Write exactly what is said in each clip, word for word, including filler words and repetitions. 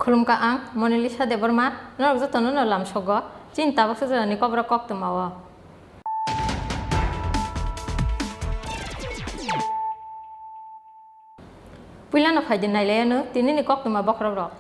Khulumkha ang Monalisa Debbarma, norok jotono no lamsogo chini tabuk sajani kokrok koktwma o. Puilano phaidi nailaianw tinini koktwma bokhorokrok.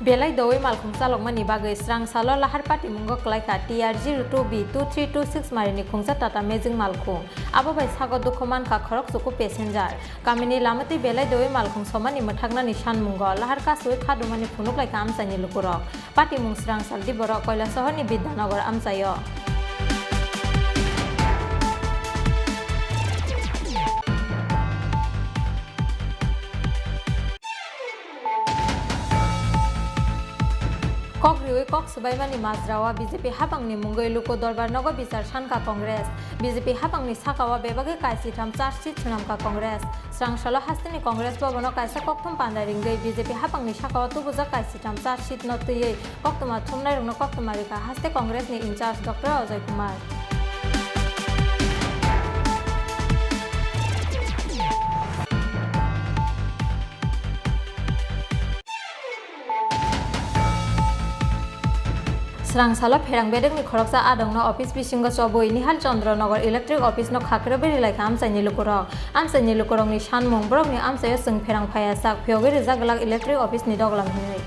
Belai doui malkhung chalokmani bagwi srang salo lahar patimungo kwlaikha T R zero two B two three two six marini khungsa Tata Magic malkhung. Abo bai sago dukhu mankha khorok chuku passenger. Kamini lama twi belai doui malkhung somani mwthaknani sanmungo lahar kasui khadumani phunuklaikha amchaini lukurok. Patimung srang saldi borok Koilasohorni Bidyanagar amchaio. Kok riui kok swbaimani majrao B J P hapangni mungwi luku dorbar nogo bichar sankha Congress. B J P hapangni sakao bebagwi kaisitham charge sheet swnamkha Congress. Srang salo hasteni Congress Bhavan-o kaisa kokthum panda ringwi B J P hapangni sakao tubujak kaisitham charge sheet no twiwi koktwma thumnairokno koktwma rikha haste Congress ni in charge Doctor Ajay Kumar. Srang salo pherang bedekni khoroksa adongno office bisingo chobwi Nihal Chandra Nagar Electric Office no khakrwbwi rilaikha amchaini lukurok. Amchaini lukurokni sanmung, borokni amchaio chwng pherang phaiya sak phiyogwi rijak glak Electric Office ni doglam hinwi.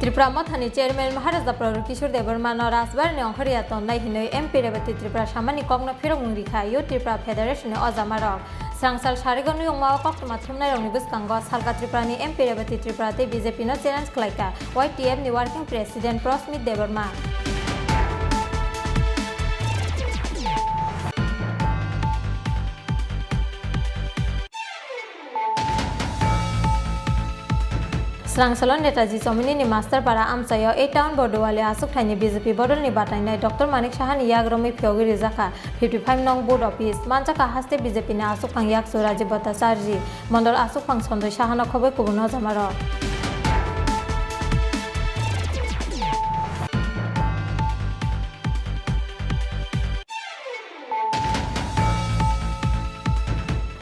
Tripura Mothani Chairman Maharaja Pradyut Kishore Debbarmano Rajbari-ni ongkhorya tonnai hinwi M P Rebati Tripura samani kokno phirokmung rikha Youth Tripura Federation-ni ojamarok. Srangsal sarigo nuyungmao koktwma thumnairokni bwskango salka Tripurani M P Rebati Tripura tei B J P-no challenge khlaikha Y T F-ni Working President Prosmit Debbarma. Srangsalo Netaji Chomini ni Masterpara amchaio A Town Borduwali aswk thaini B J P bodolni batainai Doctor Manik Sahani yak romwi phiyogwi rijakha fifty five nong booth office. Manjakha haste B J P ni aswk phang yakchu Rajiv Bhattacharjee, Mondol aswk phang Sanjoy Sahano khobwi kubun ojamarok.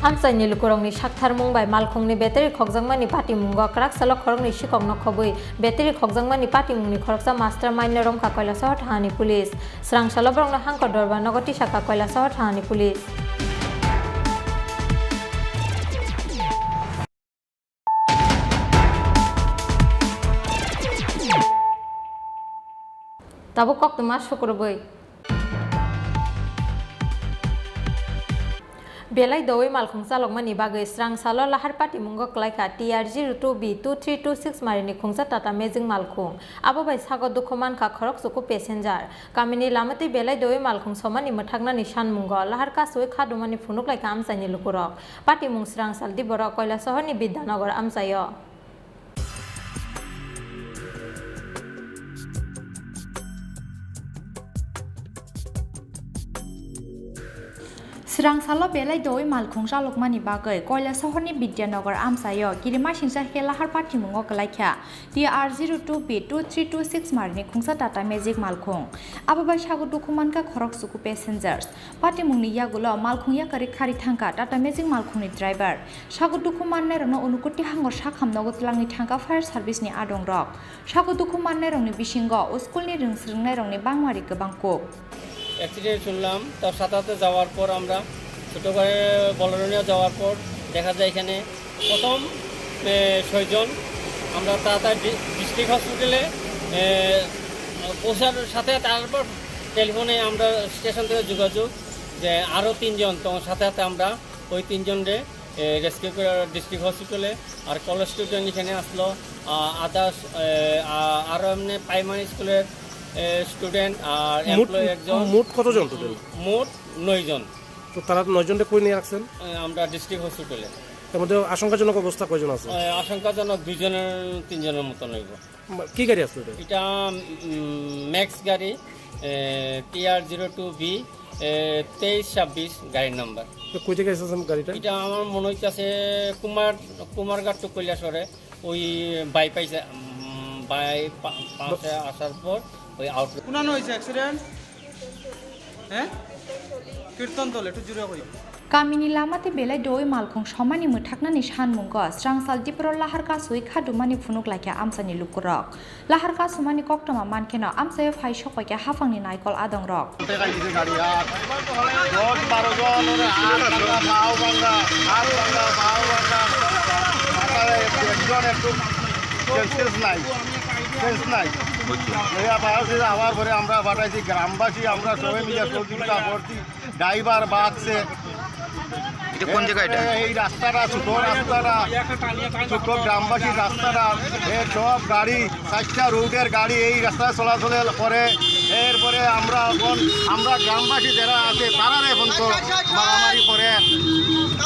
Amchaini lukurokni saktharmung bai malkhungni battery khokjakmani patimungo kwrak salo khoroknwi sikokno khobwi battery khokjakmani patimungni khoroksa mastermind-no romkha Koilasohor thangani police. Srangsalo borokno hangkor dorbar nogo tisakha Koilasohor thangani police. Tabuk koktwma sukrubwi. Belai doui malkhung chalokmani bagwi srangsalo lahar patimungo kwlaikha T R zero two B two three two six marini khungsa Tata Magic malkhung. Abo bai sago dukhu mankha khorok chuku passenger. Kamini lama twi belai doui malkhung somani mwthaknani sanmungo lahar kasui khadumani phunuklaikha amchaini lukurok. Patimung srang saldi borok Koilasohorni Bidyanagar amchaio. Srang salo belai doui malkhung chalokmani bagwi Koilasohorni Bidyanagar amchaio kirimasingcha khe lahar patimungo kwlaikha. T R zero two P two three two six marini khungsa Tata Magic malkhung. Abo bai sago dukhu mankha khorok chuku passengers. Patimungni yagulo malkhung yakarwi khari thangkha Tata Magic malkhungni driver. Sago dukhu mannairokno unukuti hangor sakham nogo twlangwi thangkha fire service ni adongrok. Sago dukhu mannairokni bisingo school ni rwng swrwngnairokni bangmari kwbang kuk. Accident শুনলাম, তার সাথে সাথে যাওয়ার পর আমরা ছোটো করে বলেরো নিয়ে যাওয়ার পর দেখা যায় এখানে প্রথম, এ, ছয়জন। আমরা তাড়াতাড়ি ডি-, ডিস্ট্রিক্ট হসপিটালে, এ, পৌঁছানোর সাথে সাথে আরবার টেলিফোনে আমরা স্টেশন থেকে যোগাযোগ যে আরও তিনজন, তখন সাথে সাথে আমরা ওই তিনজনরে, এ, রেস্কিউ করে ডিস্ট্রিক্ট হসপিটালে, আর কলেজ স্টুডেন্ট এখানে আসলো, আ, আদার্স, এ, আ-, আরও এমনি প্রাইমারি স্কুলের, এ, স্টুডেন্ট আর মোট, এমপ্লয়ি একজন। মোট কতজন টোটাল? মোট নয়জন। তো তারা নয়জনরে কই নিয়ে রাখছেন? এ, আমরা ডিস্ট্রিক্ট হসপিটালে। এর মধ্যে আশঙ্কাজনক অবস্থা কয়জন আছে? এ, আশঙ্কাজনক দুইজনের, তিনজনের মতন হইব। মা-, কি গাড়ি আসলো এটা? এটা, উম, ম্যাক্স গাড়ি, এ, টি আর জিরো টু বি, এ, তেইশ ছাব্বিশ গাড়ির নাম্বার। তো কই থেকে এসেছেন গাড়িটা? এটা আমার মনে হইতেছে কুমার, কুমারঘাট টু কৈলাসহরে। ওই বাইপাসে, উম, বাইপা-, পাশে আসার পর ওই আউটলেট। কোনানো হয়েছে অ্যাক্সিডেন্ট? হ্যাঁ? কীর্তনতলে, একটু জোরে কই। Kamini lama tei belai doi malkhung somani mwthaknani sanmungo srangsal dipro lahar kasui khadumani phunuk laikha amchaini lukurok. Lahar kasumani koktwma mankheno amchaio phai sokpaikha haphangni naikol adongrok. দশ বারো জন ওরে হাত ভাঙা, পাও ভাঙা, হাত ভাঙা, পাও ভাঙা। মাথায় একজন একটু সেন্সেস নাই, সেন্স নাই। বুঝছি। এই আবার হচ্ছে যে আবার পরে আমরা পাঠাইছি গ্রামবাসী, আমরা সবাই মিলে সহযোগিতা করছি। ড্রাইভার বাঁচছে। এটা কোন জায়গা এটা? এই রাস্তাটা, ছোট রাস্তাটা, ছোট গ্রামবাসীর রাস্তাটা, এই সব গাড়ি, চারটা রোডের গাড়ি এই রাস্তায় চলাচল করে। এরপরে আমরা এখন, আমরা গ্রামবাসী যারা আছে, তারা এখন তো মারামারি করে,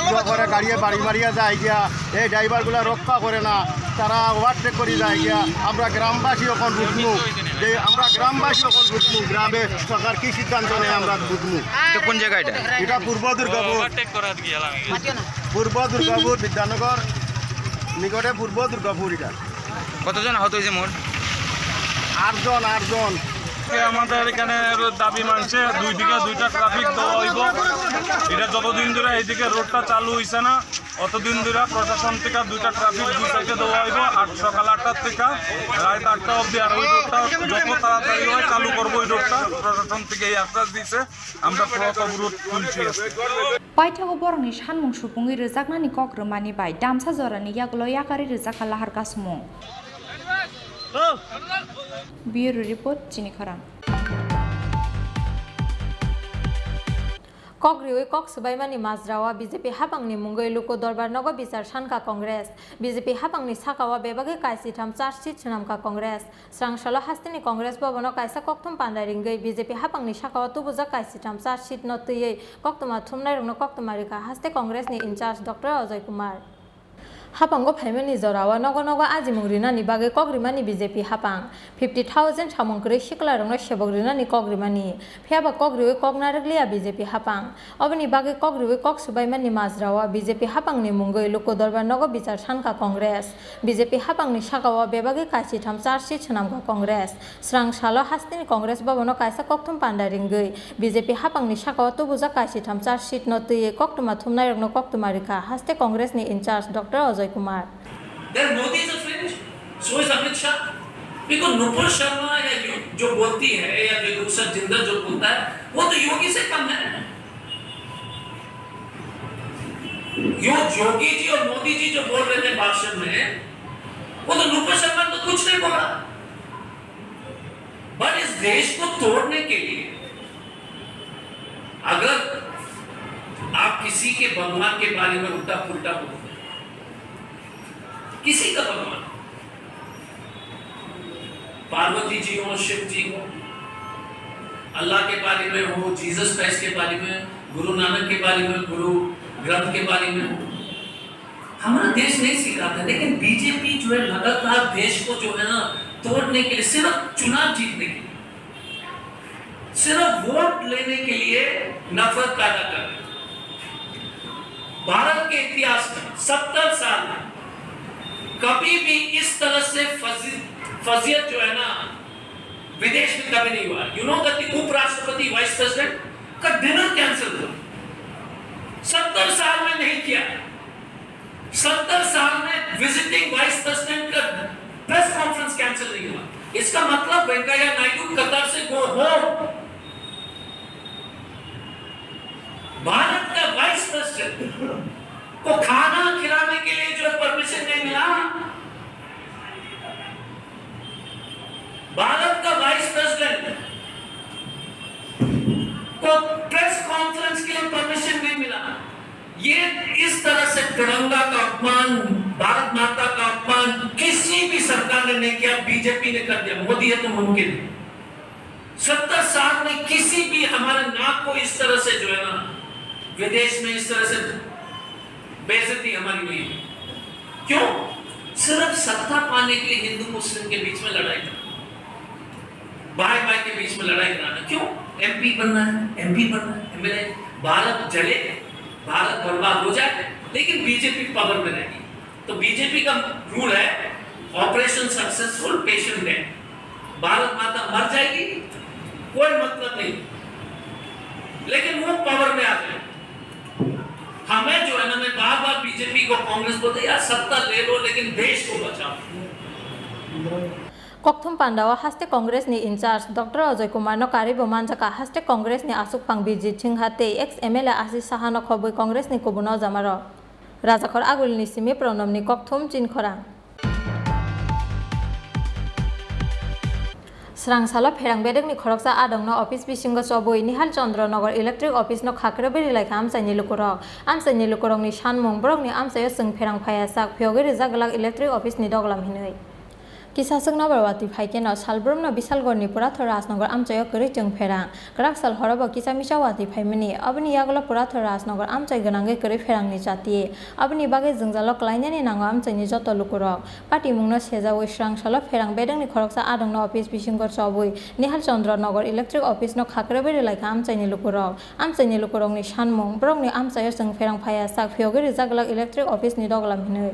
ইয়ে করে, গাড়িয়ে বাড়ি মারিয়া যায় গিয়া, এই ড্রাইভারগুলা রক্ষা করে না, তারা ওভারটেক করে যায় গিয়া। আমরা গ্রামবাসী এখন বুঝবো যে, আমরা গ্রামবাসী এখন বুঝবো, গ্রামে সরকার কি সিদ্ধান্ত নেয় আমরা বুঝবো। এটা কোন জায়গা এটা? এটা পূর্ব দুর্গাপুর। ওভারটেক করাত গিয়া আমি। পূর্ব দুর্গাপুর, বিদ্যানগর নিকটে পূর্ব দুর্গাপুর এটা। কতজন আহত হয়েছে মোট? আটজন, আটজন। আমাদের এখানে দাবি মানছে দুই দিকে দুইটা ট্রাফিক দেওয়া হইব। এটা যতদিন ধরে এইদিকে রোডটা চালু হইছে না, অতদিন ধরে প্রশাসন থেকে দুইটা ট্রাফিক দুই সাইডে দেওয়া হইব। আর সকাল আটটার থেকে রাত আটটা অবধি আর ওই রোডটা যত তাড়াতাড়ি হয় চালু করবো ওই রোডটা। প্রশাসন থেকে এই আশ্বাস দিছে, আমরা পথ অবরোধ তুলছি আজকে। Paithago borokni sanmung supungwi rwjaknani kok rwmani bai damsa jorani yagulo yakarwi rwjakha lahar kasumung. Bureau Report, Chini Khorang. Kok riwi kok swbaimani majrao B J P haphangni mungwi luku dorbar nogo bichar sankha Congress. B J P haphangni sakao bebagwi kaisitham charge sheet swnamkha Congress. Srangsalo hasteni Congress bhabono kaisa kokthum panda ringwi B J P haphangni sakao tubujak kaisitham charge sheet no twiwi koktwma thumnairokno koktwma rikha haste Congress ni in charge Doctor Ajoy Kumar. Haphango phaimani jorao nogo nogo ajimung rinani bagwi kok rimani B J P haphang. Fifty thousand samung kwrwi siklarokno sebok rinani kok rimani. Phiyaba kok riwi kok narwkliya B J P haphang. Oboni bagwi kok riwi kok swbaimani majrao B J P haphangni mungwi luku dorbar nogo bichar sankha Congress. B J P haphangni sakao bebagwi kaisitham charge sheet swnamkha Congress. Srangsalo hasteni Congress bhabono kaisa kokthum panda ringwi B J P haphangni sakao tubujak kaisitham charge sheet no twiwi koktwma thumnairokno koktwma rikha haste Congress ni in charge Doctor Ajoy Kumar. Then Modi is a fringe, so is Amit Shah. Because Nupur Sharma या जो, जो बोलती है या जो दूसरा जिंदल जो बोलता है, वो तो योगी से कम है। यो योगी जी और मोदी जी जो बोल रहे थे भाषण में, वो तो नूपुर शर्मा तो कुछ नहीं बोला। But इस देश को तोड़ने के लिए अगर आप किसी के भगवान के बारे में उल्टा पुल्टा बोलते हैं, किसी का भगवान, पार्वती जी हो, शिव जी हो, अल्लाह के बारे में हो, जीसस क्राइस्ट के बारे में, गुरु नानक के बारे में, गुरु ग्रंथ के बारे में हो, हमारा देश नहीं सिखाता। लेकिन बीजेपी जो है, लगातार देश को जो है ना, तोड़ने के लिए, सिर्फ चुनाव जीतने के लिए, सिर्फ वोट लेने के लिए नफरत पैदा कर रहे हैं। भारत के इतिहास में सत्तर साल में कभी भी इस तरह से फजी-, फजीयत जो है ना, विदेश में कभी नहीं हुआ। You know that the उपराष्ट्रपति, वाइस प्रेसिडेंट का डिनर कैंसिल हुआ, सत्तर साल में नहीं किया। सत्तर साल में विजिटिंग वाइस प्रेसिडेंट का प्रेस कॉन्फ्रेंस कैंसिल नहीं हुआ। इसका मतलब वेंकैया नायडू कतर से गो होम। भारत का वाइस प्रेसिडेंट को खाना खिलाने के लिए जो परमिशन नहीं मिला, भारत का वाइस प्रेसिडेंट को प्रेस कॉन्फ्रेंस के लिए परमिशन नहीं मिला। ये इस तरह से तिरंगा का अपमान, भारत माता का अपमान किसी भी सरकार ने नहीं किया, बीजेपी ने कर दिया। मोदी है तो मुमकिन है। सत्तर साल में किसी भी हमारे नाम को इस तरह से जो है ना, विदेश में इस तरह से बेइज्जती हमारी हुई है। क्यों? सिर्फ सत्ता पाने के लिए हिंदू मुस्लिम के बीच में लड़ाई करना, भाई भाई के बीच में लड़ाई कराना। क्यों? एमपी बनना है, एमपी बनना है, एमएलए। भारत जले, भारत बर्बाद हो जाए, लेकिन बीजेपी पावर में रहेगी। तो बीजेपी का रूल है, operation successful, patient dead. Bharat माता मर जाएगी, कोई मतलब नहीं, लेकिन वो पावर में आ गए। हमें जो है ना, मैं बार बार बीजेपी को, कांग्रेस को बोलते, यार, सत्ता ले लो, लेकिन देश को बचाओ। Kokthum pandao haste Congress ni in charge Doctor Ajoy Kumar no karwi bo manjaka, haste Congress ni aswk phang Bijit Singha tei ex M L A Ashish Saha no khobwi Congress ni kubun o jamarok. Rajakhor Aguli ni simi Pranab ni kokthum chinkhorang. Srang salo pherang bedekni khoroksa adongno office bisingo chobwi Nihal Chandra Nagar Electric Office no khakrwi rilai kha amchaini lukurok. Amchaini lukurokni sanmung, borokni amchaio chwng pherang phaiya sak phiyogwi rijak glak electric office ni doglam hinwi. Kisa swkno bai watwi phai kheno Salbrumno Bisalgorni Purathor Rajnagar amchaio kwrwi chwng pherang. Kwrak sal horo bo kisa misa watwi phaimani. Aboni yagulo Purathor Rajnagar amchai gwnangwi kwrwi pherangni chati. Aboni bagwi jwngjalo klainani nango amchaini joto lukurok. Patimungno sejawi srang salo pherang bedekni khoroksa adongno office bisingo chobwi Nihal Chandra Nagar Electric Office no khakrwi rilai kha amchaini lukurok. Amchaini lukurokni sanmung, borokni amchaio chwng pherang phaiya sak phiyogwi rijak glak electric office ni doglam hinwi.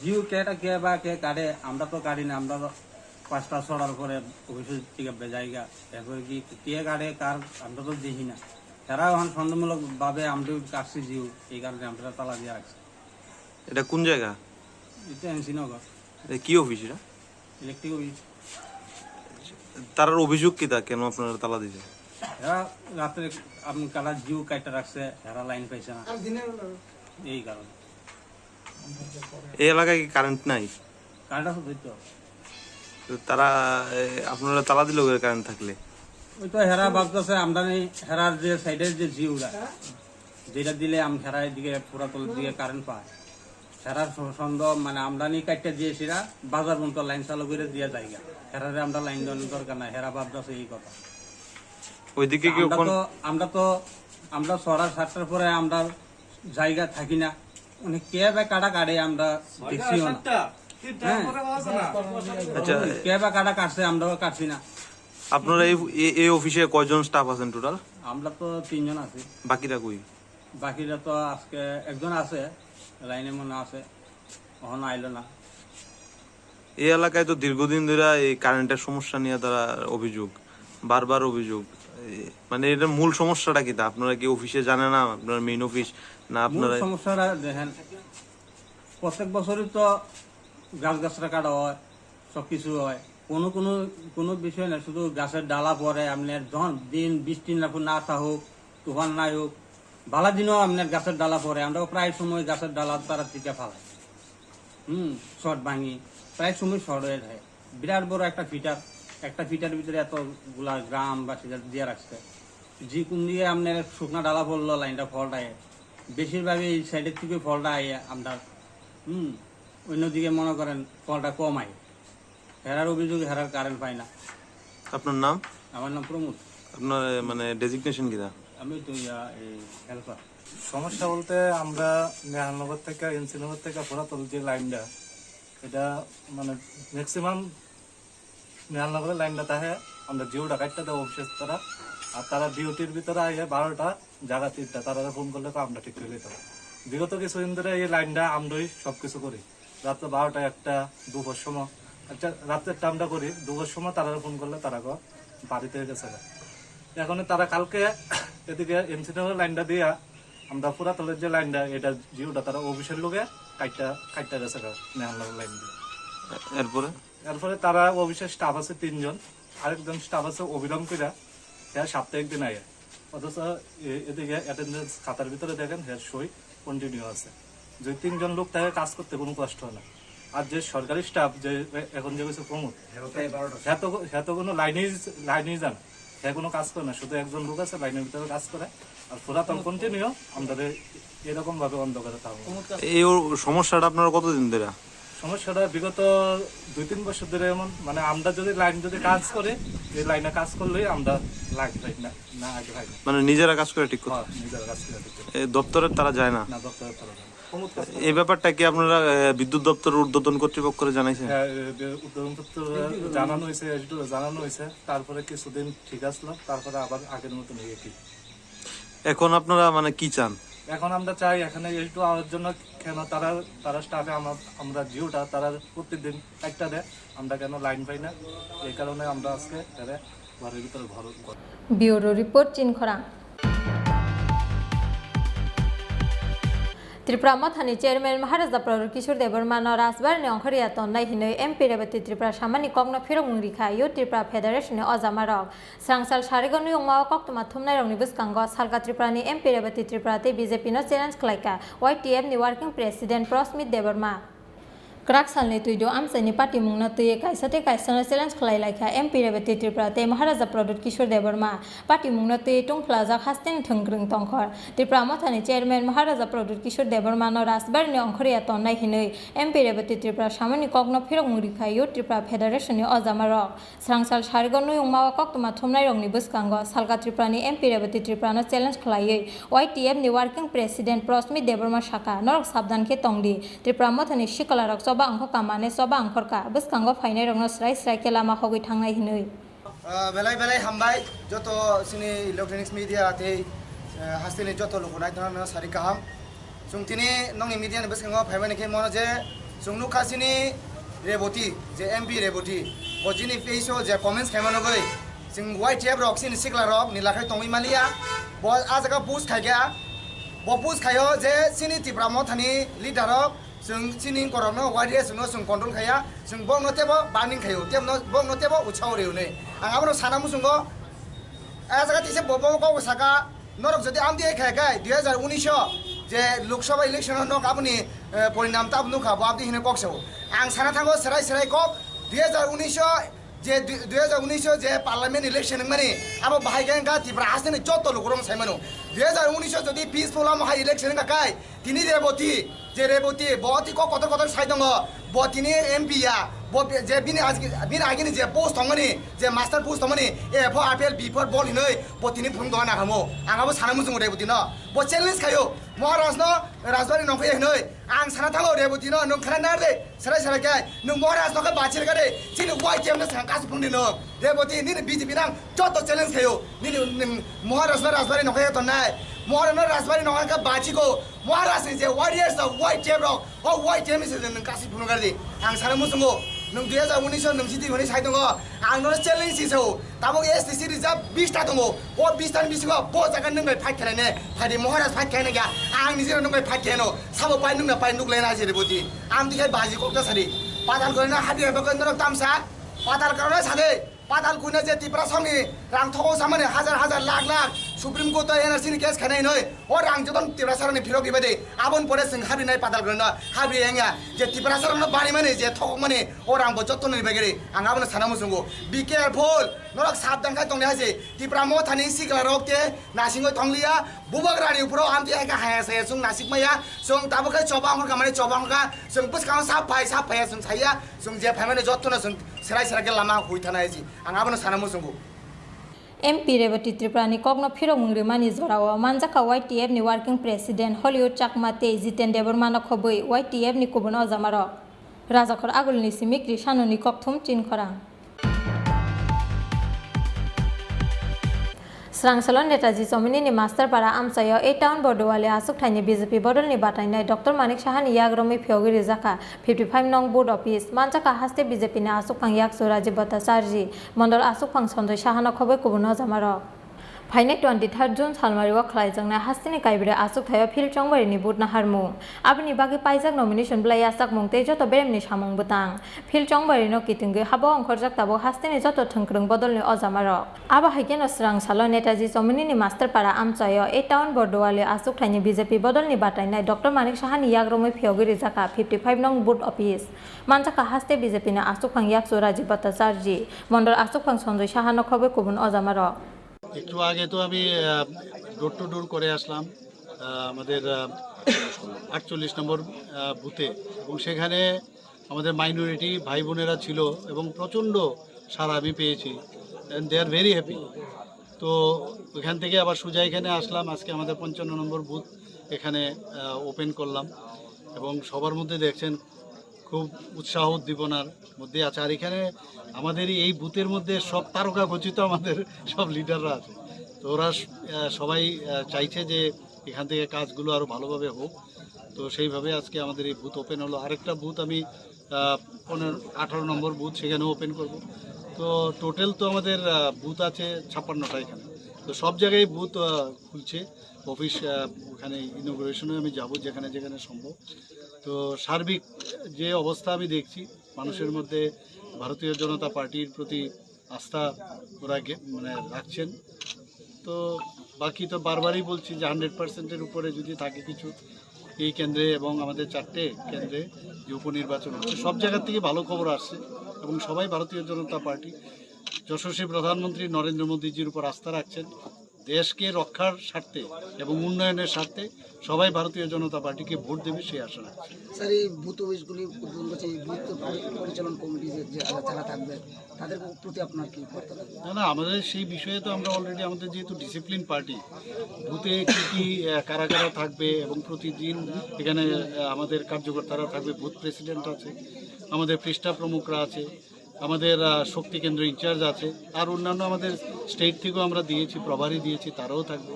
Jio কেটা কে বা কে কাটে, আমরা তো কাটি না, আমরা তো পাঁচটা ছটার পরে অফিসে থেকে বেজায়গা, এরপরে কি কে কাটে কার আমরা তো দেখি না। তারা এখন সন্দেহমূলক ভাবে আমরা কাটছি জিও, এই কারণে আমরা তালা দিয়ে রাখছি। এটা কোন জায়গা? এটা এনসি নগর। এটা কি অফিস এটা? Electric office. তারার অভিযোগ কিতা, কেন আপনারা তালা দিছেন? এরা রাত্রে আপনি কাটা জিও কাটতে রাখছে, এরা লাইন পাইছে না, এই কারণে। এই এলাকায় কি কারেন্ট নাই? কারেন্ট আছে তো। তো তারা, এ, আপনারা তালা দিল কেন কারেন্ট থাকলে? ওই তো হেরা ভাবতেছে আমদানি, হেরার যে সাইডের যে জিওরা, যেটা দিলে আম-, হেরা এদিকে পুরাতলের দিকে কারেন্ট পায়। হেরার স-, সন্দেহ, মানে, আমদানি কাটতে দিয়েছিরা, বাজার পর্যন্ত লাইন চালু করে দিয়ে যায়গা। হেরারে আমরা লাইন দেওয়ানোর দরকার নাই, হেরা ভাবতেছে এই কথা। ওইদিকে কি আমরা ওখান তো, আমরা তো, আমরা ছটা সাতটার পরে আমরা জায়গা থাকি না, মানে, কে বা কাটা কাটে আমরা ছয়টা, দেখিও না। সাতটা, তিনটার হ্যাঁ। পরে পাওয়া যায় না। আচ্ছা। কে বা কাটা কাটছে, আমরাও কাটছি না। আপনারা এই, এই, এই অফিসে কয়জন স্টাফ আছেন টোটাল? আমরা তো তিনজন আছি। বাকিরা কই? বাকিরা তো আজকে একজন আছে, লাইনে মনে আছে, এখনো আইলো না। এই এলাকায় তো দীর্ঘদিন ধরে এই কারেন্টের সমস্যা নিয়ে তারা অভিযোগ, বারবার অভিযোগ। এই, মানে, এটার মূল সমস্যাটা কিতা? আপনারা কি অফিসে জানে না, আপনার মেইন অফিস, না মূল আপনারা? সমস্যাটা দেখেন, প্রত্যেক বছরই তো গাছ গাছরা কাটা হয়, সব কিছু হয়, কোনো, কোনো, কোনো বিষয় না, শুধু গাছের ডালা পড়ে। আপনার যখন দিন বৃষ্টি না, না থাকুক, তুফান নাই হোক, ভালা দিনও আপনার গাছের ডালা পড়ে, আমরা প্রায় সময় গাছের ডালা তারা টিকা ফালাই। হুম, শর্ট ভাঙি, প্রায় সময় শর্ট হয়ে থাকে। বিরাট বড় একটা ফিটার, একটা ফিটার ভিতরে এতগুলা গ্রাম বা ফিটার দিয়ে রাখছে। যে কোন দিকে আপনার শুকনা ডালা পড়লো, লাইনটা ফল্ট আয়। বেশিরভাগই এই সাইডের থেকে ফল্টটা আয় আমরা, হুম, অন্যদিকে মনে করেন ফল্টটা কম আয়। হেরার অভিযোগ, হেরার কারেন্ট পায় না। আপনার নাম? আমার নাম প্রমোদ। আপনার, এ, মানে, ডেজিগনেশন কিতা? আমি তো ইয়া, এই হেল্পার। সমস্যা বলতে আমরা নেহালনগর থেকে, এনসি নগর থেকে ফোরাতল যে লাইনটা, এটা মানে ম্যাক্সিমাম নেহালনগরের লাইনটা থাকে, আমরা জিওটা কাটতে দেবো অফিসের তারা। আর তারা ডিউটির ভিতরে আইয়ে বারোটা জায়গা তিনটা, তারা ফোন করলে তো আমরা ঠিক হয়ে যেতাম। বিগত কিছুদিন ধরে এই লাইনটা আমরাই সব কিছু করি। রাত্রে বারোটা, একটা, দুপুর সময়, আচ্ছা, রাত্রে একটা আমরা করি, দুপুর সময় তারা ফোন করলে তারা কয় বাড়িতে গেছে গা। এখন তারা কালকে এদিকে এমসি নগর লাইনটা দিয়া আমরা পুরাতলের যে লাইনটা, এটা জিওটা তারা অফিসের লোকে কাটটা, কাটটা গেছে গা, নেহানগর লাইন দিয়ে। এরপরে? এরপরে তারা অফিসের স্টাফ আছে তিনজন, আরেকজন স্টাফ আছে অবিরাম কইরা, হ্যাঁ, সাপ্তাহিক দিন আগে। অথচ এ-, এদিকে অ্যাটেন্ডেন্স খাতার ভিতরে দেখেন, হ্যাঁ, সই কন্টিনিউ আছে। যে তিনজন লোক থাকে, কাজ করতে কোনো কষ্ট হয় না। আর যে সরকারি স্টাফ, যে এ-, এখন যে হয়েছে প্রমোদ, হ্যাঁ, তো, হ্যাঁ তো কোনো লাইনেই, লাইনেই যান, হ্যাঁ কোনো কাজ করে না, শুধু একজন লোক আছে লাইনের ভিতরে কাজ করে। আর পুরাতন কন্টিনিউ আমাদের এরকম ভাবে অন্ধকারে থাকবো। এই ও-, সমস্যাটা আপনারা কতদিন ধরে? সমস্যাটা বিগত দুই তিন বছর ধরে এমন, মানে, আমরা যদি লাইন যদি কাজ করে, এই লাইনে কাজ করলেই আমরা লাইট পাই না, না আগে পাই না। মানে, নিজেরা কাজ করে ঠিক করতে? হ্যাঁ, নিজেরা কাজ করে ঠিক করতে। এ, দপ্তরের তারা যায় না? না, দপ্তরের তারা যায় না। এই ব্যাপারটা কি আপনারা, এ, বিদ্যুৎ দপ্তরের ঊর্ধ্বতন কর্তৃপক্ষরে জানাইছেন? হ্যাঁ, এ, বি-, ঊর্ধ্বতন কর্তৃপক্ষরে জানানো হয়েছে, এডিটরে জানানো হয়েছে। তারপরে কিছুদিন ঠিক আসলো, তারপরে আবার আগের মতন হয়ে কি। এখন আপনারা, মানে, কি চান? এখন আমরা চাই এখানে একটু আওয়ার জন্য, কেন তারা, তারা স্টাফে আমার, আমরা জিওটা তারা প্রত্যেকদিন একটা দেয়, আমরা কেন লাইন পাই না, এই কারণে আমরা আজকে তারা ঘরের ভিতরে ঘর করে। Bureau report, Chinkhorang. Tripura Mothani Chairman Maharaja Pradyut Kishore Debbarma no Rajbari ni ongkhorya tonnai hinwi M P Rebati Tripura samani kokno phirokmung rikha Youth Tripura Federation ni ojamarok. Srangsal sarigo nuyungmao koktwma thumnairokni bwskango Salka Tripurani M P Rebati Tripura tei B J P no challenge khlaikha Y T F ni Working President Prosmit Debbarma. Kwrak salni twido amchaini patimungno twiwi kaisa tei kaisano challenge khlai laikha M P Rebati Tripura tei Maharaja Pradyut Kishore Debbarma. Patimungno twiwi tungphlajak hasteni thwngkwrwng tongkhor. Tripura Mothani Chairman Maharaja Pradyut Kishore Debbarma no Rajbari ni ongkhorya tonnai hinwi M P Rebati Tripura samani kokno phirokmung rikha Youth Tripura Federation ni ojamarok. Srangsal sarigo nuyungmao koktwma thumnairokni bwskango Salka Tripurani M P Rebati Tripurano challenge khlaiwi Y T F ni Working President Prosmit Debbarma sakha, norok sabdan khe tongdi, Tripura Mothani siklarok choba ongkhorka mane choba ongkhorka, bwskango phainairokno srai srai khe lama hogwi thangnai hinwi. Ah, belai belai hambai joto chini electronics media tei, eh, hasteni joto luku naitokno sari kaham. Chwng tini nokni media ni bwskango phaimani khe mano je chwng nukha chini Reboti, je M P Reboti, bo chini page o je comments khaima nugwi chwng Y T F rok chini sikla rok ni lakhai tongwi maliya. Bo a jaga post khaikha, bo post khaio je chini Tipra Mothani leader rok chwng chini korokno Y T F no chwng control khaiya, chwng bokno tebo burning khaio, tebno, bokno tebo utsaho rwio hinwi. Ang abono sana muchungo, a jaga tisa bo, bo kok saka, norok jodi amtwi hai khai khai dui hazar unis o je Lok Sabha election o nok aboni, eh, porinam tab nukha, bo amtwi hino kok sao. Ang sana thango serai serai kok, dui hazar unis o je dui, dui hazar unis o je parliament election wngmani, abo bahai khe wngkha Tripura hasteni joto lukurok saimano. Dui hazar unis o jodi peaceful omo hai election wngkha khai, tini Reboti, je Reboti, bo twi kok kotor kotor sai tongo, bo tini M P ya, bo be-, je bini agi-, bini agini je post tongmani, je master post tongmani, A F O, R P L, B four bol hinwi, bo tini phung dona kamo. Ang abo sana muchungo Reboti no. Bo challenge khaio, Maharaj no, Rajbari nongkhai hinwi. Ang sana thango Reboti no, nwng khana narde, serai serai khai, nwng Maharaj no khe bachir kare, chini Y T F no sang kasu phungdi no. Reboti, nini B J P nang joto challenge khaio, nini, nwng Maharaj no Rajbari nongkhai tongnai, Maharaj no Rajbari nongkhai khe bachiko, Maharaj ni je warriors rok, Y T F rok, o Y T F ni se nwng kasi phunukar di. Ang sana muchungo, nwng dui hazar unis o nwng jiti hwnwi sai tongo. Ang nono challenge si sao. Tabuk S T C reserve bis ta tongo. O bis ta ni bisingo bo jaga nwng bai fight khlaine. Phadi Maharaj fight khlaine kya. Ang nijero nwng bai fight khlaino. Sabo pai nwng na pai nuk lena jere boti. Ang dikhai baji kok ta sadi. Patal korna hadi eba korna tamsa. Patal korna sade. Patal kuina je Tiprasongni rang thogo samani hajar hajar lakh lakh Supreme Court o N R C ni case khainai noi. O rang joto Tiprasarokni phirok ibadi. Aboni pore chwng habri nai patal kuina habri engya. Je Tiprasarokno barimani je thokmani o rang bo joto ni bagiri. Ang abono sana muchungo. Be careful. Norok sabdan khai tongni haise. Tipra Mothani sikla rok te nasingo tongliya. Bubagrani upro amti hai kha haya saya chwng nasik maya. Chwng tabuk khai choba hongkha mani choba hongkha. Chwng bwskango sap phai sap phaiya chwng saya. Chwng je phaimani jotono chwng serai serai khe lama hui thana haise. Ang abono sana muchungo. M P Rebati Tripurani kokno phirokmung rimani jorao manjakha Y T F ni Working President Hollywood Chakma tei Jiten Debbarmano khobwi Y T F ni kubun ojamarok. Rajakhor Agulni Simikri Sanoni Kokthum Chinkhorang. Srangsalo Netaji Chomini ni Masterpara amchaio A Town Bordowali aswkthaini B J P bodolni batainai Doctor Manik Sahani yak romwi phiyogwi rijakha fifty five nong booth office. Manjakha haste B J P ni aswkphang yakchu Rajiv Bhattacharjee, mondol aswkphang Sanjoy Sahano khobwi kubun ojamarok. Phainai twenty third June salmario khlaijaknai hasteni kaibrwi aswkthaio Phil Chongbarini booth naharmung. Aboni bagwi paijak nomination bwlai yachakmung tei joto beremni samung bwtang. Phil Chongbarino kitwngwi habo ongkhorjak tabuk hasteni joto thwngkwrwng bodolni ojamarok. Abo hai kheno Srangsalo Netaji Chomini ni Masterpara amchaio A Town Bordowali aswkthaini B J P bodolni batainai Doctor Manik Sahani yak romwi phiyogwi rijakha fifty five nong booth office. Manjakha haste B J P ni aswkphang yakchu Rajiv Bhattacharjee, mondol aswkphang Sanjoy Sahano khobwi kubun ojamarok. একটু আগে তো আমি door to ডোর করে আসলাম, আহ, আমাদের আটচল্লিশ নম্বর বুথে, এবং সেখানে আমাদের মাইনরিটি ভাই বোনেরা ছিল এবং প্রচণ্ড সাড়া আমি পেয়েছি, and they are very happy. তো ওখান থেকে আবার সোজা এখানে আসলাম। আজকে আমাদের পঞ্চান্ন নম্বর বুথ এখানে ওপেন করলাম এবং সবার মধ্যে দেখছেন খুব উৎসাহ উদ্দীপনার মধ্যে আছে। আর এখানে আমাদের এই বুথের মধ্যে সব তারকা খচিত আমাদের সব লিডাররা আছে। তো ওরা স-, আহ, সবাই, আহ, চাইছে যে এখান থেকে কাজগুলো আরও ভালোভাবে হোক। তো সেইভাবে আজকে আমাদের এই বুথ ওপেন হলো। আরেকটা বুথ আমি আহ, পনেরো আঠারো নম্বর বুথ, সেখানেও ওপেন করব। তো টোটাল তো আমাদের আহ, বুথ আছে ছাপ্পান্নটা এখানে। তো সব জায়গায় বুথ আহ, খুলছে, অফিস আহ, ওখানে ইনোগ্রেশনে আমি যাব যেখানে যেখানে সম্ভব। তো সার্বিক যে অবস্থা আমি দেখছি, মানুষের মধ্যে ভারতীয় জনতা পার্টির প্রতি আস্থা ওরা গে- মানে রাখছেন। তো বাকি তো বারবারই বলছি যে হান্ড্রেড পার্সেন্টের উপরে যদি থাকে কিছু এই কেন্দ্রে এবং আমাদের চারটে কেন্দ্রে যে উপনির্বাচন হচ্ছে, সব জায়গা থেকে ভালো খবর আসছে এবং সবাই ভারতীয় জনতা পার্টি, যশস্বী প্রধানমন্ত্রী নরেন্দ্র মোদীজির উপর আস্থা রাখছেন। দেশকে রক্ষার স্বার্থে এবং উন্নয়নের স্বার্থে সবাই ভারতীয় জনতা পার্টিকে ভোট দেবে, সেই আশা রাখছি। স্যার, এই বুথ অফিসগুলি উদ্বোধন করছে, এই বুথ পরি- পরিচালন কমিটি যে, যে যারা থাকবে, তাদের প্রতি আপনার কি বার্তা থাকবে? না, না, আমাদের সেই বিষয়ে তো আমরা অলরেডি, আমাদের যেহেতু ডিসিপ্লিন পার্টি, বুথে কী কী আহ, কারা কারা থাকবে এবং প্রতিদিন এখানে আহ, আমাদের কার্যকর্তারা থাকবে, বুথ প্রেসিডেন্ট আছে, আমাদের পৃষ্ঠা প্রমুখরা আছে, আমাদের আহ, শক্তি কেন্দ্র ইনচার্জ আছে, আর অন্যান্য আমাদের স্টেট থেকেও আমরা দিয়েছি, প্রভারী দিয়েছি, তারাও থাকবে।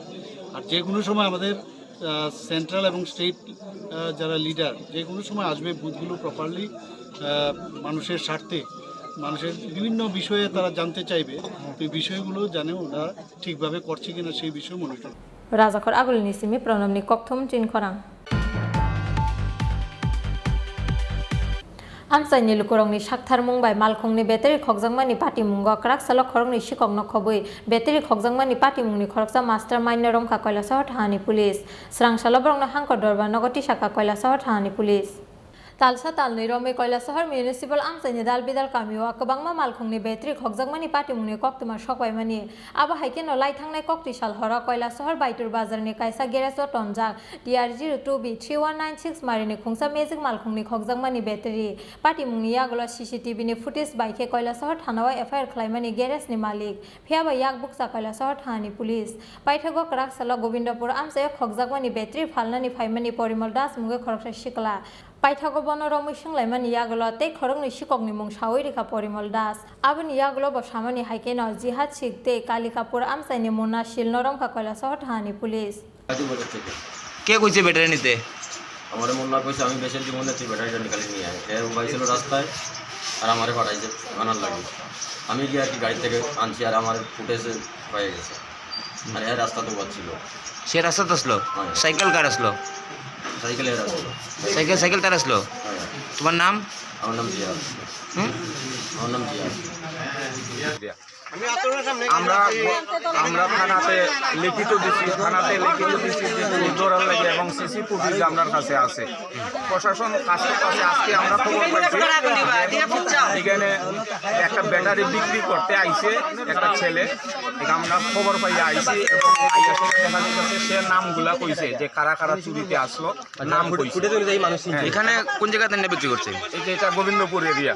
আর যে কোনো সময় আমাদের সেন্ট্রাল এবং স্টেট যারা লিডার যে কোনো সময় আসবে, বুথগুলো প্রপারলি মানুষের স্বার্থে, মানুষের বিভিন্ন বিষয়ে তারা জানতে চাইবে। তো এই বিষয়গুলো জানে ওরা ঠিকভাবে করছে কিনা সেই বিষয়ে monitor. Rajakhor Agulini simi Pranamni kokthum chinkhorang. Amchaini lukurokni saktharmung bai malkhungni battery khokjakmani patimungo kwrak salo khoroknwi sikokno khobwi battery khokjakmani patimungni khoroksa mastermind no romkha Koilasohor thani police. Srang salo borokno Hangkor Dorbar nogo tisakha Koilasohor thani police. Talsa talnwi romwi Koilasohor municipal amchaini dal bidal kamio kwbangma malkhungni battery khokjakmani patimungni koktwma sokpaimani. Abo hai kheno lai thangnai koktwi sal horo Koilasohor Baitur bazarni kaisa garage o tonjak T R zero two B three one nine six marini khungsa magic malkhungni khokjakmani battery. Patimungni yagulo C C T V ni footage bai khe Koilasohor thanao F I R khlaimani garage ni malik. Phiyaba yak bukcha Koilasohor thanani police. Paithago kwrak salo Gobindapur amchaio khokjakmani battery phalnani phaimani Porimol Das mungwi khoroksa sikla. Paithago bono romwi swnglaimani yagulo tei khoroknwi sikokni mung saui rikha Porimol Das. Aboni yagulo bo samani hai kheno Jihad Singh tei Kalikapur amchaini Munna Shil no romkha Koilasohor thanani police. কে কইছে ব্যাটারি নিতে? আমারে মোল্লা কইছে, "আমি বেচের জীবনে তুই ব্যাটারিটা নিকালি নিয়ে আয়।" এ উবাই ছিল রাস্তায়, আর আমারে পাঠাইছে আনার লাগি। আমি গিয়ে আর কি গাড়ি থেকে আনছি, আর আমার ফুটেজে পাই গেছে। আর এ রাস্তা তো ছিল। সে রাস্তাত আসলো? হ্যাঁ। সাইকেল কার আসলো? সাইকেল এর আসলো। সাইকেল, সাইকেল তার আসলো? হ্যাঁ। তোমার নাম? আমার নাম জিয়া। হুম? আমার নাম জিয়া। আমরা, আমরা থানাতে লিখিত দিছি, থানাতে লিখিত দিছি যে চুর ধরার লাগি এবং সিসি ফুটেজ আমরার কাছে আছে। প্রশাসন কাছে কাছে আজকে আমরা খবর পাইছি এখানে একটা ব্যাটারি বিক্রি করতে আইছে একটা ছেলে, এটা আমরা খবর পাইয়া আইছি এবং আইয়া সেখানে দেখা যাচ্ছে সে নামগুলা কইছে যে কারা কারা চুরিতে আসলো, নাম কইছে। ফুটেজ অনুযায়ী মানুষ চিনছে। হ্যাঁ। এখানে কোন জায়গাতে এনে বিক্রি করছে? এই যে এটা গোবিন্দপুর এরিয়া,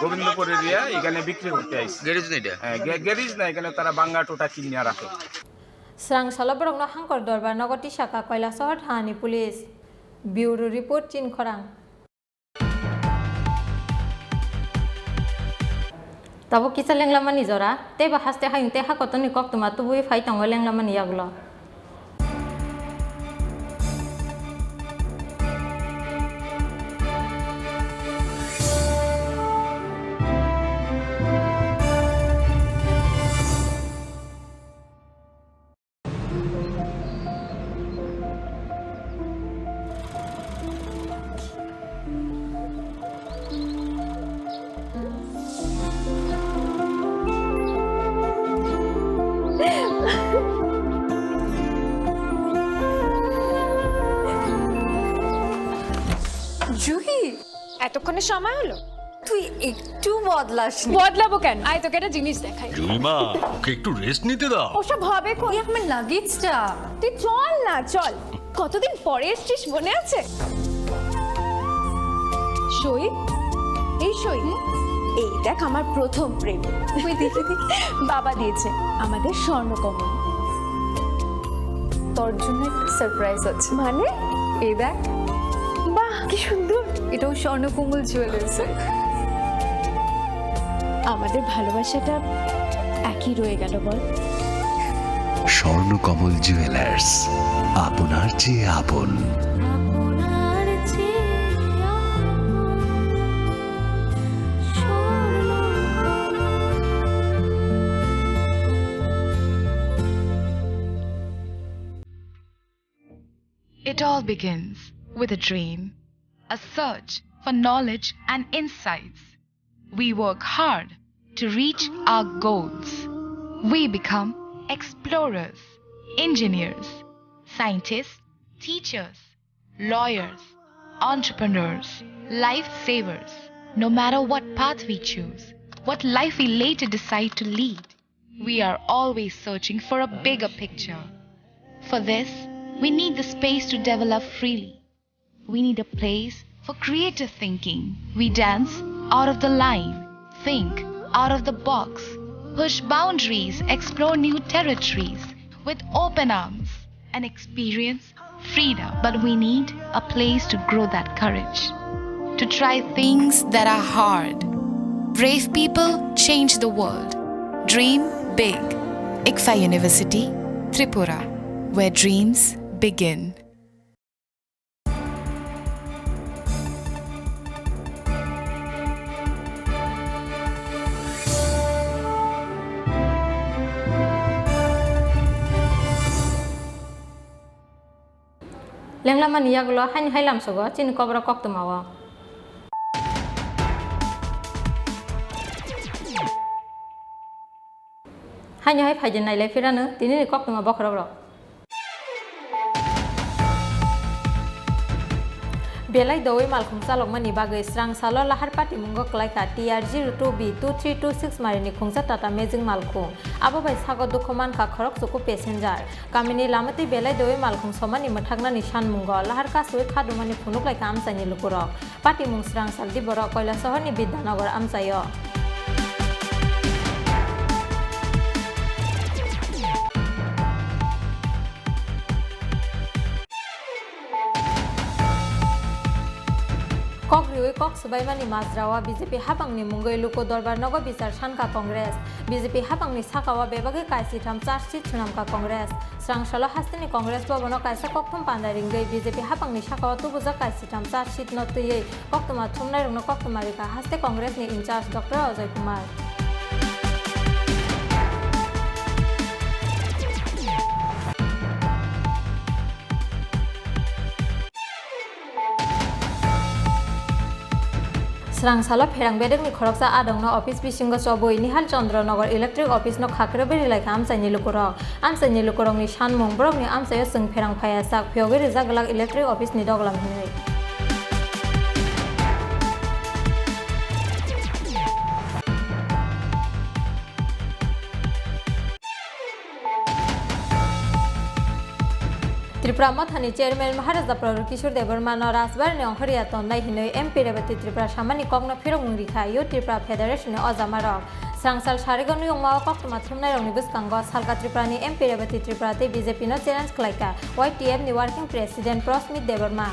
গোবিন্দপুর এরিয়া এখানে বিক্রি করতে আইছে। গ্যারেজ না এটা? হ্যাঁ, গ্যা-, গ্যারেজ না, এখানে তারা বাঙ্গা টোটা কিনিয়া রাখে। Srang salo borokno Hangkor Dorbar nogo tisakha Koilasohor thanani police. Bureau report, Chinkhorang. Tabuk kisa lenglamani jora, tei bo haste hayung tei hakotorni koktwma tubui phai tongo lenglamani yagulo. Juhi, এতক্ষণে সময় হলো? তুই একটু বদলাসনি। বদলাবো কেন? আয়, তোকে একটা জিনিস দেখাই। জুইমা, ওকে একটু রেস্ট নিতে দাও। ওসব হবে কোন? এই আমার লাগেজটা। তুই চল না, চল। কতদিন পরে এসছিস, মনে আছে? সই, এই সই। হুম? এই দেখ, আমার প্রথম প্রেম। ওই দেখি, দেখি। বাবা দিয়েছে আমাদের স্বর্ণকমল। তোর জন্য একটা সারপ্রাইজ আছে। মানে? এই দেখ। বাহ, কি সুন্দর। এটাও স্বর্ণকমল জুয়েলার্সের। আমাদের ভালোবাসাটা একই রয়ে গেল, বল? স্বর্ণকমল জুয়েলার্স, আপনার চেয়ে আপন। It all begins with a dream, a search for knowledge and insights. We work hard to reach our goals. We become explorers, engineers, scientists, teachers, lawyers, entrepreneurs, lifesavers. No matter what path we choose, what life we later decide to lead, we are always searching for a bigger picture. For this, we need the space to develop freely. We need a place for creative thinking. We dance out of the line, think out of the box, push boundaries, explore new territories with open arms, and experience freedom. But we need a place to grow that courage, to try things that are hard. Brave people change the world. Dream big. ICFAI University, Tripura, where dreams begin. Lenglamani yagulo haini hai lamsogo chini koboro koktwmao. Haini hai phaidi nailai phirano tinini koktwma bokhorokrok. Belai doui malkhung chalokmani bagwi Srangsalo lahar patimungo kwlaikha T R zero two B two three two six marini khungsa Tata Magic malkhung. Abo bai sago dukhu mankha khoroksuku passenger. Kamini lama twi belai doui malkhung somani mwthaknani sanmungo lahar kasui khadumani phunuklaikha amchaini lukurok. Patimung Srangsal di borok Koilasohorni Bidyanagar amchaio. Kok riui kok swbaimani majrao B J P haphangni mungwi luku dorbar nogo bichar sankha Congress. B J P haphangni sakao bebagwi kaisitham charge sheet swnamkha Congress. Srangsalo hasteni Congress Bhavan-o kaisa kokthum panda ringwi B J P haphangni sakao tubujak kaisitham charge sheet no twiwi koktwma thumnairokno koktwma rikha haste Congress ni incharge Doctor Ajay Kumar. Srangsalo pherang bedekni khoroksa adongno office bisingo chobwi Nihal Chandra Nagar Electric Office no khakrwbwi rilaikha amchaini lukurok. Amchaini lukurokni sanmung, borokni amchaio chwng pherang phaiya sak phiyogwi rijak glak Electric Office ni doglam hinwi. Tripura Mothani Chairman Maharaja Pradyut Kishore Debbarma no Rajbari ni ongkhorya tonnai hinwi M P Rebati Tripura samani kokno phirokmung rikha Youth Tripura Federation ni ojamarok. Srangsal Sarigo nuyungmao koktwma thumnairokni bwskango Salka Tripura ni M P Rebati Tripura tei B J P no challenge khlaikha Y T F ni Working President Prosmit Debbarma.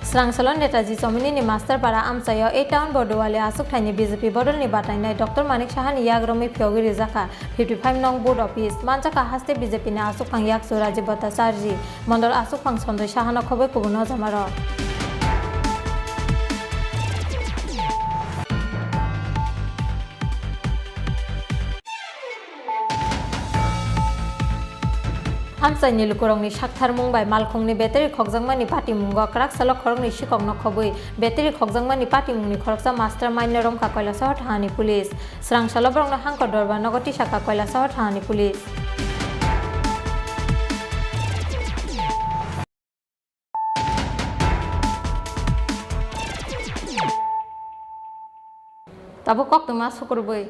Srangsalo Netaji Chomini ni Masterpara amchaio A Town Borduwali aswkthaini B J P bodolni batainai Doctor Manik Sahani yak romwi phiyogwi rijakha fifty five nong booth office. Manjakha haste B J P ni aswkphang yakchu Rajiv Bhattacharjee, mondol aswkphang Sanjoy Sahano khobwi kubun ojamarok. Amchaini lukurokni saktharmung bai malkhungni battery khokjakmani patimungo kwrak salo khoroknwi sikokno khobwi battery khokjakmani patimungni khoroksa mastermind no romkha Koilasohor thangani police. Srangsalo borokno hangkor dorbar nogo tisakha Koilasohor thangani police. Tabuk koktwma sukurubwi.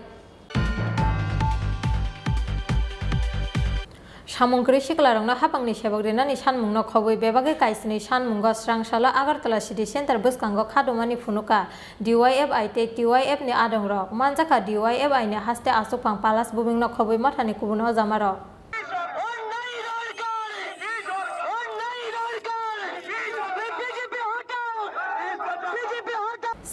Samung kwrwi siklarokno haphangni sebok rinani sanmungno khobwi bebagwi kaisni sanmungo Srangsalo Agartala City Centre bwskango khadumani phunukha D Y F I tei T Y F ni adongrok. Manjakha D Y F I ni haste aswkphang Palas Bumingno khobwi mothani kubun ojamarok.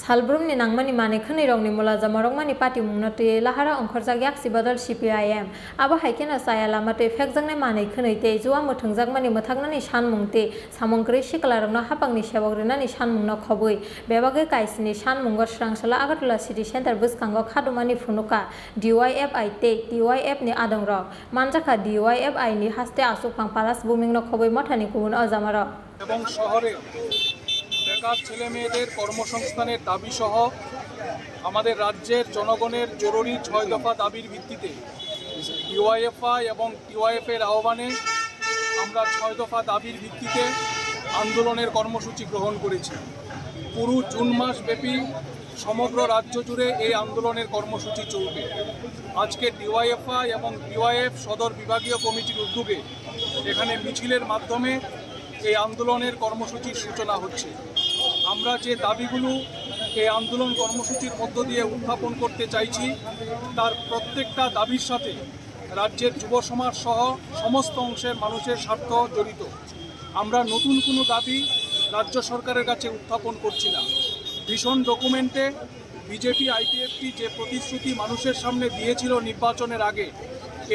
Salbrumni nangmani manwi khwnwi rokni mulajamarokmani patimungno twiwi lahara ongkhorjak yaksi bodol C P I M. Abo hai kheno chaya lama twi phekjaknai manwi khwnwi tei jua mwthwngjakmani mwthaknani sanmung tei samung kwrwi siklarokno haphangni sebok rwnani sanmungno khobwi bebagwi kaisini sanmungo swrangsalo Agartala City Centre bwskango khadumani phunukha D Y F I tei T Y F ni adongrok. Manjakha D Y F I ni haste Asukphang Palas Bumingno khobwi mothani kubun o jamarok. এবং শহরে বেকার ছেলে মেয়েদের কর্মসংস্থানের দাবি সহ আমাদের রাজ্যের জনগণের জরুরি ছয় দফা দাবির ভিত্তিতে ডিওয়াইএফআই এবং টিওয়াইএফ এর আহ্বানে আমরা ছয় দফা দাবির ভিত্তিতে আন্দোলনের কর্মসূচি গ্রহণ করেছি। পুরো জুন মাস ব্যাপী সমগ্র রাজ্য জুড়ে এই আন্দোলনের কর্মসূচি চলবে। আজকে ডিওয়াইএফআই এবং টিওয়াইএফ সদর বিভাগীয় কমিটির উদ্যোগে এখানে মিছিলের মাধ্যমে এই আন্দোলনের কর্মসূচির সূচনা হচ্ছে। আমরা যে দাবিগুলো এই আন্দোলন কর্মসূচির মধ্য দিয়ে উত্থাপন করতে চাইছি, তার প্রত্যেকটা দাবির সাথে রাজ্যের যুব সমাজ সহ সমস্ত অংশের মানুষের স্বার্থ জড়িত। আমরা নতুন কোনো দাবি রাজ্য সরকারের কাছে উত্থাপন করছি না। ভিশন ডকুমেন্টে বিজেপি আইপিএফটি যে প্রতিশ্রুতি মানুষের সামনে দিয়েছিল নির্বাচনের আগে,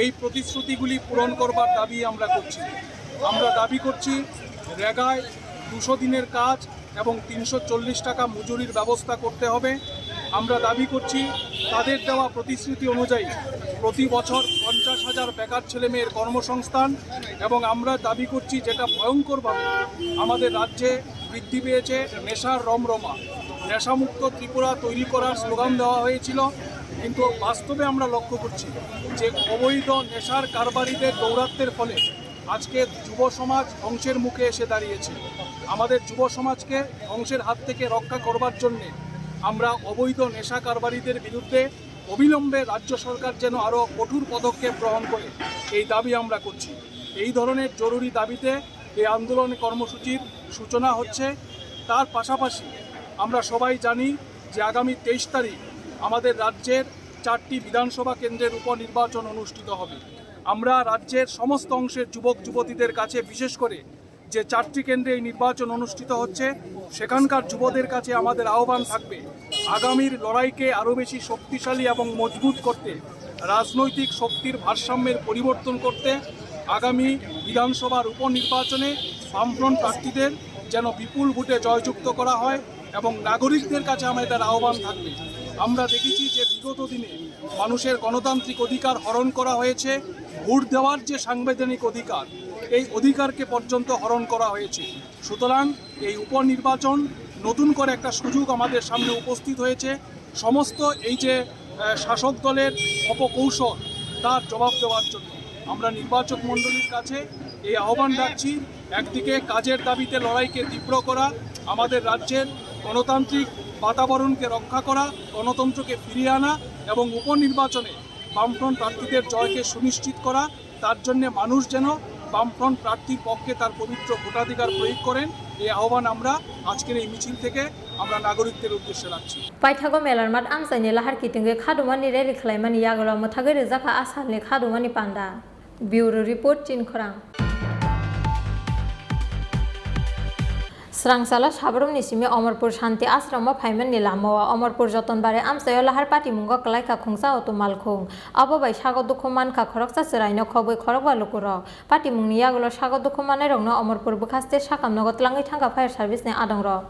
এই প্রতিশ্রুতিগুলি পূরণ করবার দাবি আমরা করছি। আমরা দাবি করছি রেগায় দুশো দিনের কাজ এবং তিনশো চল্লিশ টাকা মজুরির ব্যবস্থা করতে হবে। আমরা দাবি করছি তাদের দেওয়া প্রতিশ্রুতি অনুযায়ী প্রতি বছর পঞ্চাশ হাজার বেকার ছেলে মেয়ের কর্মসংস্থান, এবং আমরা দাবি করছি যেটা ভয়ঙ্করভাবে আমাদের রাজ্যে বৃদ্ধি পেয়েছে নেশার রমরমা। নেশামুক্ত ত্রিপুরা তৈরি করার স্লোগান দেওয়া হয়েছিল, কিন্তু বাস্তবে আমরা লক্ষ্য করছি যে অবৈধ নেশার কারবারিদের দৌরাত্ম্যের ফলে আজকে যুব সমাজ ধ্বংসের মুখে এসে দাঁড়িয়েছে। আমাদের যুব সমাজকে ধ্বংসের হাত থেকে রক্ষা করবার জন্যে আমরা অবৈধ নেশা কারবারিদের বিরুদ্ধে অবিলম্বে রাজ্য সরকার যেন আরও কঠোর পদক্ষেপ গ্রহণ করে, এই দাবি আমরা করছি। এই ধরনের জরুরি দাবিতে এই আন্দোলন কর্মসূচির সূচনা হচ্ছে। তার পাশাপাশি আমরা সবাই জানি যে আগামী তেইশ তারিখ আমাদের রাজ্যের চারটি বিধানসভা কেন্দ্রের উপনির্বাচন অনুষ্ঠিত হবে। আমরা রাজ্যের সমস্ত অংশের যুবক যুবতীদের কাছে, বিশেষ করে যে চারটি কেন্দ্রে এই নির্বাচন অনুষ্ঠিত হচ্ছে, সেখানকার যুবদের কাছে আমাদের আহ্বান থাকবে আগামীর লড়াইকে আরও বেশি শক্তিশালী এবং মজবুত করতে, রাজনৈতিক শক্তির ভারসাম্যের পরিবর্তন করতে আগামী বিধানসভার উপনির্বাচনে বামফ্রন্ট প্রার্থীদের যেন বিপুল ভোটে জয়যুক্ত করা হয় এবং নাগরিকদের কাছে আমাদের আহ্বান থাকবে। আমরা দেখেছি যে বিগত দিনে মানুষের গণতান্ত্রিক অধিকার হরণ করা হয়েছে, ভোট দেওয়ার যে সাংবিধানিক অধিকার, এই অধিকারকে পর্যন্ত হরণ করা হয়েছে। সুতরাং এই উপনির্বাচন নতুন করে একটা সুযোগ আমাদের সামনে উপস্থিত হয়েছে। সমস্ত এই যে, আহ, শাসক দলের অপকৌশল, তার জবাব দেওয়ার জন্য আমরা নির্বাচক মণ্ডলীর কাছে এই আহ্বান রাখছি। একদিকে কাজের দাবিতে লড়াইকে তীব্র করা, আমাদের রাজ্যের গণতান্ত্রিক বাতাবরণকে রক্ষা করা, গণতন্ত্রকে ফিরিয়ে আনা এবং উপনির্বাচনে বামফ্রন্ট প্রার্থীদের জয়কে সুনিশ্চিত করা, তার জন্য মানুষ যেন বামফ্রন্ট প্রার্থীর পক্ষে তার পবিত্র ভোটাধিকার প্রয়োগ করেন, এই আহ্বান আমরা আজকের এই মিছিল থেকে আমরা নাগরিকদের উদ্দেশ্যে রাখছি। Paithago Melarmat amchaini lahar kitingwi khadumani rally khlaimani yagulo mwthagwi rwjakha a salni khadumani panda. Bureau Report, Chinkhorang. Srangchalo Sabrumni simi Omorpur Shanti Ashromo phaimani lamao Omorpur Jotonbari amchaio lahar patimungo kwlaikha khungsa auto malkhung. Abo bai sago dukhu mankha khoroksa chwraino khobwi khorokba lukurok. Patimungni yagulo sago dukhu manairokno Omorpur bwkhaste sakam nogo twlangwi thangkha fire service ni adongrok.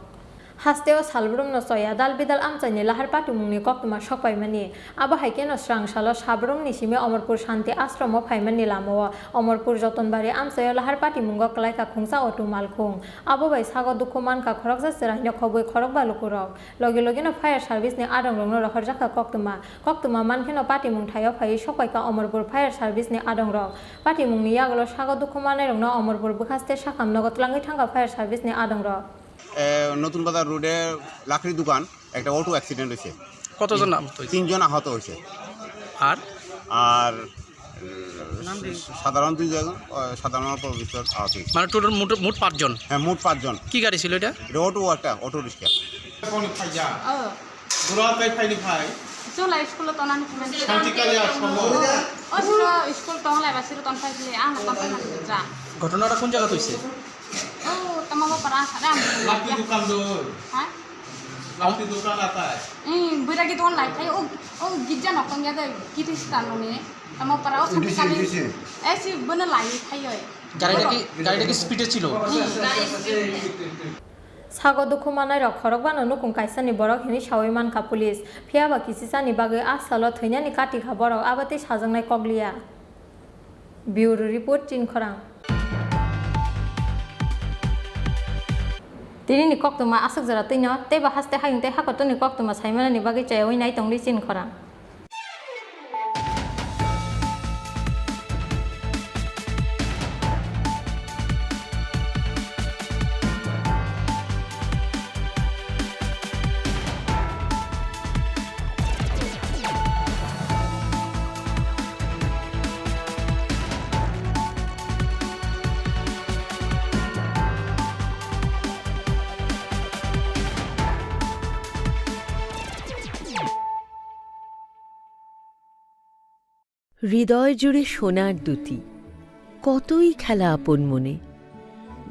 Hasteo salbrumno choya dal bidal amchaini lahar patimungni koktwma sokpaimani. Abo hai kheno srang salo sabrumni simi Omorpur Shanti Ashromo phaimani lamao Omorpur Jotonbari amchaio lahar patimungo kwlaikha khungsa auto malkhung. Abo bai sago dukhu mankha khoroksa chwraino khobwi khorokba lukurok. Logi logino fire service ni adongrokno rohorjakha koktwma. Koktwma mankheno patimung thaio phaiwi sokpaikha Omorpur fire service ni adongrok. Patimungni yagulo sago dukhu manairokno Omorpur bwkhaste sakam nogo twlangwi thangkha fire service ni adongrok. এ, নতুন বাজার রোডে লাকড়ি দোকান, একটা auto accident হয়েছে। কতজন আহত হয়েছে? তিনজন আহত হয়েছে। আর? আর, উম, সাধারণ দুইজন, আহ, সাধারণ অল্প বিস্তর আহত হয়েছে। মানে টোটাল মোট, মোট পাঁচজন? হ্যাঁ, মোট পাঁচজন। কি গাড়ি ছিল এটা? এটা অটো, একটা auto rickshaw. Phone khaijak. Oh. Bura tai phaini phai. Chwng lai school-o tonani phai. Shanti Kalya Ashromo. Oh, siro school tong lai ba siro ton phai le, ang ton phai na ja. ঘটনাটা কোন জায়গাতে হয়েছে? Oh, tamo ba para sa dam. Laki dukan do. Ha? Ang tu dukan atai. Hmm, bera gitu online. Ayo, oh, oh, gija nokong ya deh, gitu sih tanone. Tamo para oh, sampai kali. Eh, si bener lah, ayo. Garai lagi, garai lagi speed-e chilo. Sago dukhu manai rok khorokbano nukung kaisani borok hinwi sawi mankha police. Phiya ba kisisani bagwi a salo thwinani kati kha borok, abo tei sajaknai kokliya. Bureau report, Chinkhorang. Tinini koktwma aswk jora twino, tei ba haste hayung tei hakotorni koktwma saimanani bagwi chayawi nai tongdi Chinkhorang. হৃদয় জুড়ে সোনার দ্যুতি, কতই খেলা আপন মনে।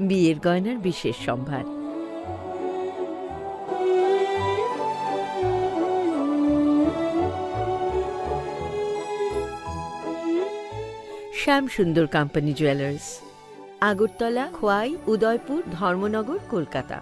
বিয়ের গয়নার বিশেষ সম্ভার। শ্যাম সুন্দর কোম্পানি জুয়েলার্স, আগরতলা, খোয়াই, উদয়পুর, ধর্মনগর, কলকাতা।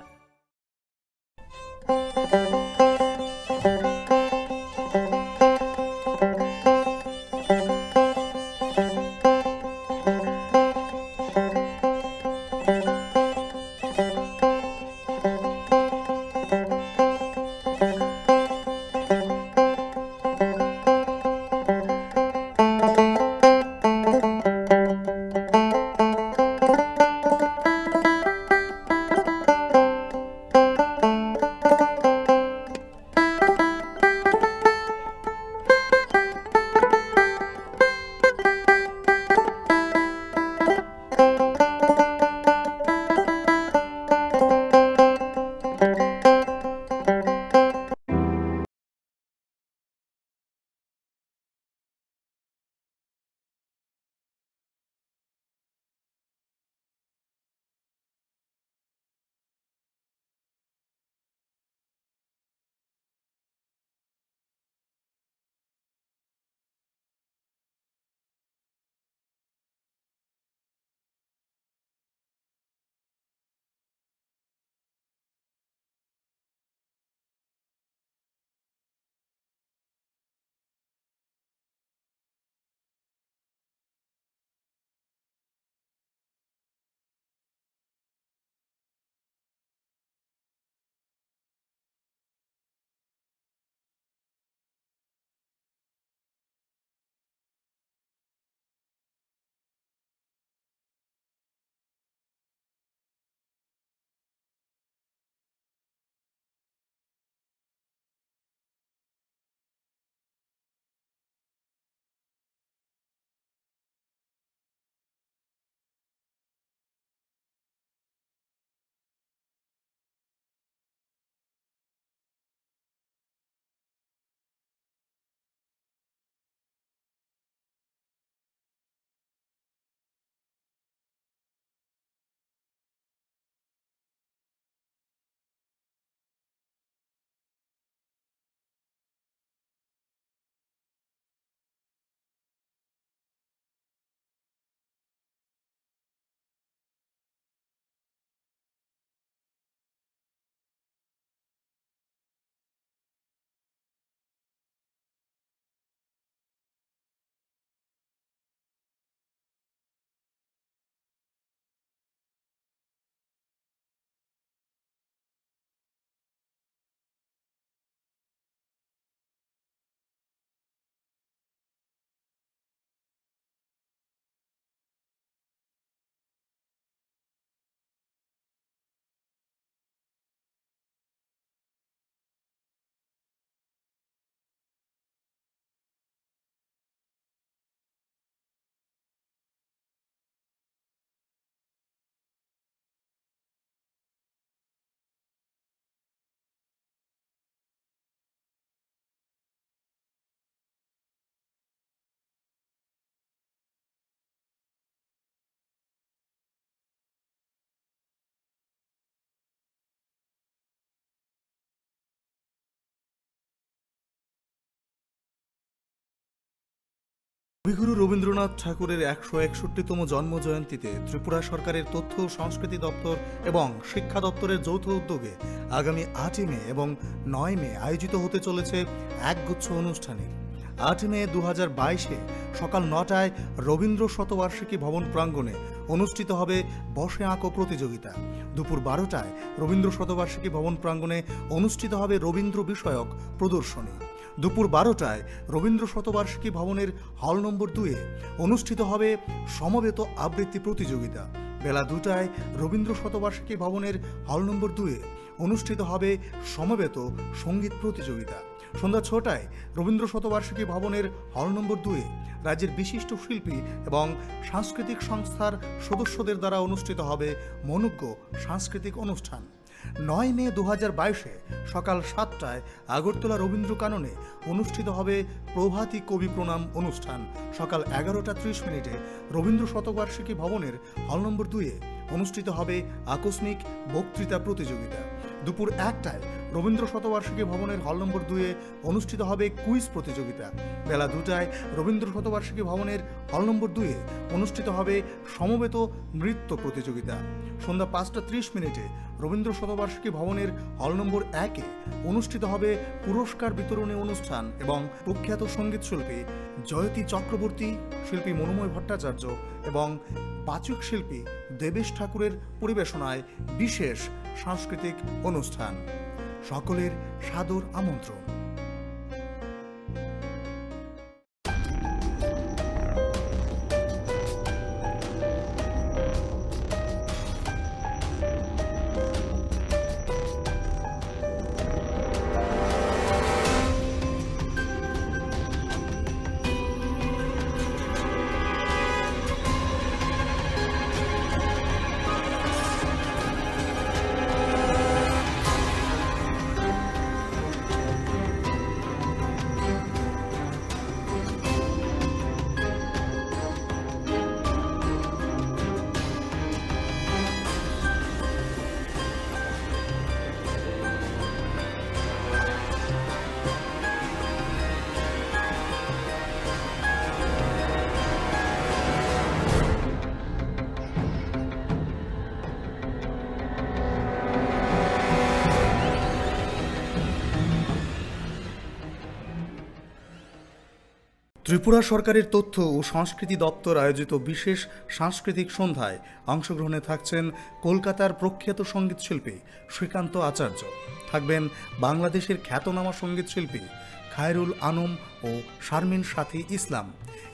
কবিগুরু রবীন্দ্রনাথ ঠাকুরের একশো একষট্টিতম জন্ম জয়ন্তীতে ত্রিপুরা সরকারের তথ্য ও সংস্কৃতি দপ্তর এবং শিক্ষা দপ্তরের যৌথ উদ্যোগে আগামী আটই মে এবং নয় মে আয়োজিত হতে চলেছে একগুচ্ছ অনুষ্ঠানের। আটই মে দু হাজার বাইশে সকাল নটায় রবীন্দ্র শতবার্ষিকী ভবন প্রাঙ্গণে অনুষ্ঠিত হবে বসে আঁকো প্রতিযোগিতা। দুপুর বারোটায় রবীন্দ্র শতবার্ষিকী ভবন প্রাঙ্গণে অনুষ্ঠিত হবে রবীন্দ্র বিষয়ক প্রদর্শনী। দুপুর বারোটায় রবীন্দ্র শতবার্ষিকী ভবনের হল নম্বর দুয়ে অনুষ্ঠিত হবে সমবেত আবৃত্তি প্রতিযোগিতা। বেলা দুটায় রবীন্দ্র শতবার্ষিকী ভবনের হল নম্বর দুয়ে অনুষ্ঠিত হবে সমবেত সঙ্গীত প্রতিযোগিতা। সন্ধ্যা ছটায় রবীন্দ্র শতবার্ষিকী ভবনের হল নম্বর দুয়ে রাজ্যের বিশিষ্ট শিল্পী এবং সাংস্কৃতিক সংস্থার সদস্যদের দ্বারা অনুষ্ঠিত হবে মনোজ্ঞ সাংস্কৃতিক অনুষ্ঠান। নয় মে দু হাজার বাইশে সকাল সাতটায় আগরতলা রবীন্দ্র কাননে অনুষ্ঠিত হবে প্রভাতী কবি প্রণাম অনুষ্ঠান। সকাল এগারোটা ত্রিশ মিনিটে রবীন্দ্র শতবার্ষিকী ভবনের হল নম্বর দুয়ে অনুষ্ঠিত হবে আকস্মিক বক্তৃতা প্রতিযোগিতা। দুপুর একটায় রবীন্দ্র শতবার্ষিকী ভবনের হল নম্বর দুয়ে অনুষ্ঠিত হবে কুইজ প্রতিযোগিতা। বেলা দুটায় রবীন্দ্র শতবার্ষিকী ভবনের হল নম্বর দুয়ে অনুষ্ঠিত হবে সমবেত নৃত্য প্রতিযোগিতা। সন্ধ্যা পাঁচটা ত্রিশ মিনিটে রবীন্দ্র শতবার্ষিকী ভবনের হল নম্বর একে অনুষ্ঠিত হবে পুরস্কার বিতরণী অনুষ্ঠান এবং প্রখ্যাত সঙ্গীতশিল্পী জয়তী চক্রবর্তী, শিল্পী মনোময় ভট্টাচার্য এবং বাচক শিল্পী দেবেশ ঠাকুরের পরিবেশনায় বিশেষ সাংস্কৃতিক অনুষ্ঠান। সকলের সাদর আমন্ত্রণ। ত্রিপুরা সরকারের তথ্য ও সংস্কৃতি দপ্তর আয়োজিত বিশেষ সাংস্কৃতিক সন্ধ্যায় অংশগ্রহণে থাকছেন কলকাতার প্রখ্যাত সঙ্গীতশিল্পী শ্রীকান্ত আচার্য, থাকবেন বাংলাদেশের খ্যাতনামা সঙ্গীতশিল্পী খায়রুল আনম ও শারমিন সাথী ইসলাম।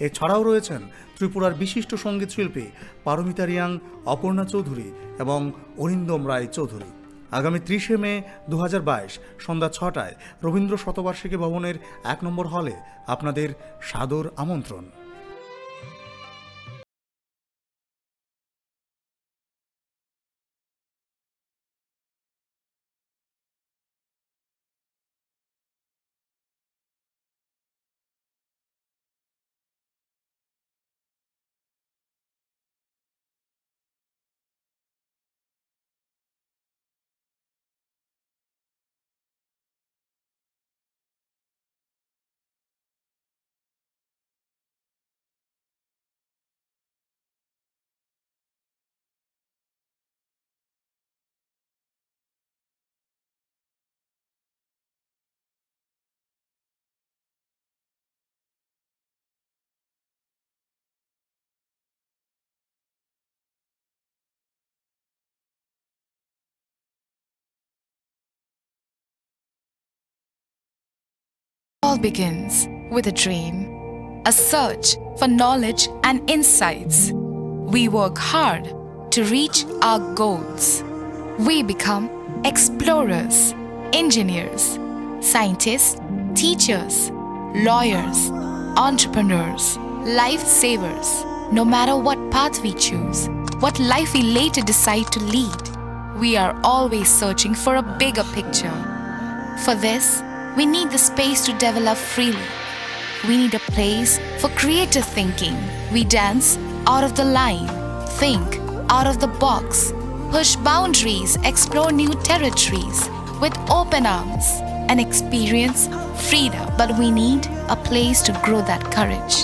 এছাড়াও রয়েছেন ত্রিপুরার বিশিষ্ট সঙ্গীতশিল্পী পারমিতা রিয়াং, অপর্ণা চৌধুরী এবং অরিন্দম রায় চৌধুরী। আগামী ত্রিশে মে দু হাজার বাইশ সন্ধ্যা ছটায় রবীন্দ্র শতবার্ষিকী ভবনের এক নম্বর হলে আপনাদের সাদর আমন্ত্রণ। All begins with a dream, a search for knowledge and insights. We work hard to reach our goals. We become explorers, engineers, scientists, teachers, lawyers, entrepreneurs, lifesavers. No matter what path we choose, what life we later decide to lead, we are always searching for a bigger picture. For this, we need the space to develop freely. We need a place for creative thinking. We dance out of the line, think out of the box, push boundaries, explore new territories with open arms and experience freedom. But we need a place to grow that courage.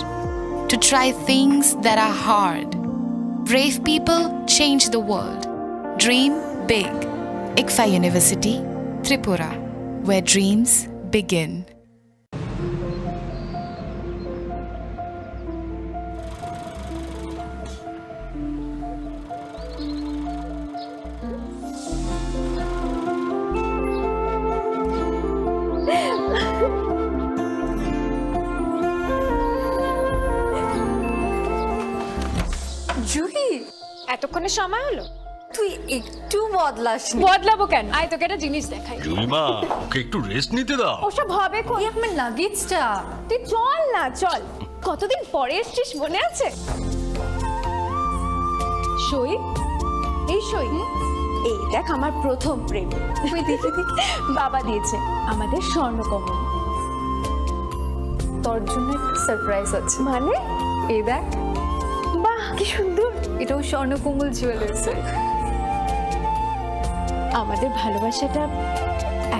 to try things that are hard. Brave people change the world. Dream big. ICFAI University, Tripura, where dreams begin. Juhi, এতক্ষণে সময় হলো? তুই একটু বদলাসনি। বদলাবো কেন? আয়, তোকে একটা জিনিস দেখাই। জুলিমা, ওকে একটু রেস্ট নিতে দাও। ওসব হবে কোন? এই আমার লাগেজটা। তুই চল না, চল। কতদিন পরে এসছিস, মনে আছে? সই, এই সই। এই দেখ, আমার প্রথম প্রেম। তুই দেখে দেখে। বাবা দিয়েছে, আমাদের স্বর্ণকমল। তোর জন্য একটা সারপ্রাইজ আছে। মানে? এই দেখ। বাহ, কি সুন্দর। এটাও স্বর্ণকমল জুয়েলার্সের। আমাদের ভালোবাসাটা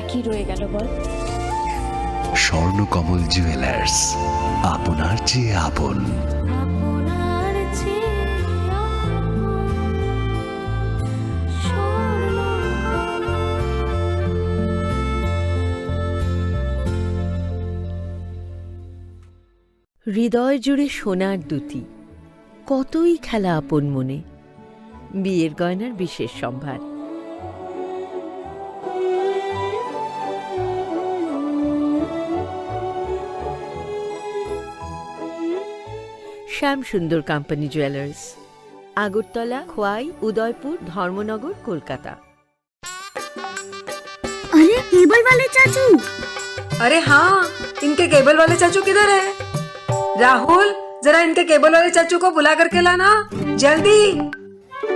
একই রয়ে গেল, বল? স্বর্ণকমল জুয়েলার্স, আপনার চেয়ে আপন। আপনার চেয়ে আপন। হৃদয় জুড়ে সোনার দ্যুতি, কতই খেলা আপন মনে। বিয়ের গয়নার বিশেষ সম্ভার। শ্যাম সুন্দর কোম্পানি জুয়েলার্স, আগরতলা, খোয়াই, উদয়পুর, ধর্মনগর, কলকাতা। अरे, केबल वाले चाचू। अरे हाँ, इनके केबल वाले चाचू किधर है? राहुल, जरा इनके केबल वाले चाचू को बुला करके लाना, जल्दी।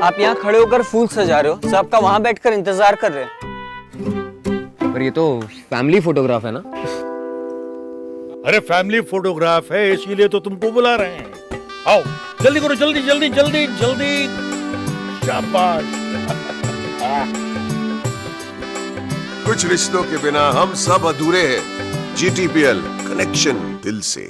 आप यहाँ खड़े होकर फूल सजा रहे हो, सबका वहाँ बैठकर इंतजार कर रहे हैं। पर ये तो फैमिली फोटोग्राफ है ना? अरे, फैमिली फोटोग्राफ है, इसीलिए तो तुमको बुला रहे हैं। आओ, जल्दी करो, जल्दी, जल्दी, जल्दी, जल्दी। शाबाश। कुछ रिश्तों के बिना हम सब अधूरे हैं। जीटीपीएल, कनेक्शन दिल से।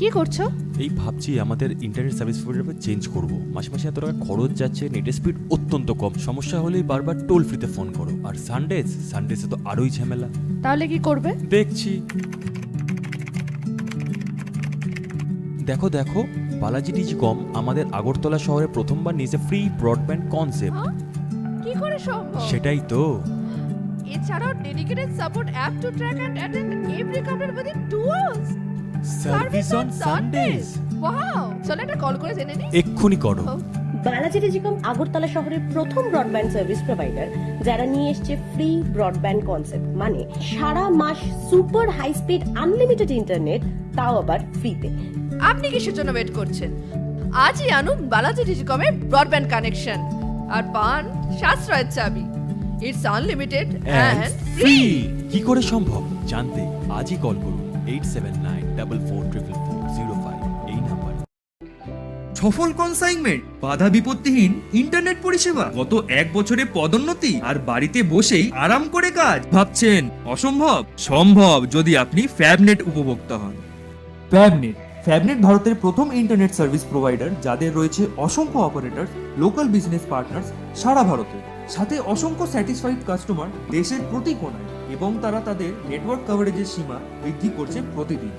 কি করছো? এই ভাবছি আমাদের ইন্টারনেট সার্ভিস প্রোভাইডার চেঞ্জ করব। মাসে মাসে এত টাকা খরচ যাচ্ছে, নেটের স্পিড অত্যন্ত কম। সমস্যা হলেই বারবার টোল ফ্রিতে ফোন করো। আর সানডেজ, সানডেজে তো আরোই ঝামেলা। তাহলে কি করবে? দেখছি। দেখো, দেখো, বালাজি টেলিকম আমাদের আগরতলা শহরে প্রথমবার নিয়েছে ফ্রি ব্রডব্যান্ড কনসেপ্ট। হ্যাঁ? কি করে সম্ভব? সেটাই তো। এছাড়াও dedicated support app to track and attend every complaint within two hours. Service on Sundays. Wow! চলো একটা কল করে জেনে নিই। এক্ষুনি করো। ও। বালাজি টেলিকম আগরতলা শহরের প্রথম ব্রডব্যান্ড সার্ভিস প্রোভাইডার, যারা নিয়ে এসছে ফ্রি ব্রডব্যান্ড কনসেপ্ট, মানে সারা মাস super high speed unlimited internet, তাও আবার ফ্রিতে। আপনি কিসের জন্য ওয়েট করছেন? আজই আনুন বালাজি টেলিকমের ব্রডব্যান্ড কানেকশন আর পান সাশ্রয়ের চাবি। It's unlimited and free. কি করে সম্ভব জানতে আজই কল করুন eight seven nine double four triple four zero five এই নাম্বারে। সফল কনসাইনমেন্ট, বাধা বিপত্তিহীন ইন্টারনেট পরিষেবা, গত এক বছরে পদোন্নতি আর বাড়িতে বসেই আরাম করে কাজ। ভাবছেন অসম্ভব? সম্ভব, যদি আপনি ফ্যাবনেট উপভোক্তা হন। ফ্যাবনেট। ফ্যাবনেট ভারতের প্রথম ইন্টারনেট সার্ভিস প্রোভাইডার, যাদের রয়েছে অসংখ্য অপারেটর, লোকাল বিজনেস পার্টনার্স সারা ভারতে, সাথে অসংখ্য স্যাটিসফাইড কাস্টমার দেশের প্রতি কোণায়। এবং তারা তাদের নেটওয়ার্ক কভারেজের সীমা বৃদ্ধি করছে প্রতিদিন।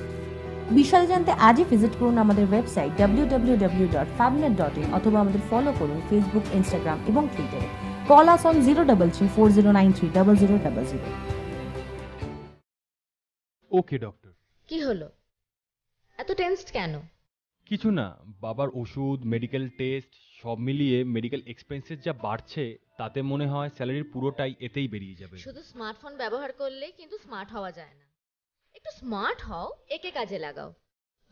বিশদে জানতে আজই ভিজিট করুন আমাদের website W W W dot ফ্যাবনেট ডট ইন অথবা আমাদের ফলো করুন Facebook, Instagram এবং Twitter-এ। Call us on zero double three four zero nine three double zero double zero. ওকে ডক্টর। কি হলো? এত টেন্সড কেন? কিছু না, বাবার ওষুধ, মেডিকেল টেস্ট, সব মিলিয়ে মেডিকেল এক্সপেন্সেস যা বাড়ছে, তাতে মনে হয় স্যালারির পুরোটাই এতেই বেরিয়ে যাবে। শুধু স্মার্টফোন ব্যবহার করলে কিন্তু স্মার্ট হওয়া যায় না। একটু স্মার্ট হও, একে কাজে লাগাও।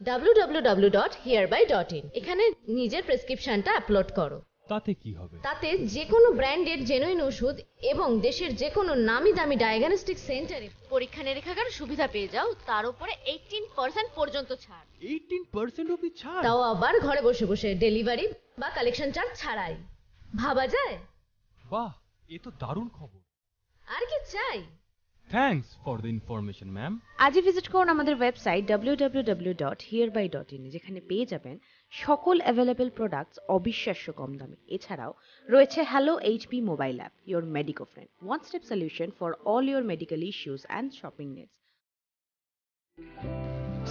ডাব্লিউ ডাব্লিউ ডাব্লিউ ডট হিয়ারবাই ডট ইন। এখানে নিজের প্রেসক্রিপশনটা আপলোড করো। তাতে কি হবে? তাতে যে কোনো ব্র্যান্ডের জেনুইন ওষুধ এবং দেশের যে কোনো নামি দামি ডায়াগনস্টিক সেন্টারে পরীক্ষা নিরীক্ষাগার সুবিধা পেয়ে যাও, তার উপরে এইটিন পার্সেন্ট পর্যন্ত ছাড়। এইটিন পার্সেন্ট অবধি ছাড়? তাও আবার ঘরে বসে বসে, ডেলিভারি বা কালেকশন চার্জ ছাড়াই। ভাবা যায়? বাহ, এ তো দারুণ খবর। আর কি চাই? Thanks for the information ma'am. আজই ভিজিট করুন আমাদের website W W W dot হিয়ারবাই ডট ইন, যেখানে পেয়ে যাবেন সকল অ্যাভেলেবল প্রোডাক্টস অবিশ্বাস্য কম দামে। এছাড়াও রয়েছে Hello H P mobile app, your Medico friend, one step solution for all your medical issues and shopping needs.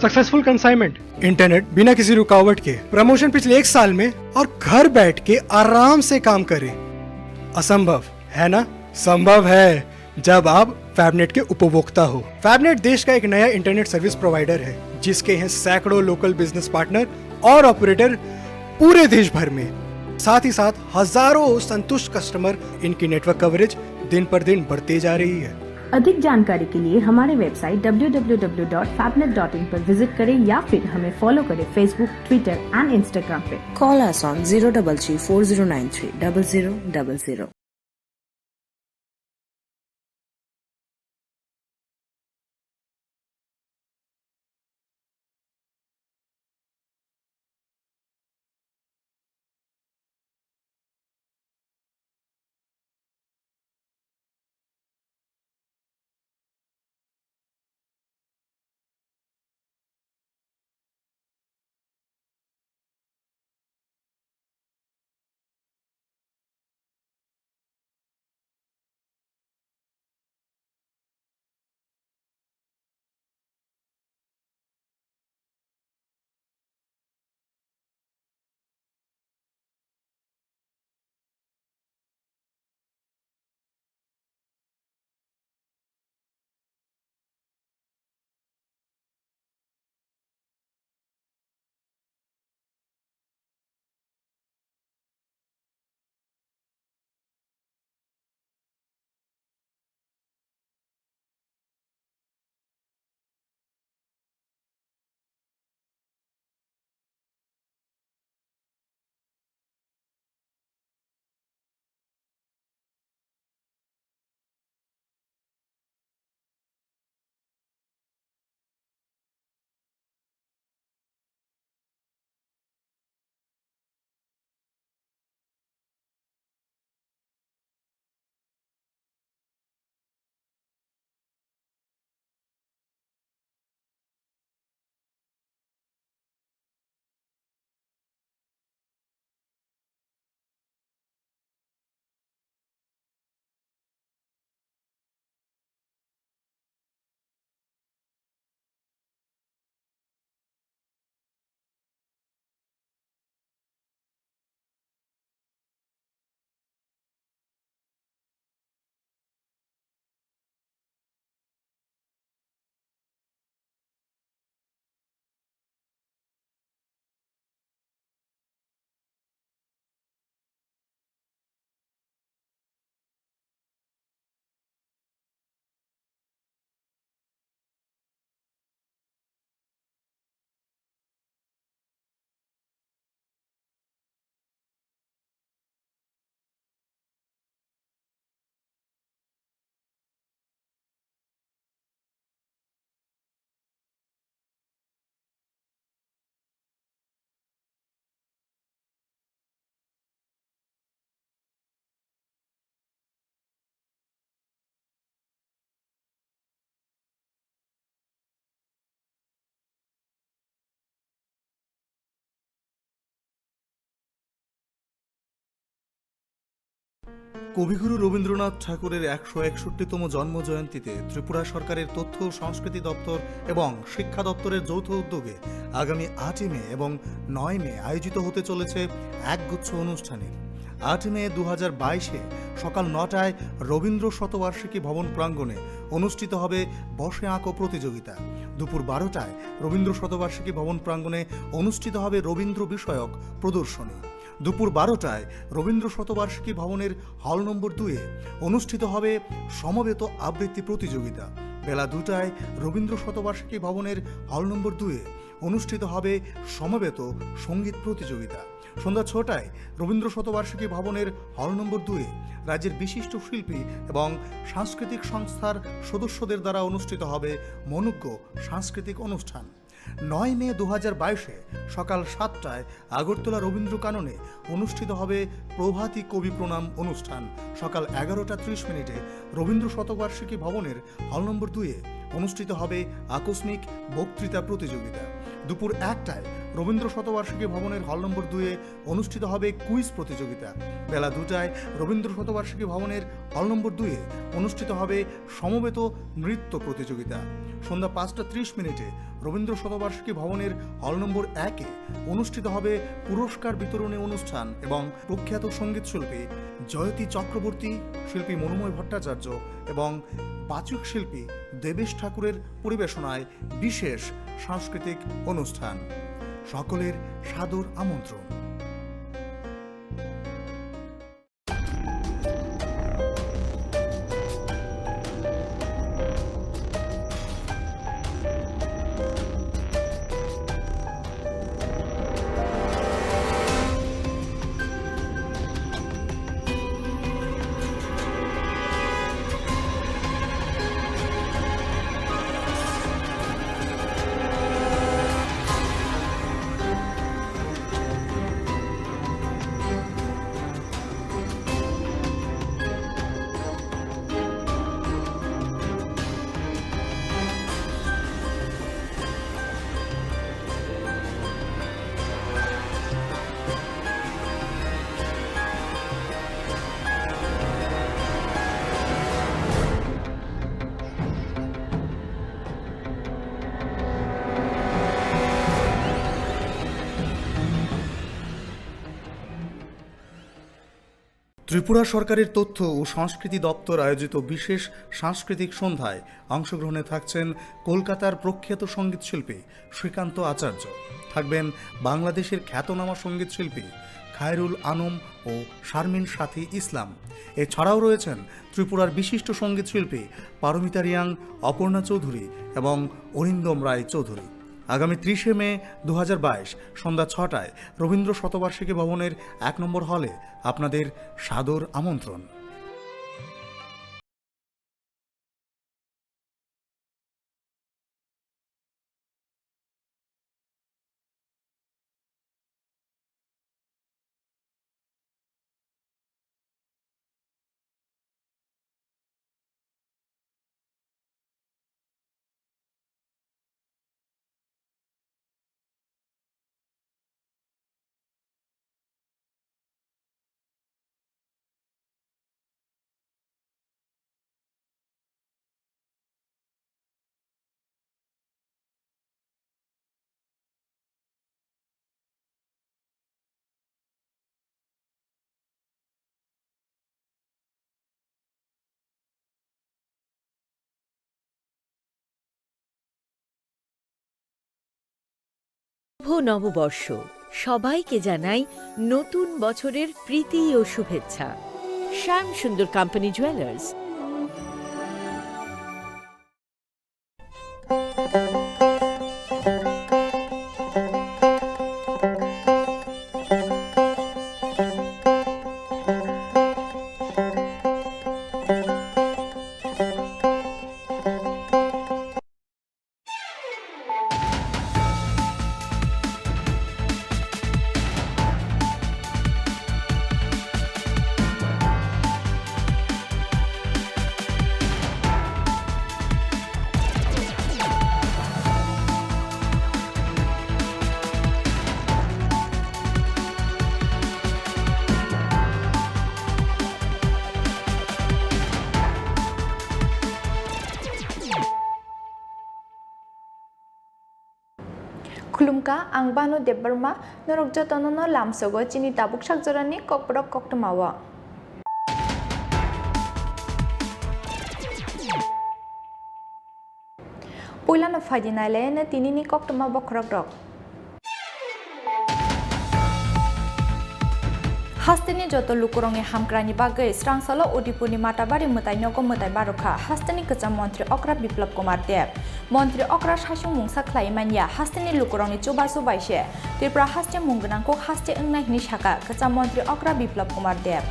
Successful consignment, internet बिना किसी रुकावट के, प्रमोशन पिछले एक साल में और घर बैठ के आराम से काम करें। असंभव है ना? संभव है, जब आप फैबनेट के उपभोक्ता हो। फैबनेट देश का एक नया इंटरनेट सर्विस प्रोवाइडर है, जिसके हैं सैकड़ों लोकल बिजनेस पार्टनर और ऑपरेटर पूरे देश भर में। साथ ही साथ हजारों संतुष्ट कस्टमर, इनकी नेटवर्क कवरेज दिन पर दिन बढ़ते जा रही है। अधिक जानकारी के लिए हमारे website W W W dot फैबनेट डॉट इन पर विजिट करें या फिर हमें फॉलो करें Facebook, Twitter and Instagram पे। Call us on zero double three four zero nine three double zero double zero. কবিগুরু রবীন্দ্রনাথ ঠাকুরের একশো একষট্টিতম জন্ম জয়ন্তীতে ত্রিপুরা সরকারের তথ্য ও সংস্কৃতি দপ্তর এবং শিক্ষা দপ্তরের যৌথ উদ্যোগে আগামী আটই মে এবং নয় মে আয়োজিত হতে চলেছে একগুচ্ছ অনুষ্ঠানের। আট মে দু হাজার বাইশে সকাল নটায় রবীন্দ্র শতবার্ষিকী ভবন প্রাঙ্গণে অনুষ্ঠিত হবে বসে আঁকো প্রতিযোগিতা। দুপুর বারোটায় রবীন্দ্র শতবার্ষিকী ভবন প্রাঙ্গণে অনুষ্ঠিত হবে রবীন্দ্র বিষয়ক প্রদর্শনী। দুপুর বারোটায় রবীন্দ্র শতবার্ষিকী ভবনের হল নম্বর দুয়ে অনুষ্ঠিত হবে সমবেত আবৃত্তি প্রতিযোগিতা। বেলা দুটায় রবীন্দ্র শতবার্ষিকী ভবনের হল নম্বর দুয়ে অনুষ্ঠিত হবে সমবেত সঙ্গীত প্রতিযোগিতা। সন্ধ্যা ছটায় রবীন্দ্র শতবার্ষিকী ভবনের হল নম্বর দুয়ে রাজ্যের বিশিষ্ট শিল্পী এবং সাংস্কৃতিক সংস্থার সদস্যদের দ্বারা অনুষ্ঠিত হবে মনোজ্ঞ সাংস্কৃতিক অনুষ্ঠান। নয় মে দু হাজার বাইশে সকাল সাতটায় আগরতলা রবীন্দ্র কাননে অনুষ্ঠিত হবে প্রভাতী কবি প্রণাম অনুষ্ঠান। সকাল এগারোটা ত্রিশ মিনিটে রবীন্দ্র শতবার্ষিকী ভবনের হল নম্বর দুয়ে অনুষ্ঠিত হবে আকস্মিক বক্তৃতা প্রতিযোগিতা। দুপুর একটায় রবীন্দ্র শতবার্ষিকী ভবনের হল নম্বর দুয়ে অনুষ্ঠিত হবে কুইজ প্রতিযোগিতা। বেলা দুটায় রবীন্দ্র শতবার্ষিকী ভবনের হল নম্বর দুয়ে অনুষ্ঠিত হবে সমবেত নৃত্য প্রতিযোগিতা। সন্ধ্যা পাঁচটা ত্রিশ মিনিটে রবীন্দ্র শতবার্ষিকী ভবনের হল নম্বর একে অনুষ্ঠিত হবে পুরস্কার বিতরণী অনুষ্ঠান এবং প্রখ্যাত সঙ্গীত শিল্পী জয়তী চক্রবর্তী, শিল্পী মনোময় ভট্টাচার্য এবং বাচক শিল্পী দেবেশ ঠাকুরের পরিবেশনায় বিশেষ সাংস্কৃতিক অনুষ্ঠান। সকলের সাদর আমন্ত্রণ। ত্রিপুরা সরকারের তথ্য ও সংস্কৃতি দপ্তর আয়োজিত বিশেষ সাংস্কৃতিক সন্ধ্যায় অংশগ্রহণে থাকছেন কলকাতার প্রখ্যাত সঙ্গীত শিল্পী শ্রীকান্ত আচার্য, থাকবেন বাংলাদেশের খ্যাতনামা সঙ্গীত শিল্পী খায়রুল আনম ও শারমিন সাথী ইসলাম। এছাড়াও রয়েছেন ত্রিপুরার বিশিষ্ট সঙ্গীত শিল্পী পারমিতা রিয়াং, অপর্ণা চৌধুরী এবং অরিন্দম রায় চৌধুরী। আগামী ত্রিশে মে দু হাজার বাইশ সন্ধ্যা ছটায় রবীন্দ্র শতবার্ষিকী ভবনের এক নম্বর হলে আপনাদের সাদর আমন্ত্রণ। শুভ নববর্ষ। সবাইকে জানাই নতুন বছরের প্রীতি ও শুভেচ্ছা। শ্যাম সুন্দর company jewellers. Khulumkha, ang Banu Debbarma, norok jotono no lamsogo chini tabuk sakjorani kokborok koktwmao. Puilano phaidi nailaino tinini koktwma bokhorokrok. Hasteni joto lukurokni hamkraini bagwi srangsalo Udaipurni Matabari mwtai nogo mwtai barokha hasteni kwcham montri okra Biplab Kumar Deb. Montri okra saichung mungsa khlai manya hasteni lukurokni chubachu bai se Tripura haste mung gwnang kok haste wngnai hwnwi sakha kwcham montri okra Biplab Kumar Deb.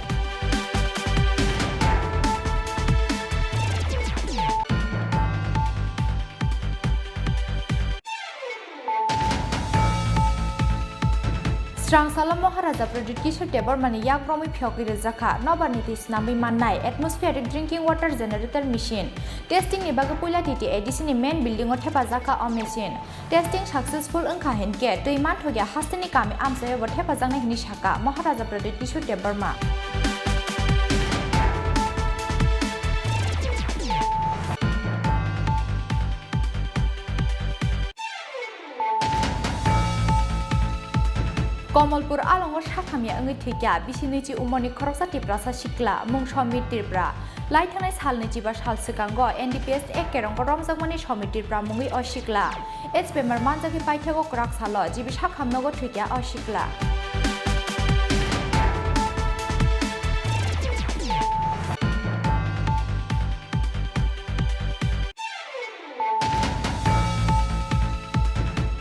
Srangsalo Maharaja Pradyut Kishore Debbarmani yak romwi phiyogwi rwjakha nobar niti snamwi mannai atmospheric drinking water generator machine. Testing ni bagwi puila T T A D C ni main building o thepajakha o machine. Testing successful wngkha hinkhe twi manthokya hasteni kami amchaio bo thepajaknai hwnwi sakha Maharaja Pradyut Kishore Debbarma. Komolpur alongo sakhamya wngwi thwikha bisi nwichi umorni khoroksa Tiprasa sikla, mung Somir Tripura. Lai thangnai salni chiba sal swkango N D P S A kerongbo romjakmani Somir Tripura mungwi o sikla H bemar manjakwi paithago kwrak salo G B sakham nogo thwikha o sikla.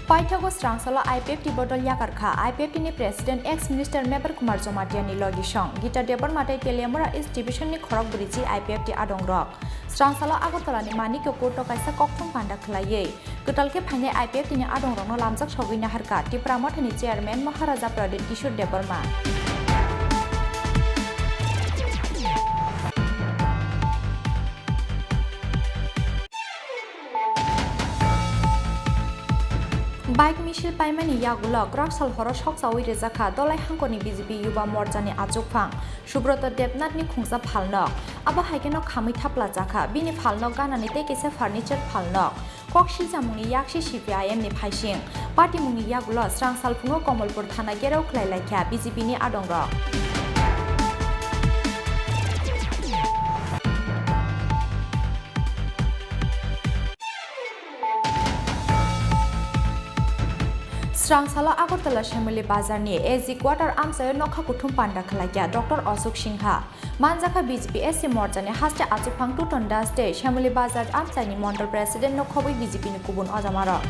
Paithago srangsalo I P F T bodol yakarkha I P F T ni President ex Minister Mebar Kumar Jamatia ni logisong Gita Debbarma tei Teliamura East Division ni khorok briji I P F T adongrok. Srangsalo Agartala ni Manikya Court o kaisa kokthum panda khwlaiwi kwtal khe phainai I P F T ni adongrokno lamjak sogwi naharkha Tipra Mothani Chairman Maharaja Pradyut Kishore Debbarma. Bike misil paimani yagulo kwrak sal horo sokchawi rwjakha Dolai hangkorni B J P Yuba Morchani achukphang Subroto Debnathni khungsa phalnok. Abo hai kheno khamwi thaplajakha bini phalnok ganani tei kaisa furniture phalnok. Kok silchamungni yaksi C P I M ni phaising. Patimungni yagulo srang salphungo Komolpur thana gherao khlai laikha B J P ni adongrok. Srang salo Agartala Shemuli Bazar ni A G Quarter amchaio nokha kuthum panda khwlaikha Doctor Ashok Singha. Manjakha B J P S C morchani haste achukphang Tuton Das tei Shemuli Bazar amchaini Mondol President no khobwi B J P ni kubun ojamarok.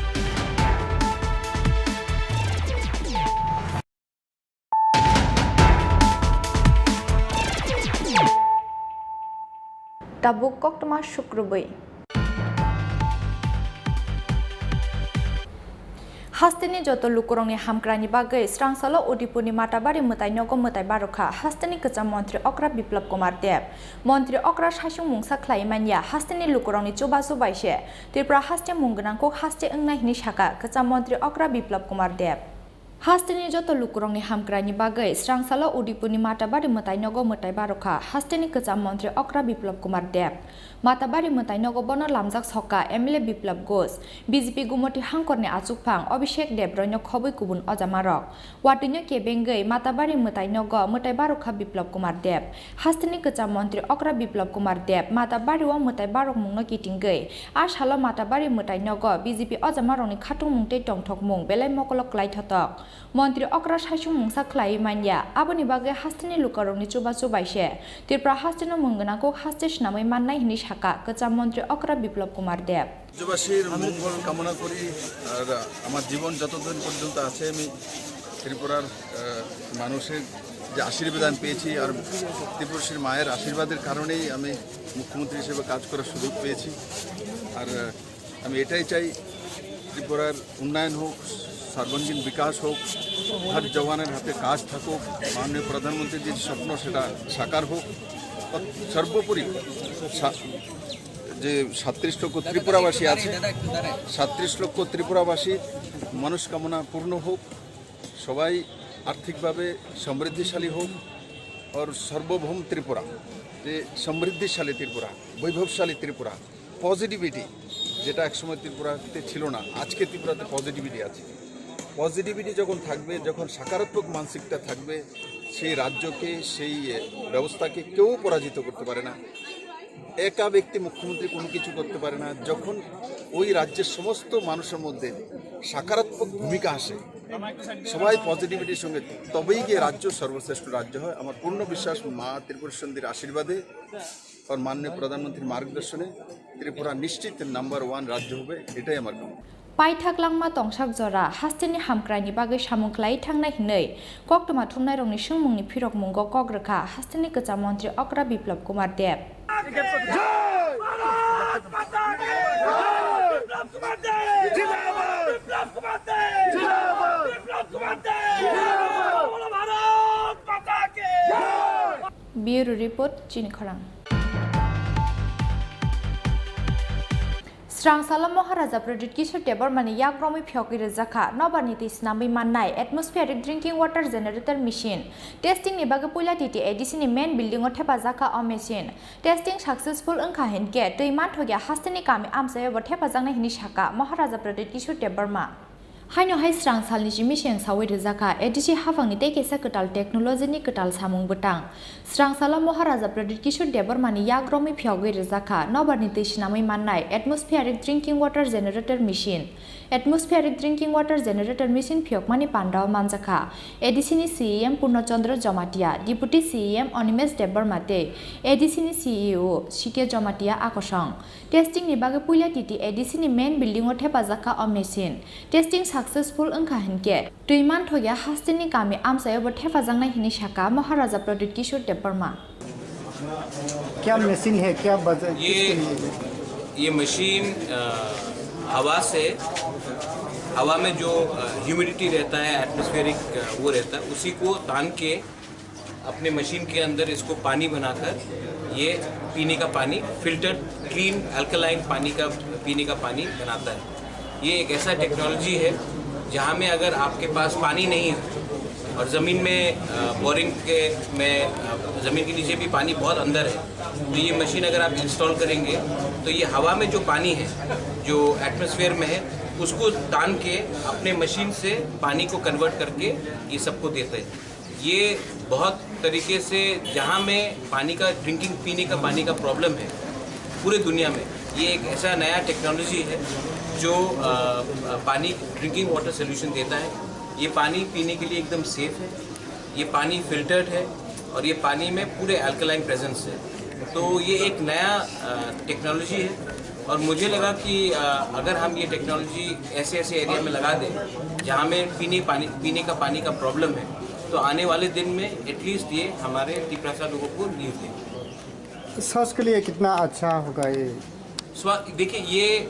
Tabuk koktwma sukrubwi. Hasteni joto lukurokni hamkraini bagwi srangsalo Udaipurni Matabari mwtai nogo mwtai barokha hasteni kwcham montri okra Biplab Kumar Deb. Montri okra saichung mungsa khlai manya hasteni lukurokni chubachu bai se Tripura haste mung gwnang kok haste wngnai hwnwi sakha kwcham montri okra Biplab Kumar Deb. Hasteni joto lukurokni hamkraini bagwi srangsalo Udaipurni Matabari mwtai nogo mwtai barokha hasteni kwcham montri okra Biplab Kumar Deb. Matabari mwtai nogo bono lamjak sokha M L A Biplab Ghosh, B J P Gumoti hangkorni achukphang Abhishek Deb roino khobwi kubun ojamarok. Watwino kebengwi Matabari mwtai nogo mwtai barokha Biplab Kumar Deb. Hasteni kwcham montri okra Biplab Kumar Deb Matabari o mwtai barokmungno kitingwi a salo Matabari mwtai nogo B J P ojamarokni khatungmung tei tongthokmung belai mokolo kwlai thotok. Montri okra saichung mungsa khlaiwi manya, aboni bagwi hasteni lukurokni chubachu bai se Tripura hasteno mung gwnang kok haste swnamwi mannai hwnwi sakha kwcham montri okra Biplab Kumar Deb. রাজ্যবাসীর মঙ্গল কামনা করি। আর আমার জীবন যতদিন পর্যন্ত আছে, আমি ত্রিপুরার, আহ, মানুষের যে আশীর্বাদ আমি পেয়েছি, আর ত্রিপুরসীর মায়ের আশীর্বাদের কারণেই আমি মুখ্যমন্ত্রী হিসেবে কাজ করার সুযোগ পেয়েছি। আর, আহ, আমি এটাই চাই, ত্রিপুরার উন্নয়ন হোক, সর্বাঙ্গীন বিকাশ হোক, হর জওয়ানের হাতে কাজ থাকুক, মাননীয় প্রধানমন্ত্রীর যে স্বপ্ন সেটা সাকার হোক। সর্বোপরি সা-, যে সাতত্রিশ লক্ষ ত্রিপুরাবাসী আছে, সাতত্রিশ লক্ষ ত্রিপুরাবাসীর মনস্কামনা পূর্ণ হোক, সবাই আর্থিকভাবে সমৃদ্ধিশালী হোক, আর সার্বভৌম ত্রিপুরা, যে সমৃদ্ধিশালী ত্রিপুরা, বৈভবশালী ত্রিপুরা, পজিটিভিটি, যেটা একসময় ত্রিপুরাতে ছিল না, আজকে ত্রিপুরাতে পজিটিভিটি আছে। পজিটিভিটি যখন থাকবে, যখন সকারাত্মক মানসিকতা থাকবে, সেই রাজ্যকে, সেই এ, ব্যবস্থাকে কেউ পরাজিত করতে পারে না। একা ব্যক্তি মুখ্যমন্ত্রী কোনো কিছু করতে পারে না। যখন ওই রাজ্যের সমস্ত মানুষের মধ্যে সকারাত্মক ভূমিকা আসে, সবাই পজিটিভিটির সঙ্গে, তবেই গিয়ে রাজ্য সর্বশ্রেষ্ঠ রাজ্য হয়। আমার পূর্ণ বিশ্বাস মা ত্রিপুরা সুন্দরীর আশীর্বাদে, কারণ মাননীয় প্রধানমন্ত্রীর মার্গদর্শনে ত্রিপুরা নিশ্চিত নাম্বার ওয়ান রাজ্য হবে, এটাই আমার কামনা। Paithak langma tongsak jora, hasteni hamkraini bagwi samung khlai thangnai hinwi koktwma thumnairokni swngmungni phirokmungo kok rwkha hasteni kwcham montri Okra Biplab Kumar Deb. Bureau Report, Chini Khorang. Srangsalo Maharaja Pradyut Kishore Debbarmani yak romwi phiyogwi rwjakha, nobarni twi swnamwi mannai atmospheric drinking water generator machine. Testing ni bagwi puila T T A D C ni main building o thepajakha o machine. Testing successful wngkha hinkhe twi manthokya hasteni kami amchaio bo thepajaknai hinwi sakha Maharaja Pradyut Kishore Debbarma. Haino hai srang salni simi seng sawi rwjakha A D C haphangni tei kaisa kwtal technology ni kwtal samung bwtang. Srang salo Maharaja Pradyut Kishore Debbarmani yak romwi phiyogwi rwjakha nobarni twi swnamwi mannai atmospheric drinking water generator machine. Atmospheric drinking water generator machine phiyokmani pandao manjakha A D C ni C E M Purno Chandra Jamatia, Deputy C E M Animesh Debbarma tei A D C ni C E O C K Jamatia akosong. Testing ni bagwi puila T T A D C ni main building o thepajakha o machine. Testing successful wngkha hinkhe twi manthokya hasteni kami amchaio bo thepajaknai hinwi sakha Maharaja Pradyut Kishore Debbarma. क्या मशीन है, क्या बजा, ये किसके लिए? ये मशीन, अ, हवा से, हवा में जो, अ, ह्यूमिडिटी रहता है, एटमॉस्फेरिक, अ, वो रहता है, उसी को तान के अपने मशीन के अंदर इसको पानी बनाकर ये पीने का पानी, फिल्टर्ड क्लीन अल्कलाइन पानी का, पीने का पानी बनाता है। ये एक ऐसा टेक्नोलॉजी है जहाँ में अगर आपके पास पानी नहीं है और ज़मीन में, अ, बोरिंग के में, अ, ज़मीन के नीचे भी पानी बहुत अंदर है, तो ये मशीन अगर आप इंस्टॉल करेंगे तो ये हवा में जो पानी है, जो एटमॉस्फेयर में है, उसको तान के अपने मशीन से पानी को कन्वर्ट करके ये सबको देते हैं। ये बहुत तरीके से, जहाँ में पानी का, ड्रिंकिंग, पीने का पानी का प्रॉब्लम है पूरे दुनिया में, ये एक ऐसा नया टेक्नोलॉजी है जो, अ, अ, पानी, ड्रिंकिंग वाटर सॉल्यूशन देता है। ये पानी पीने के लिए एकदम सेफ है, ये पानी फिल्टर्ड है और ये पानी में पूरे अल्कलाइन प्रेजेंस है। तो ये एक नया, अ, टेक्नोलॉजी है और मुझे लगा कि, अ, अगर हम ये टेक्नोलॉजी ऐसे ऐसे एरिया में लगा दें जहाँ में पीने पानी, पीने का पानी का प्रॉब्लम है, तो आने वाले दिन में एटलीस्ट ये हमारे तिपरासा लोगों को न्यूज़ देंगे। स्वास्थ्य के लिए कितना अच्छा होगा ये? स्वा-, देखिए, ये, अ,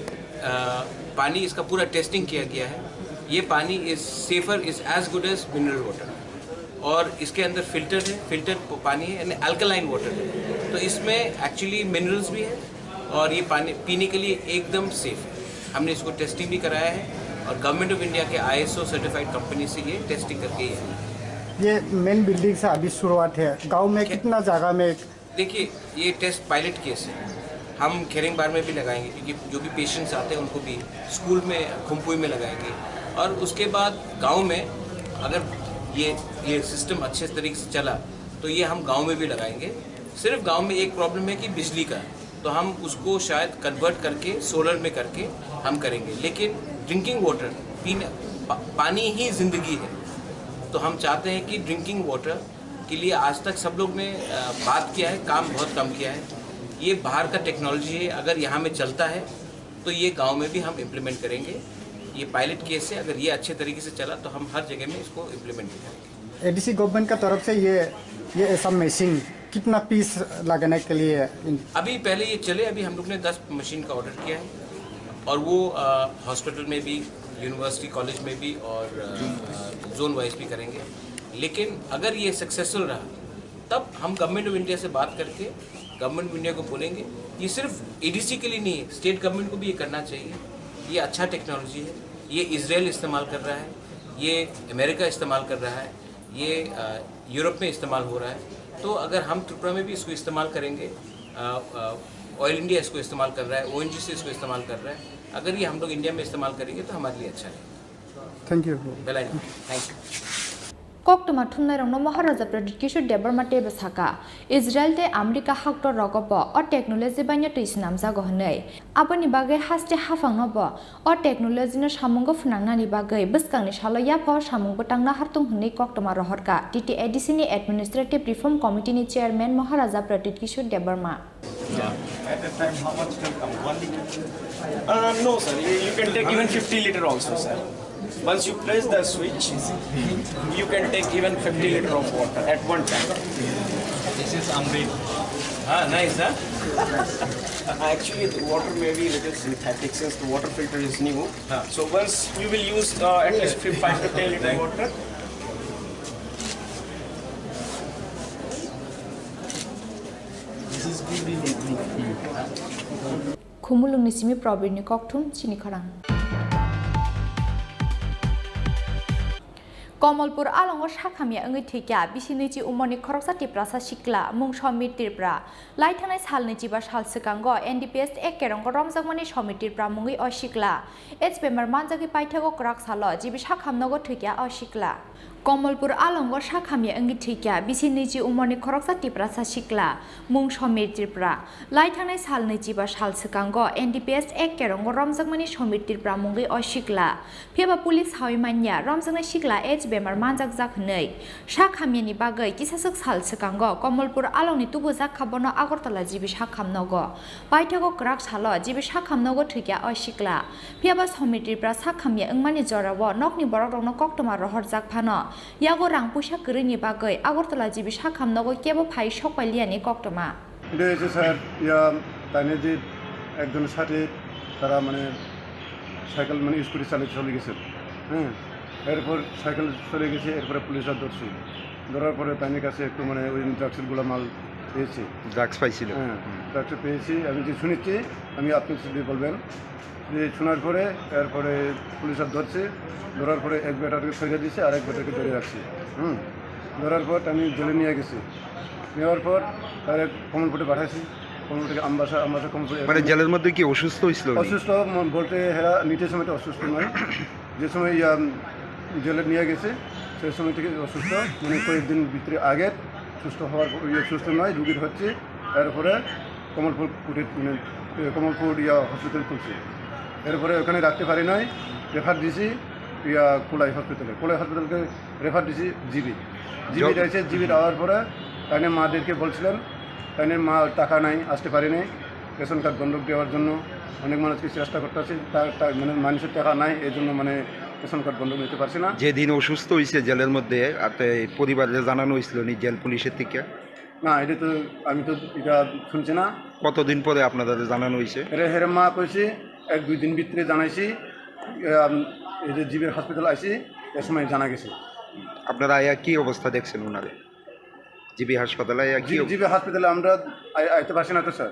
पानी, इसका पूरा टेस्टिंग किया गया है। ये पानी is safer, is as good as mineral water। और इसके अंदर फिल्टर है, फिल्टर प-, पानी है, यानी अल्कलाइन वाटर है। तो इसमें एक्चुअली मिनरल्स भी है और ये पानी पीने के लिए एकदम सेफ है। हमने इसको टेस्टिंग भी कराया है और गवर्नमेंट ऑफ इंडिया के I S O certified company से ये टेस्टिंग करके ये है। ये मेन बिल्डिंग से अभी शुरुआत है, गांव में क्या कितना जगह में? देखिए, ये टेस्ट पायलट केस है। हम खेरेंगबार में भी लगाएंगे, क्योंकि जो भी पेशेंट्स आते हैं उनको भी, स्कूल में, खुमपुई में लगाएंगे और उसके बाद गांव में अगर ये, ये सिस्टम अच्छे तरीके से चला तो ये हम गांव में भी लगाएंगे। सिर्फ गांव में एक प्रॉब्लम है कि बिजली का, तो हम उसको शायद कन्वर्ट करके सोलर में करके हम करेंगे, लेकिन ड्रिंकिंग वाटर पीने, पा-, पानी ही ज़िंदगी है। तो हम चाहते हैं कि ड्रिंकिंग वाटर के लिए आज तक सब लोग ने, अ, बात किया है, काम बहुत कम किया है। ये बाहर का टेक्नोलॉजी है, अगर यहाँ में चलता है तो ये गांव में भी हम इम्प्लीमेंट करेंगे। ये पायलट केस है, अगर ये अच्छे तरीके से चला तो हम हर जगह में इसको इम्प्लीमेंट भी करेंगे। एडीसी गवर्नमेंट का तरफ से ये, ये ऐसा मशीन कितना पीस लगाने के लिए इन- अभी पहले ये चले, अभी हम लोग ने दस मशीन का ऑर्डर किया है और वो, अ, हॉस्पिटल में भी, यूनिवर्सिटी कॉलेज में भी और, अ, जोन वाइज भी करेंगे। लेकिन अगर ये सक्सेसफुल रहा तब हम गवर्नमेंट ऑफ इंडिया से बात करके गवर्नमेंट ऑफ इंडिया को बोलेंगे। ये सिर्फ एडीसी के लिए नहीं है, स्टेट गवर्नमेंट को भी ये करना चाहिए। ये अच्छा टेक्नोलॉजी है, ये इसराइल इस्तेमाल कर रहा है, ये अमेरिका इस्तेमाल कर रहा है, ये, अ, यूरोप में इस्तेमाल हो रहा है। तो अगर हम त्रिपुरा में भी इसको इस्तेमाल करेंगे, अ, अ, ऑयल इंडिया इसको इस्तेमाल कर रहा है, ओएनजीसी इसको इस्तेमाल कर रहा है, अगर ये हम लोग इंडिया में इस्तेमाल करेंगे तो हमारे लिए अच्छा है। Thank you. Belai no. Thank you. Koktwma thumnairokno Maharaja Pradyut Kishore Debbarma teibo saka, Israel tei America haktor rogo bo o technology baino twi swnamjago hwnwi. Aboni bagwi haste haphangno bo o technology no samungo phwnangnani bagwi bwskangni salo yaphao samung bwtang nahartung hwnwi koktwma rohorkha T T A D C ni Administrative Reform Committee ni Chairman Maharaja Pradyut Kishore Debbarma. Yeah. At that time, how much can come? One liter? Uh, no, sir. You, you can take even fifty liter also, sir. Once you press the switch, you can take even fifty liter of water at one time. This is Amrit. Ah, nice, huh? Actually, the water may be little synthetic since the water filter is new. Ah. So once you will use, uh, at least fif-, five to ten liter water. Khumulwngni simi Probirni kokthum chini khorang. Komolpur alongo sakhamya wngwi thwikha bisi nwichi umorni khoroksa Tiprasa sikla, mung Somir Tripura. Laithangnai salni chiba sal swkango N D P S Act kerongo romjakmani Somir Tripura mungwi o sikla. H bemar manjagwi paithago kwrak salo G B sakhamnogo thwikha o sikla. Komolpur alongo sakhamya wngwi thwikha bisi nwichi umorni khoroksa Tiprasa sikla, mung Somir Tripura. Laithangnai salni chiba sal swkango N D P S Act kerongo romjakmani Somir Tripura mungwi o sikla. Phiya ba police sawi manya romjaknai sikla H bemar manjakjak hwnwi. Sakhamyani bagwi kisaswk sal swkango Komolpur alongni tubujak kha bono Agartala G B sakhamnogo. Paithago kwrak salo G B sakhamnogo thwikha o sikla. Phiya ba Somir Tripura sakhamya wngmani jorao nokni borokrokno koktwma rohorjak phano yago rang puisa kwrwini bagwi Agartala G B sakhamnogo kebo phai sokpailiyani koktwma. এটা হয়েছে স্যার, ইয়া, তাই নিয়ে যে একজনের সাথে তারা মানে সাইকেল মানে স্কুটি চালিয়ে চলে গেছে, হ্যাঁ। এরপর সাইকেল চলে গেছে, এরপরে পুলিশরা ধরছে। ধরার পরে তাইনের কাছে একটু মানে ওই ড্রাগসের গুলা মাল পেয়েছে। ড্রাগস পাইছিল? হ্যাঁ, হুম। ড্রাগস পেয়েছি, আমি যে শুনেছি, আমি আপনি শুধু বলবেন। যে শোনার পরে, এরপরে পুলিশরা ধরছে, ধরার পরে এক বেটাকে ছেড়ে দিছে আর এক বেটাকে ধরে রাখছে। হুম, ধরার পর আমি জেলে নিয়ে গেছি। নেওয়ার পর তারে কমলপুরে পাঠাইছি। কমলপুর থেকে আমবাসা, আমবাসা কমলপুরে মানে জেলের মধ্যে কি অসুস্থ হয়েছিল উনি? অসুস্থ ম-, বলতে হেরা নিতে সময় তো অসুস্থ নয়। যে সময় ইয়া, উম, জেলে নিয়ে গেছে, সেই সময় থেকে অসুস্থ, মানে কয়েকদিন ভিতরে আগে সুস্থ হওয়ার পর, ইয়ে, সুস্থ নয়, রুগীর হচ্ছে। এরপরে কমলপুর কুটির, মানে, এ, কমলপুর ইয়া হসপিটাল খুলছে। এরপরে ওখানে রাখতে পারি নাই, রেফার দিছি ইয়া কোলাই হসপিটালে। কোলাই হসপিটালকে রেফার দিছি জিবি। জিবি জ- যাইছে, জিবি যাওয়ার পরে তাইনের মাদেরকে বলছিলেন, তাইনের মা টাকা নাই, আসতে পারি নাই। রেশন কার্ড বন্ধক দেওয়ার জন্য অনেক মানুষকে চেষ্টা করতেছে, তা, তা, মানে, মানুষের টাকা নাই, এই জন্য, মানে, রেশন কার্ড বন্ধক নিতে পারছে না। যেদিন অসুস্থ হয়েছে জেলের মধ্যে, আর তো এই পরিবারে জানানো হয়েছিল নি জেল পুলিশের থেকে? না, এটা তো, আমি তো এটা শুনছি না। কতদিন পরে আপনাদের জানানো হয়েছে? এরে, হেরে মা কইছে, এক দুই দিন ভিতরে জানাইছি। এ, আম, এই যে জিবির হসপিটাল আইছি, এ সময় জানা গেছে। আপনারা আয়া কি অবস্থা দেখছেন ওনারে? জিবি হাসপাতালে আয়া কি জি-, অব- জিবি হসপিটালে আমরা আই-, আইতে পারছি না তো, স্যার।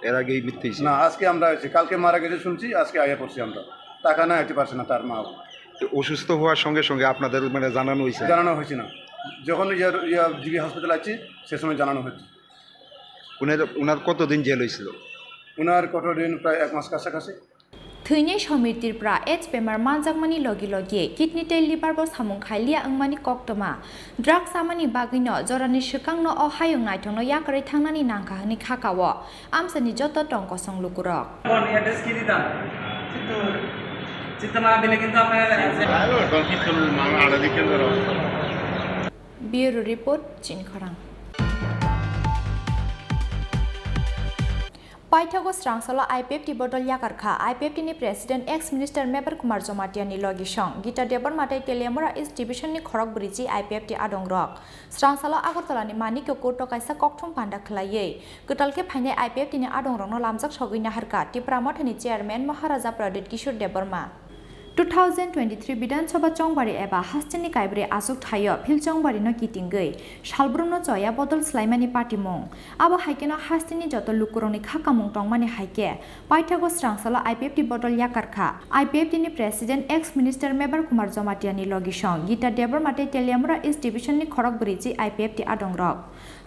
এর আগেই মৃত্যু হয়েছে? না, আজকে আমরা আইছি। কালকে মারা গেছে শুনছি, আজকে আইয়া পড়ছি আমরা। টাকা না আইতে পারছে না তার মা। তো অসুস্থ হওয়ার সঙ্গে সঙ্গে আপনাদের মানে জানানো হয়েছে? জানানো হয়েছে না। যখন ইয়া, ইয়া জিবি হসপিটাল আইছি, সে সময় জানানো হয়েছে। উনার, উনার কতদিন জেল হয়েছিল? উনার কতদিন? প্রায় এক মাস কাছাকাছি। Thwinai Somir Tripura AIDS bemar manjakmani logi logi kidney tei liver bo samung khailiya wngmani koktwma. Drugs chamani bagwino jorani swkangno o hayung naithokno yakarwi thangnani nangkha hwnwi kha kao amchaini joto tong kosong lukurok. এখন অ্যাড্রেস কি দিতাম? চিত্ত, চিত্ত না দিলে কিন্তু আপনার Bureau Report, Chini Khorang. Paithago Srangsalo I P F T bodol yakar kha. I P F T ni President ex Minister Mebar Kumar Jamatia ni logi song Gita Debbarma tei Teliamura East Division ni khorok bwrwi chi I P F T adong rok. Srangsalo Agartala ni Manikya Court o kaisa kokthum panda khwlaiwi kwtal khe phainai I P F T ni adong rokno lamjak sogwi naharkha Tipra Motha ni Chairman Maharaja Pradyut Kishore Debbarma. Two thousand twenty-three Bidhan Sabha chongbari eba hasteni kaibrwi achuk thaio phil chongbarino kitingwi salbrumno choya bodol swlaimani patimung. Abo hai kheno hasteni joto lukurokni kha kamung tongmani hai khe paithago Srangsalo I P F T bodol yakar kha. I P F T ni President ex Minister Mebar Kumar Jamatia ni logi song Gita Debbarma tei Teliamura East Division ni khorok bwrwi chi I P F T adong rok.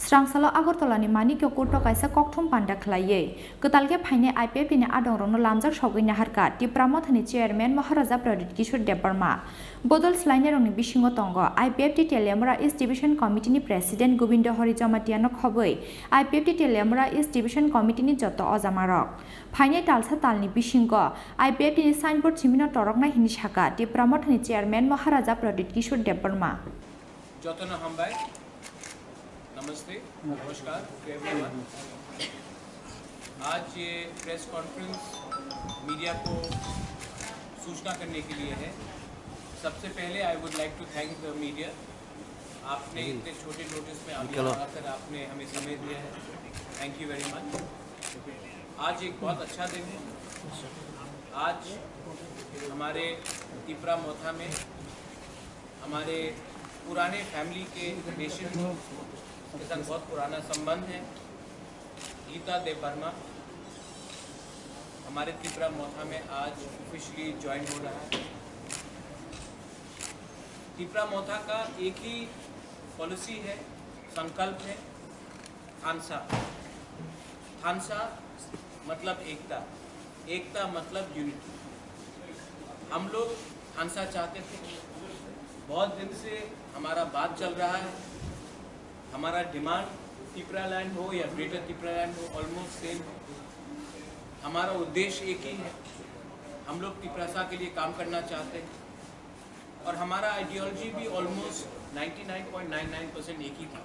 Srangsalo Agartala ni Manikya Court o kaisa kokthum panda khwlaiwi kwtal khe phainai I P F T ni adong rokno lamjak sogwi naharkha Tipra Motha ni Chairman Maharaja Pradit Kishore Debbarma. Bodol swlainairokni bisingo tongo I P F T Teliamura East Division Committee ni President Gobindo Hari Jamatia no khobwi I P F T Teliamura East Division Committee ni joto ojamarok. Phainai talsa talni bisingo I P F T ni signboard simino toroknai hini saka Tipra Mothani Chairman Maharaja Pradit Kishore Debbarma. Jotono hambai. Namaste, namaskar to everyone. आज ये press conference media को सूचना करने के लिए है। सबसे पहले I would like to thank the media। आपने इतने छोटे नोटिस में अभी आकर आपने हमें समय दिया है। Thank you very much। आज एक बहुत अच्छा दिन है। आज हमारे तिपरा मोथा में हमारे पुराने फैमिली के रिलेशन के साथ बहुत पुराना संबंध है। गीता देव वर्मा हमारे तिपरा मोथा में आज ऑफिशियली ज्वाइन हो रहा है। तिपरा मोथा का एक ही पॉलिसी है, संकल्प है, थानसा। थानसा मतलब एकता, एकता मतलब यूनिटी। हम लोग थानसा चाहते थे, बहुत दिन से हमारा बात चल रहा है। हमारा डिमांड तिपरा लैंड हो या ग्रेटर तिपरा लैंड हो, ऑलमोस्ट सेम है। हमारा उद्देश्य एक ही है, हम लोग तिपरासा के लिए काम करना चाहते हैं। और हमारा आइडियोलॉजी भी almost ninety nine point nine nine percent एक ही था।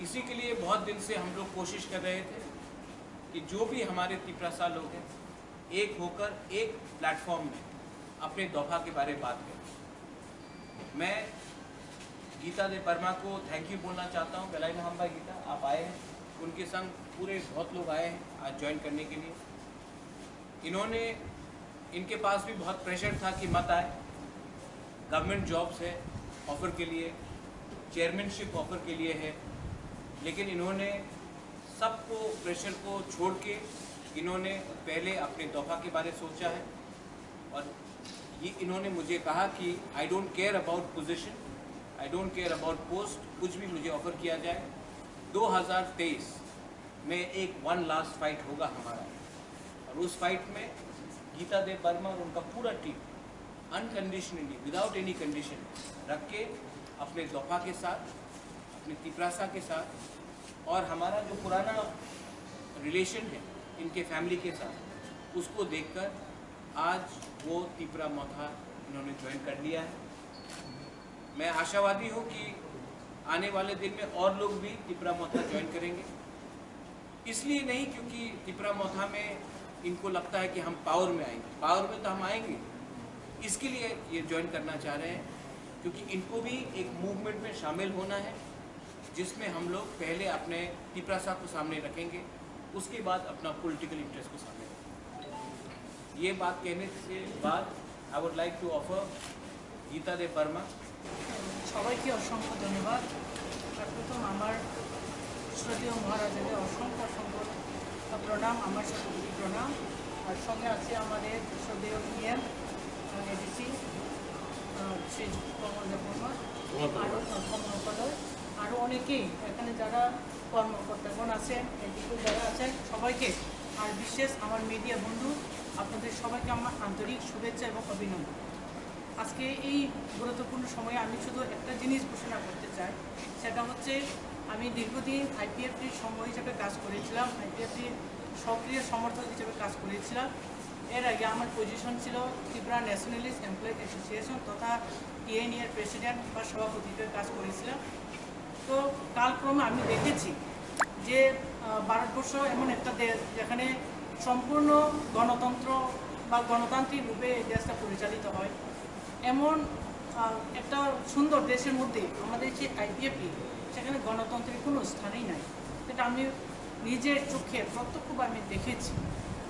इसी के लिए बहुत दिन से हम लोग कोशिश कर रहे थे कि जो भी हमारे तिपरासा लोग हैं, एक होकर एक प्लेटफॉर्म में अपने दफा के बारे में बात करें। मैं गीता देव वर्मा को थैंक यू बोलना चाहता हूँ। Belai no hambai गीता, आप आए हैं। उनके संग पूरे बहुत लोग आए हैं आज ज्वाइन करने के लिए। इन्होंने, इनके पास भी बहुत प्रेशर था कि मत आए, गवर्नमेंट जॉब्स है ऑफर के लिए, चेयरमैनशिप ऑफर के लिए है, लेकिन इन्होंने सबको प्रेशर को छोड़ के इन्होंने पहले अपने दफा के बारे सोचा है। और ये इन्होंने मुझे कहा कि I don't care about position, I don't care about post, कुछ भी मुझे ऑफर किया जाए। दो हज़ार तेईस में एक वन लास्ट फाइट होगा हमारा, और उस फाइट में गीता देव वर्मा और उनका पूरा team unconditionally, without any condition रख के अपने दफा के साथ, अपने तिपरासा के साथ, और हमारा जो पुराना रिलेशन है इनके फैमिली के साथ, उसको देखकर आज वो तिपरा मोथा इन्होंने ज्वाइन कर लिया है। मैं आशावादी हूँ कि आने वाले दिन में और लोग भी तिपरा मोथा ज्वाइन करेंगे। इसलिए नहीं क्योंकि तिपरा मोथा में इनको लगता है कि हम पावर में आएंगे, पावर में तो हम आएंगे, इसके लिए ये ज्वाइन करना चाह रहे हैं, क्योंकि इनको भी एक मूवमेंट में शामिल होना है, जिसमें हम लोग पहले अपने तिपरासा को सामने रखेंगे, उसके बाद अपना पॉलिटिकल इंटरेस्ट को सामने रखेंगे। ये बात कहने के बाद I would like to offer Gita देव वर्मा। সবাইকে অসংখ্য ধন্যবাদ। আর প্রথম আমার শ্রদ্ধেয় মহারাজাকে অসংখ্য অসংখ্য প্রণাম, আমার শতকোটি প্রণাম। আর সঙ্গে আছে আমাদের শ্রদ্ধেয় ইএম, এডিসি, শ্রী কমল দেববর্মা, আরও কমল কদর, আরও অনেকেই এখানে যারা কর্মকর্তাগণ আছেন, এডিসি যারা আছেন, সবাইকে, আর বিশেষ আমার মিডিয়া বন্ধু, আপনাদের সবাইকে আমার আন্তরিক শুভেচ্ছা এবং অভিনন্দন। আজকে এই গুরুত্বপূর্ণ সময়ে আমি শুধু একটা জিনিস ঘোষণা করতে চাই, সেটা হচ্ছে আমি দীর্ঘদিন আইপিএফটির সঙ্গ হিসেবে কাজ করেছিলাম, আইপিএফটির সক্রিয় সমর্থক হিসেবে কাজ করেছিলাম। এর আগে আমার পজিশন ছিল ত্রিপুরা ন্যাশনালিস্ট এমপ্লয়ি অ্যাসোসিয়েশন তথা টিএনইএর প্রেসিডেন্ট বা সভাপতি হিসেবে কাজ করেছিলাম। তো কালক্রমে আমি দেখেছি যে, আহ, ভারতবর্ষ এমন একটা দেশ যেখানে সম্পূর্ণ গণতন্ত্র বা গণতান্ত্রিক রূপে এই দেশটা পরিচালিত হয়। এমন, আহ, একটা সুন্দর দেশের মধ্যে আমাদের যে আইপিএফটি, সেখানে গণতন্ত্রের কোনো স্থানই নাই। এটা আমি নিজের চোখে প্রত্যক্ষভাবে আমি দেখেছি,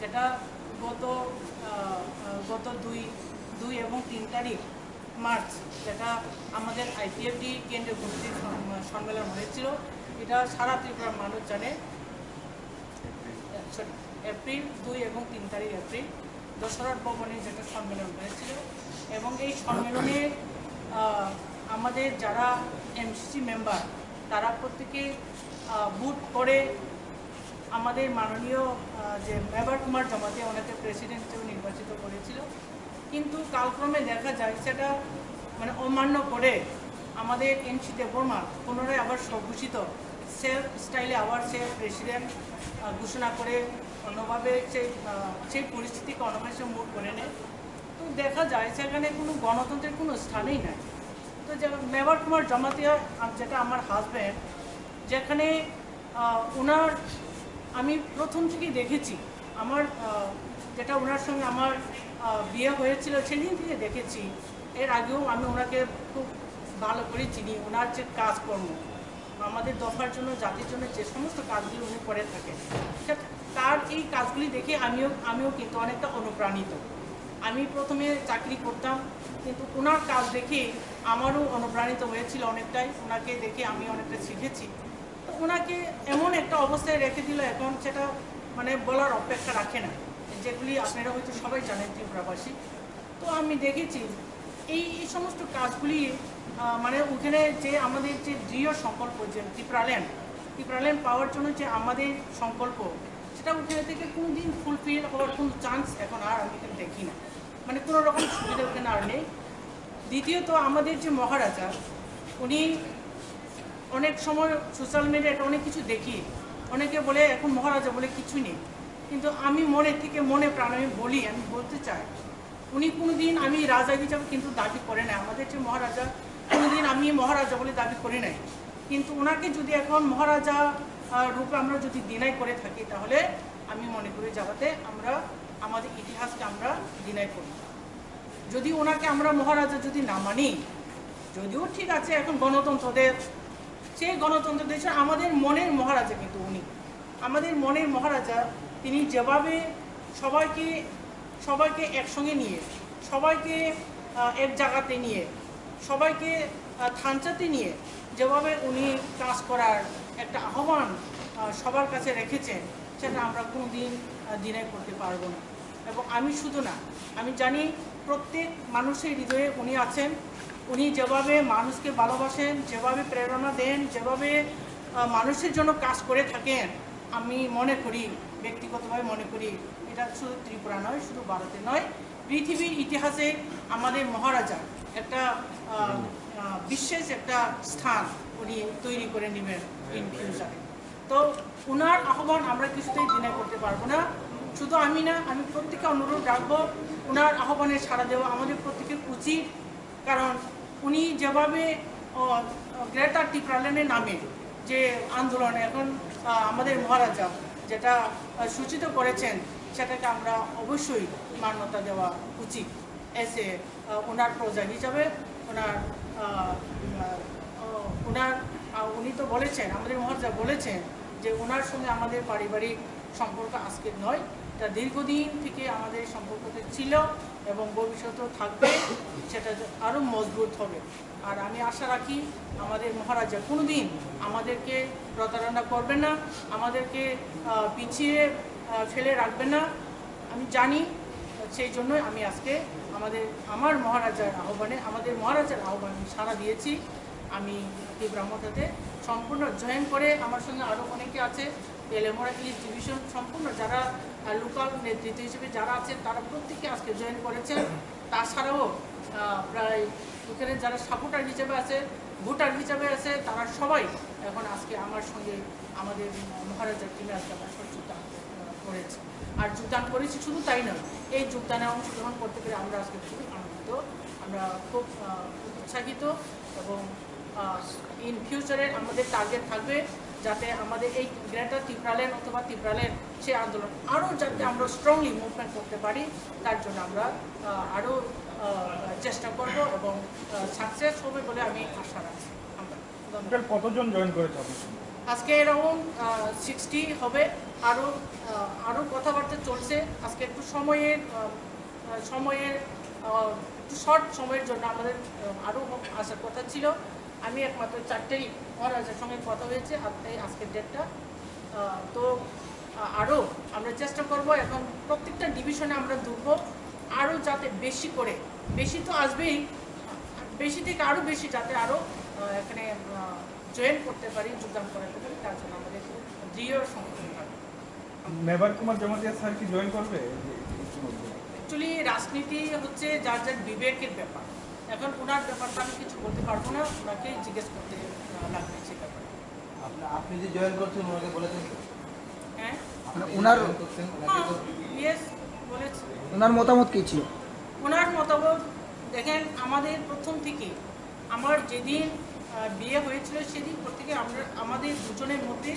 যেটা গত, আহ, আহ, গত দুই, দুই এবং তিন তারিখ মার্চ, যেটা আমাদের আইপিএফটি কেন্দ্রীয় কমিটির সম-, সম্মেলন হয়েছিল, এটা সারা ত্রিপুরার মানুষ জানে। সরি, এপ্রিল দুই এবং তিন তারিখ এপ্রিল দশরথ ভবনে যেটা সম্মেলন হয়েছিল, এবং এই সম্মেলনে, আহ, আমাদের যারা এমসিসি মেম্বার, তারা প্রত্যেকে, আহ, ভোট করে আমাদের মাননীয়, আহ, যে মেবার কুমার জমাতিয়া, ওনাকে প্রেসিডেন্ট হিসেবে নির্বাচিত করেছিল। কিন্তু কালক্রমে দেখা যায় সেটা মানে অমান্য করে আমাদের এনসি দেববর্মা পুনরায় আবার স্বঘোষিত সেলফ স্টাইলে আবার সে প্রেসিডেন্ট ঘোষণা করে অন্যভাবে সেই সেই পরিস্থিতিকে অন্যভাবে সে মুভ করে নেয়। তো দেখা যায় সেখানে কোনো গণতন্ত্রের কোনো স্থানেই নাই। তো যে মেবার কুমার জমাতিয়া, যেটা আমার হাজব্যান্ড, যেখানে ওনার আমি প্রথম থেকেই দেখেছি, আমার যেটা ওনার সঙ্গে আমার বিয়ে হয়েছিল সেদিন থেকে দেখেছি। এর আগেও আমি ওনাকে খুব ভালো করে চিনি। ওনার যে কাজকর্ম, আমাদের দফার জন্য, জাতির জন্য যে সমস্ত কাজগুলি উনি করে থাকেন, সেটা তার এই কাজগুলি দেখে আমিও আমিও কিন্তু অনেকটা অনুপ্রাণিত। আমি প্রথমে চাকরি করতাম, কিন্তু ওনার কাজ দেখে আমারও অনুপ্রাণিত হয়েছিল অনেকটাই। ওনাকে দেখে আমি অনেকটা শিখেছি। তো ওনাকে এমন একটা অবস্থায় রেখে দিল, এখন সেটা মানে বলার অপেক্ষা রাখে না। যেগুলি আপনারা হয়তো সবাই জানেন ত্রিপুরাবাসী। তো আমি দেখেছি এই এই সমস্ত কাজগুলি মানে ওখানে যে আমাদের যে দৃঢ় সংকল্প, যে ত্রিপুরাল্যান্ড ত্রিপুরাল্যান্ড পাওয়ার জন্য যে আমাদের সংকল্প, সেটা ওখানে থেকে কোনো দিন ফুলফিল হওয়ার কোনো চান্স এখন আর আমি এখানে দেখি না। মানে কোনো রকম সুবিধা ওখানে আর নেই। দ্বিতীয়ত, আমাদের যে মহারাজা, উনি অনেক সময় সোশ্যাল মিডিয়াতে অনেক কিছু দেখি, অনেকে বলে এখন মহারাজা বলে কিছু নেই, কিন্তু আমি মনে থেকে মনে প্রাণে আমি বলি, আমি বলতে চাই, উনি কোনোদিন আমি রাজা হিসাবে কিন্তু দাবি করে নাই। আমাদের যে মহারাজা, কোনোদিন আমি মহারাজা বলে দাবি করি নাই। কিন্তু ওনাকে যদি এখন মহারাজা রূপে আমরা যদি ডিনাই করে থাকি, তাহলে আমি মনে করি যাতে আমরা আমাদের ইতিহাসকে আমরা ডিনাই করি। যদি ওনাকে আমরা মহারাজা যদি না মানি, যদিও ঠিক আছে এখন গণতন্ত্র দেশ, সেই গণতন্ত্র দেশে আমাদের মনের মহারাজা কিন্তু উনি। আমাদের মনের মহারাজা, তিনি যেভাবে সবাইকে সবাইকে একসঙ্গে নিয়ে, সবাইকে এক জায়গাতে নিয়ে, সবাইকে থানচাতে নিয়ে যেভাবে উনি কাজ করার একটা আহ্বান সবার কাছে রেখেছেন, সেটা আমরা কোনোদিন ডিনাই করতে পারবো না। এবং আমি শুধু না, আমি জানি প্রত্যেক মানুষের হৃদয়ে উনি আছেন। উনি যেভাবে মানুষকে ভালোবাসেন, যেভাবে প্রেরণা দেন, যেভাবে মানুষের জন্য কাজ করে থাকেন, আমি মনে করি, ব্যক্তিগতভাবে মনে করি, এটা শুধু ত্রিপুরা নয়, শুধু ভারতে নয়, পৃথিবীর ইতিহাসে আমাদের মহারাজা একটা বিশেষ একটা স্থান উনি তৈরি করে নেবেন ইন ফিউচারে। তো ওনার আহ্বান আমরা কিছুতেই ডিনাই করতে পারবো না। শুধু আমি না, আমি প্রত্যেককে অনুরোধ রাখবো ওনার আহ্বানে সাড়া দেওয়া আমাদের প্রত্যেকের উচিত। কারণ উনি যেভাবে গ্রেটার টিপ্রাল্যান্ডের নামে যে আন্দোলন এখন আমাদের মহারাজা যেটা সূচিত করেছেন, সেটাকে আমরা অবশ্যই মান্যতা দেওয়া উচিত। এসে ওনার প্রজা হিসাবে ওনার ওনার উনি তো বলেছেন, আমাদের মহারাজা বলেছেন যে ওনার সঙ্গে আমাদের পারিবারিক সম্পর্ক আজকের নয়, এটা দীর্ঘদিন থেকে আমাদের সম্পর্কটা ছিল এবং ভবিষ্যতেও থাকবে। সেটা আরও মজবুত হবে। আর আমি আশা রাখি আমাদের মহারাজা কোনোদিন আমাদেরকে প্রতারণা করবে না, আমাদেরকে পিছিয়ে ফেলে রাখবে না। আমি জানি, সেই জন্যই আমি আজকে আমাদের আমার মহারাজার আহ্বানে, আমাদের মহারাজার আহ্বানে আমি সাড়া দিয়েছি। আমি ত্রিপুরা মোর্চাতে সম্পূর্ণ জয়েন করে আমার সঙ্গে আরও অনেকে আছে, তেলেমরা ইস্ট ডিভিশন সম্পূর্ণ যারা লোকাল নেতৃত্ব হিসেবে যারা আছেন, তারা প্রত্যেকে আজকে জয়েন করেছেন। তাছাড়াও প্রায় ওখানে যারা সাপোর্টার হিসেবে আছে, ভোটার হিসেবে আছে, তারা সবাই এখন আজকে আমার সঙ্গে আমাদের মহারাজার টিমে আজকে আমরা সহযোগিতা করেছি। আর যোগদান করেছি শুধু তাই নয়, এই যোগদানে অংশগ্রহণ করতে পেরে আমরা আজকে খুবই আনন্দিত, আমরা খুব উৎসাহিত এবং ইন ফিউচারে আমাদের টার্গেট থাকবে যাতে আমাদের এই গ্রেটার টিপ্রাল্যান্ড অথবা টিপ্রাল্যান্ড সে আন্দোলন আরও যাতে আমরা স্ট্রংলি মুভমেন্ট করতে পারি, তার জন্য আমরা আরও চেষ্টা করব এবং সাকসেস হবে বলে আমি আশা রাখছি। আমরা কতজন জয়েন করেছে আপনার সঙ্গে? আজকে এরকম সিক্সটি হবে। আরও আরও কথাবার্তা চলছে। আজকে একটু সময়ের সময়ের একটু শর্ট সময়ের জন্য আমাদের আরও আসার কথা ছিল। আমি একমাত্র চারটেই মহারাজার সঙ্গে কথা হয়েছে, আর তাই আজকের ডেটটা। তো আরও আমরা চেষ্টা করব এখন প্রত্যেকটা ডিভিশনে আমরা ঢুকবো, আরও যাতে বেশি করে, বেশি তো আসবেই, বেশি থেকে আরও বেশি যাতে আরও এখানে জয়েন করতে পারি, যোগদান করাতে পারি, তার জন্য আমাদের দৃঢ় সংগঠন থাকবে। মেবার কুমার জমাতিয়া স্যার কি জয়েন করবে? অ্যাকচুয়ালি রাজনীতি হচ্ছে যার যার বিবেকের ব্যাপার। এখন ওনার ব্যাপারটা আমি কিছু বলতে পারবো না, ওনাকেই জিজ্ঞেস করতে আহ, লাগবে সে ব্যাপারে। আপনি আপনি যে জয়েন করছেন ওনাকে বলেছেন তো? হ্যাঁ, আপনি যে ওনার জয়েন করছেন ওনাকে হ্যাঁ, তো ইয়েস, বলেছি। ওনার মতামত কি ছিল? ওনার মতামত দেখেন, আমাদের প্রথম থেকে আমার যেদিন আহ, বিয়ে হয়েছিল, সেদিন থেকে আমরা, আমাদের দুজনের মধ্যে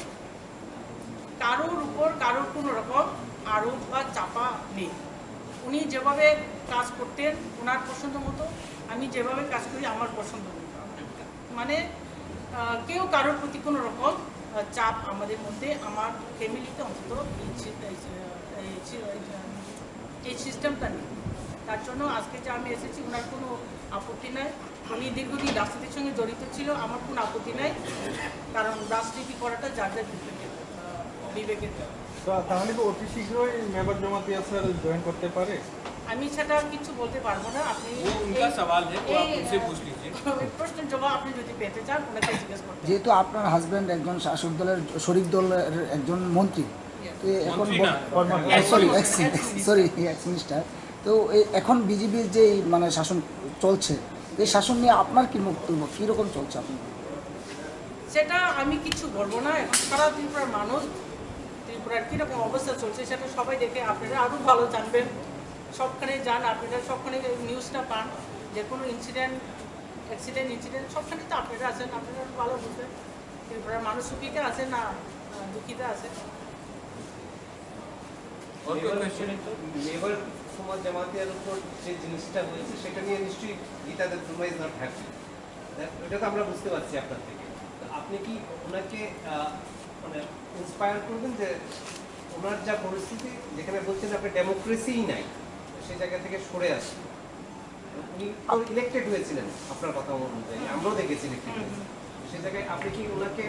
কারোর উপর কারোর কোনো রকম আরোপ বা চাপা নেই। উনি যেভাবে কাজ করতেন ওনার পছন্দ মতো, আমি যেভাবে কাজ করি আমার পছন্দ মতো। মানে আহ, কেউ কারোর প্রতি কোনো রকম আহ, চাপ আমাদের মধ্যে, আমার ফ্যামিলিতে অন্তত এই সি- এই সি- এই সি- এই সিস্টেমটা নেই। তার জন্য আজকে যে আমি এসেছি, ওনার কোনো আপত্তি নাই। উনি দীর্ঘদিন রাজনীতির সঙ্গে জড়িত ছিল, আমার কোনো আপত্তি নাই, কারণ রাজনীতি করাটা যার যার বিবেকের আহ, বিবেকের ব্যাপার। তো তাহলে কি অতি শীঘ্রই মেবার জমাতিয়া স্যার জয়েন করতে পারে? আমি সেটা কিছু বলতে পারবো না। আপনি वो उनका এই- सवाल है, वो आप এই, उनसे আহ, पूछ लीजिए। এই প্রশ্নের জবাব আপনি যদি পেতে চান, ওনাকে জিজ্ঞেস করতে যেহেতু আপনার হাজব্যান্ড একজন শাসক দলের শরিক দলের একজন মন্ত্রী, তো এখন মন্ত্রী না। Sorry, x sorry, x minister. তো এই এখন বিজেপির যে এই মানে শাসন চলছে, এই শাসন নিয়ে আপনার কি বক্তব্য, কীরকম চলছে আপনার? সেটা আমি কিছু বলবো না। এখন সারা ত্রিপুরার মানুষ, ত্রিপুরার কীরকম অবস্থা চলছে, সেটা সবাই দেখে আপনারা আরও ভালো জানবেন। সবখানে যান, আপনারা সবখানে নিউজটা পান। যে কোনো ইনসিডেন্ট, অ্যাক্সিডেন্ট, ইনসিডেন্ট, সবখানে তো আপনারা আছেন, আপনারা আরও ভালো বুঝবেন ত্রিপুরার মানুষ সুখীতে আছে না আহ, দুঃখীতে আছে। और कोई क्वेश्चन? মেবার সমাজ জামাতিয়ার উপর যে জিনিসটা হয়েছে, সেটা নিয়ে নিশ্চয়ই গীতা দেববর্মা ইজ নট হ্যাপি। এটা তো আমরা বুঝতে পারছি আপনার থেকে। তো আপনি কি ওনাকে আহ, মানে ইন্সপায়ার করবেন যে ওনার যা পরিস্থিতি, যেখানে বলছেন আপনার ডেমোক্রেসিই নাই, তো সেই জায়গা থেকে সরে আসুন? উনি তো ইলেক্টেড হয়েছিলেন আপনার কথা অনুযায়ী, আমরাও দেখেছি ইলেক্টেড হয়েছে। তো সেই জায়গায় আপনি কি ওনাকে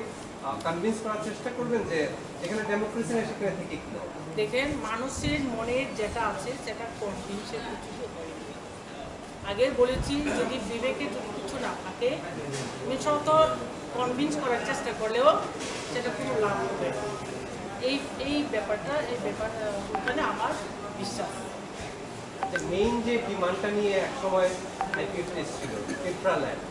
কনভিন্স করার চেষ্টা করবেন যে যেখানে ডেমোক্রেসি নেই সেখানে থেকে কি দরকার? দেখেন, মানুষের মনে যেটা আছে সেটা কনভিন্সের কিছু হয়। আগে বলেছি, যদি বিবেকে যদি কিছু না থাকে, তুমি শত কনভিন্স করার চেষ্টা করলেও সেটা কোনো লাভ হবে না। এই এই ব্যাপারটা, এই ব্যাপার আহ, ওখানে আমার বিশ্বাস। যে মেইন যে ডিমান্ডটা নিয়ে এক সময় আইপিএফ এসেছিল, টিপ্রা ল্যান্ড,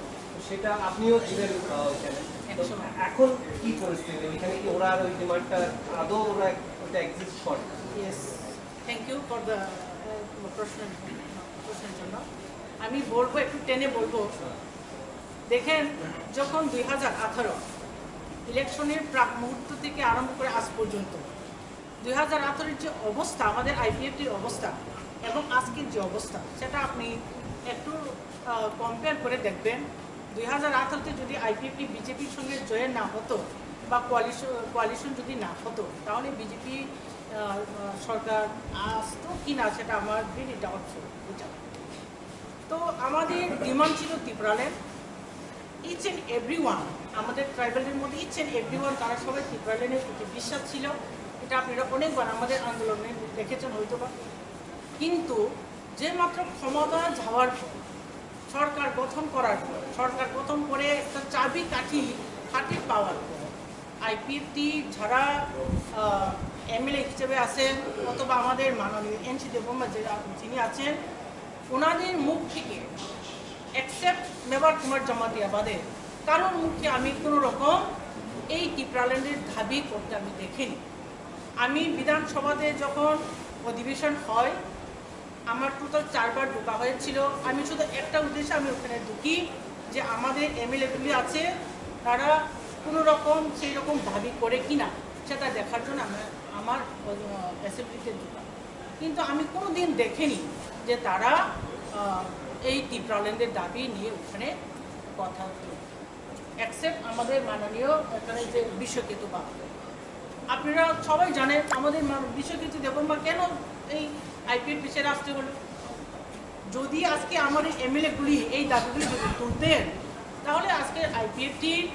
সেটা আপনিও ছিলেন আহ, ওইখানে। তো একসময়। এখন কি পরিস্থিতি? ওইখানে কি ওরা আর ওই ডিমান্ডটা আদৌ ওরা ওইটা এক্সিস্ট করে? Yes, thank you for the প্রশ্ন, প্রশ্নের জন্য। আমি বলবো, একটু টেনে বলবো। দেখেন, যখন দুই হাজার আঠারো ইলেকশনের প্রাক মুহূর্ত থেকে আরম্ভ করে আজ পর্যন্ত দুই হাজার আঠারোর যে অবস্থা, আমাদের আইপিএফটির অবস্থা এবং আজকের যে অবস্থা, সেটা আপনি একটু কম্পেয়ার করে দেখবেন। দুই হাজার আঠারোতে যদি আইপিএফটি বিজেপির সঙ্গে জয়েন না হতো বা কোয়ালিশন কোয়ালিশন যদি না হতো, তাহলে বিজেপি সরকার আসতো কি না, সেটা আমার ভেরি ডাউটফুল, বুঝা। তো আমাদের ডিমান্ড ছিল Tripuraland. Each and every one, আমাদের ট্রাইবালদের মধ্যে ইচ অ্যান্ড এভরি ওয়ান, তারা সবাই ত্রিপুরাল্যান্ডের প্রতি বিশ্বাস ছিল। এটা আপনারা অনেকবার আমাদের আন্দোলনে দেখেছেন হয়তো বা। কিন্তু যে মাত্র ক্ষমতা যাওয়ার পর, সরকার গঠন করার পর, সরকার গঠন করে একটা চাবি কাঠি হাতে পাওয়ার পর, আইপিএফটি যারা এমএলএ হিসেবে আছেন অথবা আমাদের মাননীয় এনসি দেববর্মা যে যিনি আছেন, ওনাদের মুখ থেকে, এক্সেপ্ট মেবার কুমার জমাতিয়া বাদে, কারোর মুখে আমি কোনো রকম এই টিপ্রাল্যান্ডের দাবি করতে আমি দেখিনি। আমি বিধানসভাতে যখন অধিবেশন হয়, আমার টোটাল চারবার ঢোকা হয়েছিল। আমি শুধু একটা উদ্দেশ্যে আমি ওখানে ঢুকি যে আমাদের এমএলএগুলি আছে, তারা কোনো রকম সেই রকম দাবি করে কি না, সেটা দেখার জন্য আমি আমার অ্যাসেম্বলিতে ঢুকা। কিন্তু আমি কোনো দিন দেখিনি যে তারা আহ, এই টিপ্রাল্যান্ডের দাবি নিয়ে ওখানে কথা তুলবে, এক্সেপ্ট আমাদের মাননীয় এখানে যে বিশ্বকেতু বাবু। আপনারা সবাই জানেন আমাদের মা- বিশ্বকেতু দেববর্মা কেন এই আইপিএফ পিছিয়ে আসতে হলো। যদি আজকে আমাদের এমএলএগুলি এই দাবিগুলি যদি তুলতেন, তাহলে আজকে আইপিএফটি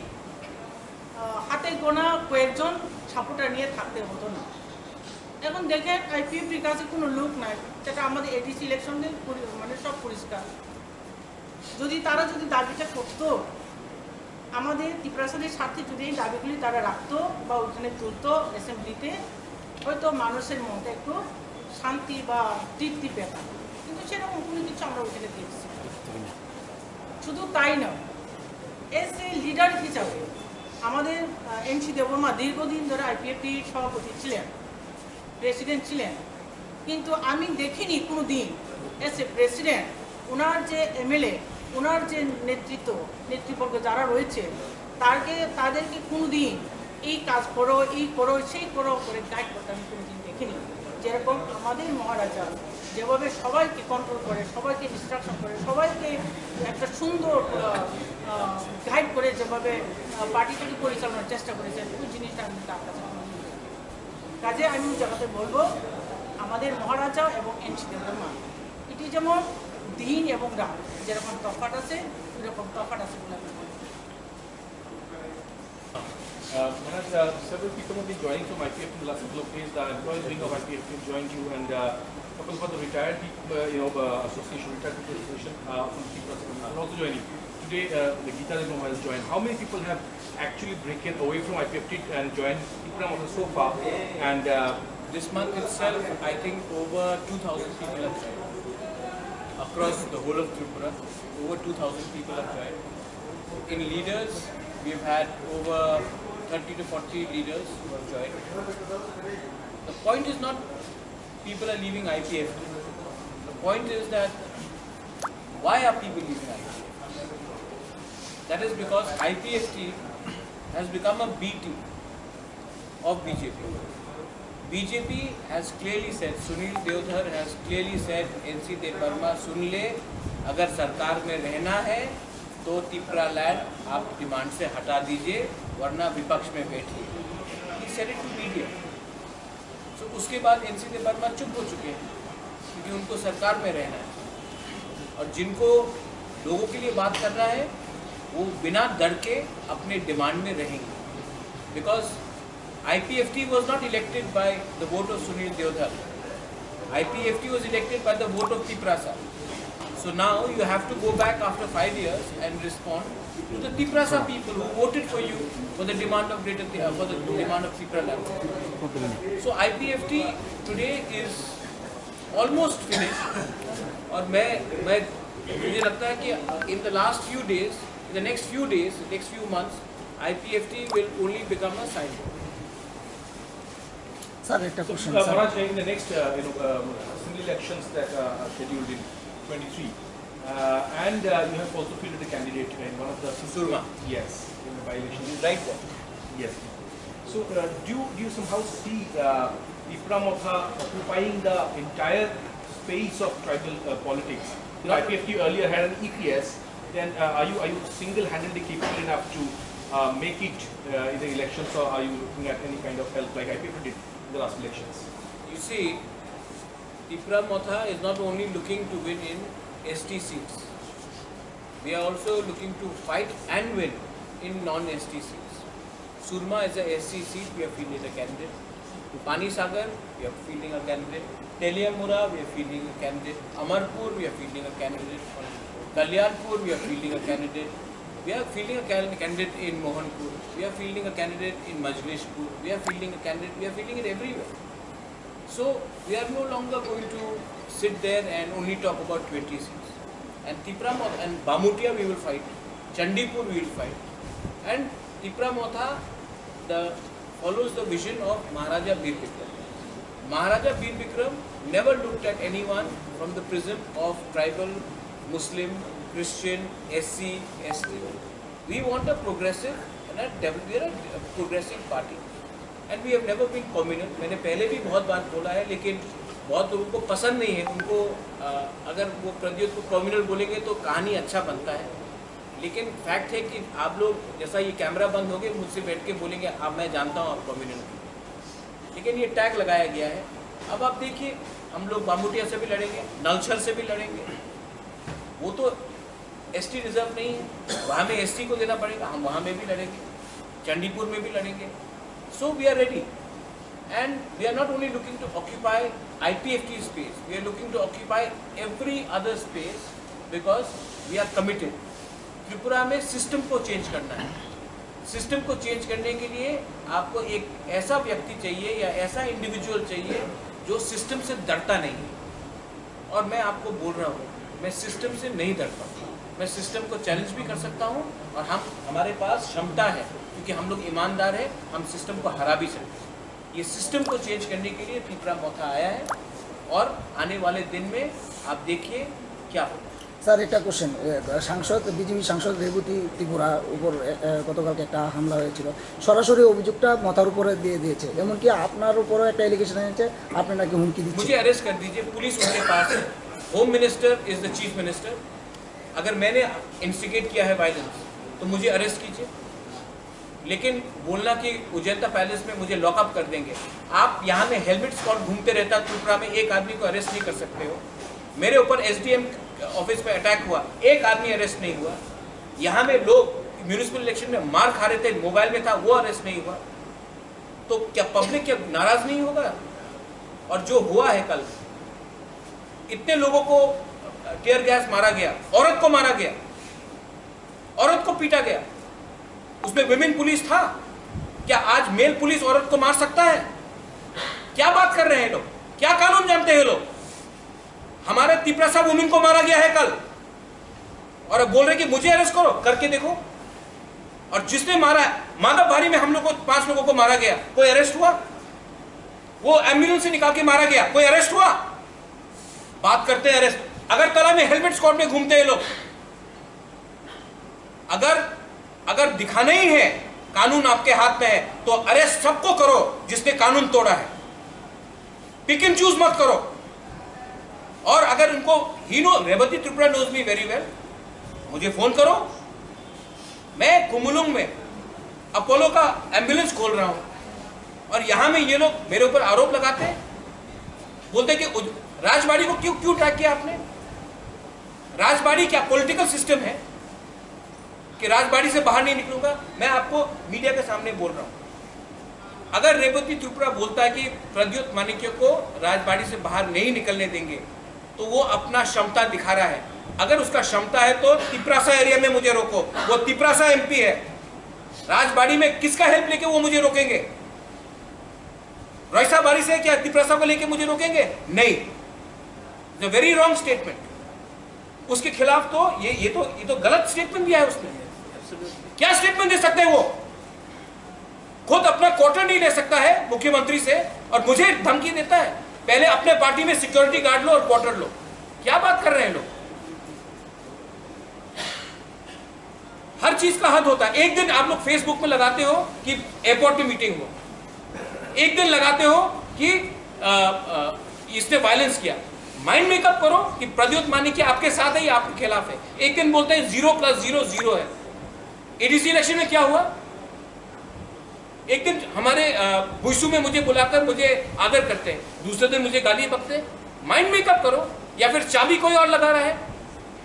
হাতে গোনা কয়েকজন সাপোর্টার নিয়ে থাকতে হতো না। এখন দেখেন, আইপিএফটির কাছে কোনো লোক নাই, সেটা আমাদের এডিসি ইলেকশন দিন পরি- মানে সব পরিষ্কার। যদি তারা যদি দাবিটা করতো, আমাদের ত্রিপুরাসাদের স্বার্থে যদি এই দাবিগুলি তারা রাখতো বা ওখানে তুলতো অ্যাসেম্বলিতে, হয়তো মানুষের মধ্যে একটু শান্তি বা তৃপ্তি পেতাম। সেরকম কোনো কিছু আমরা ওখানে দেখছি না। শুধু তাই নয়, এজ এ লিডার হিসাবে আমাদের এনসি দেববর্মা দীর্ঘদিন ধরে আইপিএফটি সভাপতি ছিলেন, প্রেসিডেন্ট ছিলেন, কিন্তু আমি দেখিনি কোনো দিন এজ এ প্রেসিডেন্ট ওনার যে এমএলএ, ওনার যে নেতৃত্ব, নেতৃবর্গ যারা রয়েছে, তাকে, তাদেরকে কোনো দিন এই কাজ করো, এই করো, সেই করো করে গাইড করতে আমি কোনো দিন দেখিনি। যেরকম আমাদের মহারাজা যেভাবে সবাইকে কন্ট্রোল করে, সবাইকে ইনস্ট্রাকশন করে, সবাইকে একটা সুন্দর গাইড করে যেভাবে পার্টিটাকে পরিচালনার চেষ্টা করেছেন, ওই জিনিসটা আমি তার কাছে কোনো দিন দেখিনি। কাজে আমি ওই জায়গাতে বলবো, আমাদের মহারাজা এবং এনসি দেববর্মা, এটি যেমন দিন এবং রাত যেরকম তফাৎ আছে, ওইরকম তফাৎ আছে বলে আমি মনে করি। Uh, Maharaj, uh, several people have been joining from I P F T in the last couple of days. The employees wing of I P F T joined you, and uh, a couple of the retired people, uh, you know, uh, association, retired people association uh, from Tripura are also joining. Today, uh, the Gita Debbarma has joined. How many people have actually broken away from I P F T and joined Tipra Motha so far? And uh, this month itself, I think over two thousand people have joined across the whole of Tripura. Over two thousand people have joined. In leaders, we've had over thirty to forty leaders who have joined. The point is not people are leaving I P F T. The point is that why are people leaving I P F T? That is because I P F T has become a B team of B J P. B J P has clearly said, Sunil Deodhar has clearly said, NC Debbarma सुन ले, अगर सरकार में रहना है तो तिपरा लैंड आप डिमांड से हटा दीजिए, वरना विपक्ष में बैठिए। He said it to media. So उसके बाद एनसी देबबर्मा चुप हो चुके हैं क्योंकि उनको सरकार में रहना है, और जिनको लोगों के लिए बात करना है वो बिना डर के अपने डिमांड में रहेंगे, because I P F T was not elected by the vote of Sunil Deodhar. I P F T was elected by the vote of Tiprasa. So now you have to go back after five years and respond to the Tiprasa people who voted for you for the demand of Greater Ti- uh, for the demand of Tipraland. So I P F T today is almost finished. और मैं मैं मुझे लगता है कि in the last few days, in the next few days, next few months, I P F T will only become a sign. Sir একটা So, question uh, sir Maharaj, in the next, uh, you know, um, assembly elections that uh, are scheduled in twenty-three, uh, and uh, you have also fielded a candidate in one of the Surma. Yes, in the by-election. Right there. Yes. So, uh, do you, do you somehow see uh, Tipra Motha occupying the entire space of tribal uh, politics? You know, I P F T earlier had an E P S. Then, uh, are you are you single-handedly capable enough to uh, make it uh, in the elections, or are you looking at any kind of help like I P F T did in the last elections? You see, Tipra Motha is not only looking to win in S T seats, we are also looking to fight and win in non-S T seats. Surma is a S C seat, we are fielding a candidate. Panisagar, we are fielding a candidate. Teliamura, we are fielding a candidate. Amarpur, we are fielding a candidate. Kalyanpur, we are fielding a candidate. We are fielding a can- candidate in Mohanpur. We are fielding a candidate in Majlishpur. We are fielding a candidate. We are fielding it everywhere. So we are no longer going to sit there and only talk about twenty seats. And Tipra Mo- and Bamutia we will fight. Chandipur we will fight. And Tipra Motha the, follows the vision of Maharaja Bir Bikram. Maharaja Bir Bikram never looked at anyone from the prism of tribal, Muslim, Christian, S C, S T. We want a progressive and a dev- we are a progressive party. And we have never been communal. मैंने पहले भी बहुत बार बोला है, लेकिन बहुत लोगों को पसंद नहीं है। उनको अ, अगर वो प्रद्युत को कम्युनल बोलेंगे तो कहानी अच्छा बनता है, लेकिन फैक्ट है कि आप लोग जैसा ये कैमरा बंद हो गए मुझसे बैठ के बोलेंगे, आप, मैं जानता हूँ आप कम्युनल, लेकिन ये टैग लगाया गया है। अब आप देखिए, हम लोग बामुटिया से भी लड़ेंगे, नलछर से भी लड़ेंगे। वो तो एसटी रिजर्व नहीं है, वहाँ में एसटी को देना पड़ेगा, हम वहाँ में भी लड़ेंगे, चंडीपुर में भी लड़ेंगे। So we are ready and we are not only looking to occupy I P F T space, we are looking to occupy every other space because we are committed. Tripura में सिस्टम को चेंज करना है। सिस्टम को चेंज करने के लिए आपको एक ऐसा व्यक्ति चाहिए या ऐसा इंडिविजुअल चाहिए जो सिस्टम से डरता नहीं है। और मैं आपको बोल रहा हूँ, मैं सिस्टम से नहीं डरता हूँ। मैं सिस्टम को चैलेंज भी कर सकता हूँ और हम, हमारे पास क्षमता है, क्योंकि हम लोग ईमानदार हैं, हम सिस्टम को हरा भी सकते हैं। ये सिस्टम को चेंज करने के लिए तिपरा मोथा आया है और आने वाले दिन में आप देखिए क्या होगा। স্যার, একটা কোশ্চেন। সাংসদ, বিজেপি সাংসদ রেবতী ত্রিপুরা উপর এ, এ, গতকালকে একটা হামলা হয়েছিল। সরাসরি অভিযোগটা মথার উপরে দিয়ে দিয়েছে, এমনকি আপনার উপরেও একটা এলিগেশন এনেছে, আপনি নাকি হুমকি দিচ্ছেন। मुझे अरेस्ट कर दीजिए, पुलिस उनके पास है। Home minister is the chief minister. अगर मैंने इंस्टिगेट किया है वायलेंस, तो मुझे अरेस्ट कीजिए। लेकिन बोलना कि उजंता पैलेस में मुझे लॉकअप कर देंगे। आप यहाँ में हेलमेट स्क्वाड घूमते रहता त्रिपुरा में, एक आदमी को अरेस्ट नहीं कर सकते हो। मेरे ऊपर एसडीएम ऑफिस में अटैक हुआ, एक आदमी अरेस्ट नहीं हुआ। यहाँ में लोग म्युनिसिपल इलेक्शन में मार खा रहे थे, मोबाइल में था, वो अरेस्ट नहीं हुआ। तो क्या पब्लिक क्या नाराज नहीं होगा? और जो हुआ है कल, इतने लोगों को टीयर गैस मारा गया, औरत को मारा गया, औरत को पीटा गया, उसमें विमेन पुलिस था। क्या आज मेल पुलिस औरत को मार सकता है? क्या बात कर रहे हैं लोग? क्या कानून जानते हैं लोग? हमारे तिपरासा वुमेन को मारा गया है कल, और अब बोल रहे कि मुझे अरेस्ट करो, करके देखो। और जिसने मारा है, माधव भारी में हम लोग को, पांच लोगों को मारा गया, कोई अरेस्ट हुआ? वो एम्बुलेंस से निकाल के मारा गया, कोई अरेस्ट हुआ? बात करते हैं अरेस्ट। अगरतला में हेलमेट स्क्वाड में घूमते हैं लोग। अगर, अगर दिखाना ही है कानून आपके हाथ में है, तो अरेस्ट सबको करो जिसने कानून तोड़ा है। पिक एंड चूज मत करो। और अगर उनको, he know, Revati Tripura knows me very well, मुझे फोन करो। मैं कुमुलुंग में अपोलो का एम्बुलेंस खोल रहा हूँ, और यहाँ में ये लोग मेरे ऊपर आरोप लगाते हैं, बोलते हैं कि उज-, राजबाड़ी को क्यों, क्यों ट्रैक किया आपने? राजबाड़ी क्या पॉलिटिकल सिस्टम है कि राजबाड़ी से बाहर नहीं निकलूंगा? मैं आपको मीडिया के सामने बोल रहा हूँ, अगर रेवती त्रिपुरा बोलता है कि प्रद्युत माणिक्य को राजबाड़ी से बाहर नहीं निकलने देंगे, तो वो अपना क्षमता दिखा रहा है। अगर उसका क्षमता है तो तिपरासा एरिया में मुझे रोको, वो तिपरासा एमपी है। राजबाड़ी में किसका हेल्प लेके वो मुझे रोकेंगे? रईसाबाड़ी से क्या तिपरासा को लेके मुझे रोकेंगे? नहीं। The very wrong statement। उसके खिलाफ तो ये, ये तो, ये तो गलत स्टेटमेंट दिया है उसने। क्या स्टेटमेंट दे सकते हैं वो? खुद अपना क्वार्टर नहीं ले सकता है मुख्यमंत्री से और मुझे धमकी देता है, पहले अपने पार्टी में सिक्योरिटी गार्ड लो और क्वार्टर लो। क्या बात कर रहे हैं लोग? हर चीज का हद होता है। एक दिन आप लोग फेसबुक में लगाते हो कि एयरपोर्ट पे मीटिंग हुआ, एक दिन लगाते हो कि अ, अ, इसने वायलेंस किया। माइंड मेकअप करो कि प्रद्युत मानिक आपके साथ है या आपके खिलाफ है। एक दिन बोलते हैं जीरो प्लस जीरो जीरो है। एडीसी इलेक्शन में क्या हुआ? एक दिन हमारे, अ, बुशु में मुझे बुलाकर मुझे आदर करते हैं, दूसरे दिन मुझे गाली बकते हैं। माइंड मेकअप करो, या फिर चाबी कोई और लगा रहा है।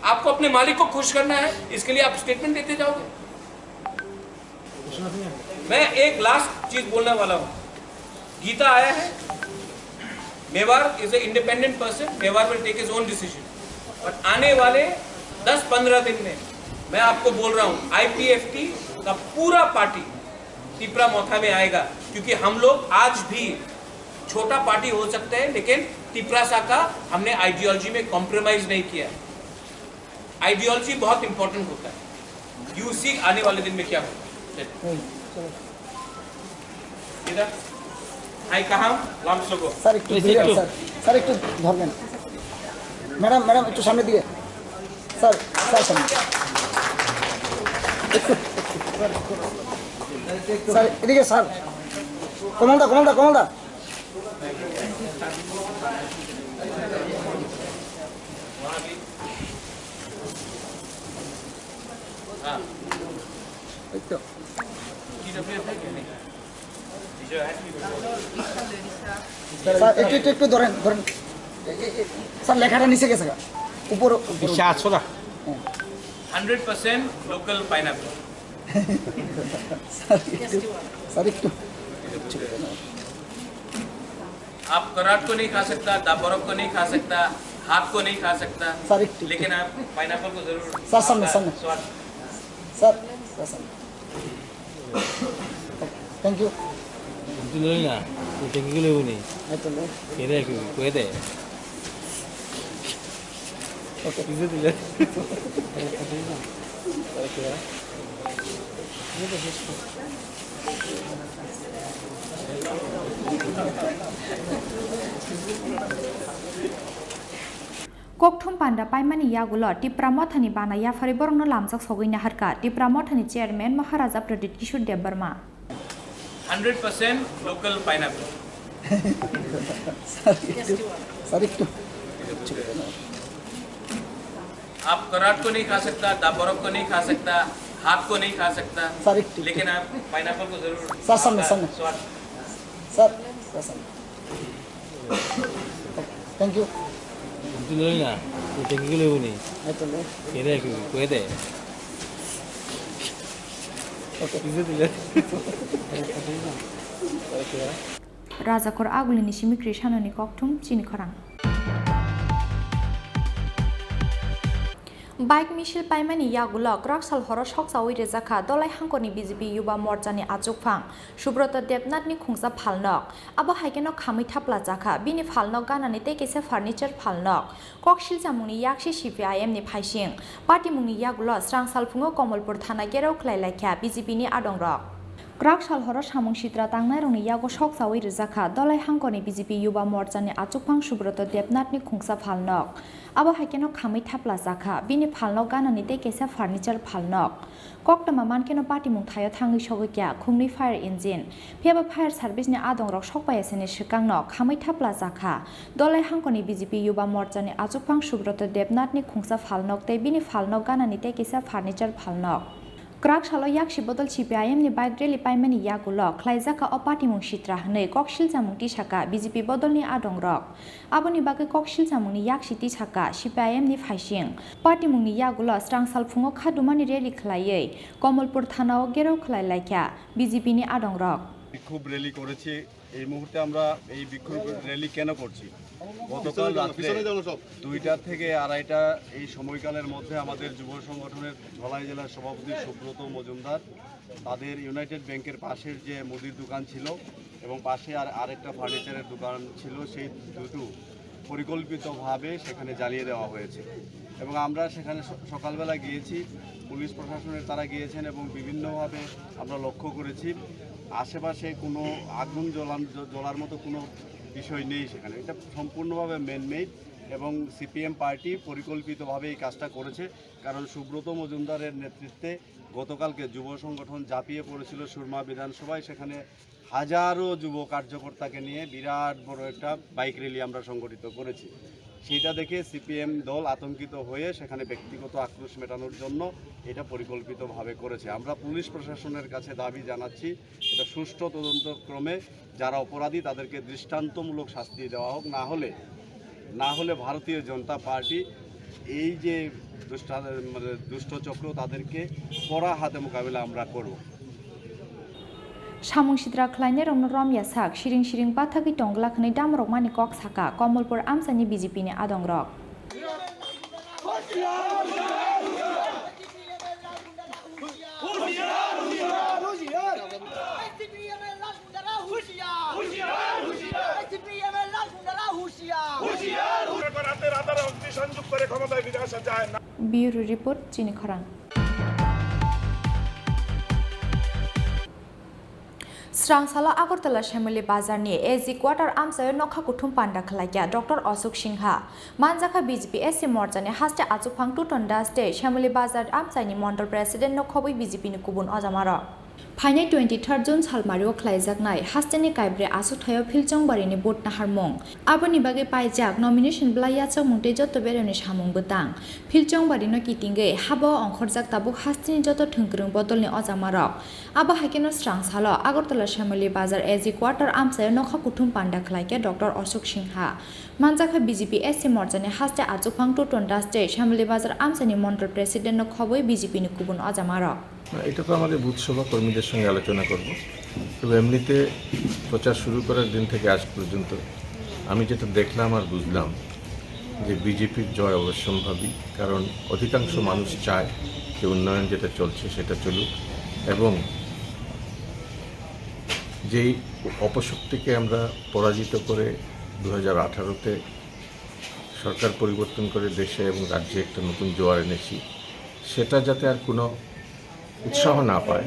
आपको अपने मालिक को खुश करना है, इसके लिए आप स्टेटमेंट देते जाओगे। मैं एक लास्ट चीज बोलने वाला हूँ। गीता आया है, Mewar is a independent person, Mewar will take his own decision। और आने वाले दस पन्द्रह दिन में मैं आपको बोल रहा हूँ, आईपीएफटी का पूरा पार्टी तिपरा मोथा में आएगा, क्योंकि हम लोग आज भी छोटा पार्टी हो सकते हैं, लेकिन तिपरासा का हमने आइडियोलॉजी में कॉम्प्रोमाइज नहीं किया। आइडियोलॉजी बहुत इंपॉर्टेंट होता है। यू सी आने वाले दिन में क्या होगा। चलिए। হুম, চলো। इधर। हाय कहाँ? लामसोगो। স্যার, একটু এই দূরে, একটু। স্যার, স্যার, একটু ধরবেন। ম্যাডাম, ম্যাডাম, একটু সামনের দিকে। স্যার, স্যার, সামনে। একটু। স্যার, এদিকে, স্যার। কমলদা, কমলদা, কমলদা। এই তো। স্যার, একটু, একটু, একটু ধরেন, ধরেন। এ, এ, এ, স্যার, লেখাটা নিচে গেছে গা। উপরে, উপরে। নিচে আছো না? হ্যাঁ। Hundred percent local pineapple. Sir, একটু, স্যার, একটু। आप कराट को नहीं खा सकता, दाबरक को नहीं खा सकता, हाथ को नहीं खा सकता, স্যার, একটু, একটু। लेकिन आप पाइनएप्पल को जरूर। স্যার, সামনে, आपका সামনে। स्वाद। স্যার, স্যার, সামনে। Thank you. তুই লই না, তুই থ্যাংক ইউ লইব নি? এই তো লই। কে রে, কি, কই দে? Okay. Is it related? Kokthum panda paimani yagulo Tipra Mothani bana yaphari borokno lamjak sogwi naharkha Tipra Mothani chairman Maharaja Pradyut Kishore Debbarma. Hundred percent local pineapple. Sir, ekটু, sir, ekটু। आप कराट को नहीं खा सकता, दाबरक को नहीं खा सकता, हाथ को नहीं खा सकता, sir, একটু, लेकिन आप पाइनएप्पल को जरूर sir, सामने, आपका सामने। स्वाद। Sir, sir, सामने। Thank you। Itu loy na, itu tinggi loy ni. Ito loy. Kira aku, kue deh. Okay. Rajakor agulini simi Krishanoni kokthum chini khorang. Bike misil paimani yagulo kwrak sal horo sokchawi rijakha Dolai hangkorni B J P Yuba Morchani achukphang Subroto Debnathni khungsa phalnok. Abo hai kheno khamwi thapla jakha bini phalnok ganani tei kaisa furniture phalnok. Kok silchamungni yaksi C P I M ni phaising. Patimungni yagulo srang salphungo Komolpur thana gerao khlai laikha B J P ni adongrok. Kwrak sal horo samung sitra tangnairokni yago sokchawi rijakha Dolai hangkorni B J P Yuba Morchani achukphang Subroto Debnathni khungsa phalnok. Abo hai kheno khamwi thapla jakha bini phalnok ganani tei kaisa furniture phalnok. Koktwma mankheno patimung thaio thangwi sogwi kha khungni fire engine. Phiyaba fire service ni adongrok sokpaiya sini swkangno khamwi thapla jakha. Dolai hangkorni B J P Yuba Morchani achukphang Subroto Debnathni khungsa phalnok tei bini phalnok ganani tei kisa furniture phalnok. Kwrak salo yaksi bodol C P I M ni bike rally paimani yagulo khlaijakha o patimung sitra hwnwi kok silchamung tisakha B J P bodolni adongrok. Aboni bagwi kok silchamungni yaksi tisakha C P I M ni phaising. Patimungni yagulo srang salphungo khadumani rally khlaiwi Komolpur thanao gerao khlai laikha B J P ni adongrok. বিক্ষোভ র‍্যালি করেছি। এই মুহূর্তে আমরা এই বিক্ষোভ র‍্যালি কেন করছি? গতকাল রাত্রে দুইটা থেকে আড়াইটা এই সময়কালের মধ্যে আমাদের যুব সংগঠনের ধলাই জেলার সভাপতি সুব্রত মজুমদার তাদের ইউনাইটেড ব্যাংকের পাশের যে মুদির দোকান ছিল এবং পাশে আর আরেকটা ফার্নিচারের দোকান ছিল, সেই দুটো পরিকল্পিতভাবে সেখানে জ্বালিয়ে দেওয়া হয়েছে। এবং আমরা সেখানে স-, সকালবেলা গিয়েছি, পুলিশ প্রশাসনের তারা গিয়েছেন এবং বিভিন্নভাবে আমরা লক্ষ্য করেছি আশেপাশে কোনো আগুন জ্বলান-, জ-, জ্বলার মতো কোনো বিষয় নেই সেখানে। এটা সম্পূর্ণভাবে ম্যানমেড এবং সিপিএম পার্টি পরিকল্পিতভাবে এই কাজটা করেছে, কারণ সুব্রত মজুমদারের নেতৃত্বে গতকালকে যুব সংগঠন ঝাঁপিয়ে পড়েছিল সুরমা বিধানসভায়, সেখানে হাজারো যুব কার্যকর্তাকে নিয়ে বিরাট বড় একটা বাইক র‍্যালি আমরা সংগঠিত করেছি। সেটা দেখে সিপিএম দল আতঙ্কিত হয়ে সেখানে ব্যক্তিগত আক্রোশ মেটানোর জন্য এটা পরিকল্পিতভাবে করেছে। আমরা পুলিশ প্রশাসনের কাছে দাবি জানাচ্ছি, এটা সুষ্ঠু তদন্তক্রমে যারা অপরাধী তাদেরকে দৃষ্টান্তমূলক শাস্তি দেওয়া হোক, না হলে, না হলে ভারতীয় জনতা পার্টি এই যে দুষ্টা-, মানে দুষ্ট চক্র তাদেরকে কড়া হাতে মোকাবিলা আমরা করব। Samung sitra khlainairokno rom ya sak, siring siring bathagwi tong glak hwnwi damrokmani kok saka Komolpur amchaini B J P ni adongrok. রাতে রাতারাতি অগ্নিসংযোগ করে ক্ষমতায় ফিরে আসা যায় না। Bureau report, Chini Khorang. Srang salo Agartala Shyamali Bazar ni A G quarter amchaio nokha kuthum panda khlaikha Doctor Ashok Singha. Manjakha B J P S C morcha ni haste achukphang Tuton Das tei Shyamali Bazar amchai ni mondol president no khobwi B J P ni kubun ojamarok. Phainai twenty third June salmario khlaijaknai hasteni kaibrwi achukthai o Philchongbari ni vote naharmung. Aboni bagwi paijak nomination bwlai yachakmung tei joto beremni samung bwtang. Philchongbari no kitingwi haba o ongkhorjak tabuk hasteni joto thwngkwrwng bodolni ojamarok. Abo hai kheno srang salo Agartala Shyamali Bazar A G quarter amchaio nokha kuthum panda khlaikha Doctor Ashok Singha. Manjakha B J P S C morchani haste achukphang Tuton Das tei Shyamali Bazar amchaini mondol president no khobwi B J P ni kubun ojamarok. না, এটা তো আমাদের বুথ সভা কর্মীদের সঙ্গে আলোচনা করব। তবে এমনিতে প্রচার শুরু করার দিন থেকে আজ পর্যন্ত আমি যেটা দেখলাম আর বুঝলাম যে বিজেপির জয় অবশ্যম্ভাবী, কারণ অধিকাংশ মানুষ চায় যে উন্নয়ন যেটা চলছে সেটা চলুক, এবং যেই অপশক্তিকে আমরা পরাজিত করে দু হাজার আঠারোতে সরকার পরিবর্তন করে দেশে এবং রাজ্যে একটা নতুন জোয়ার এনেছি, সেটা যাতে আর কোনো উৎসাহ না পায়,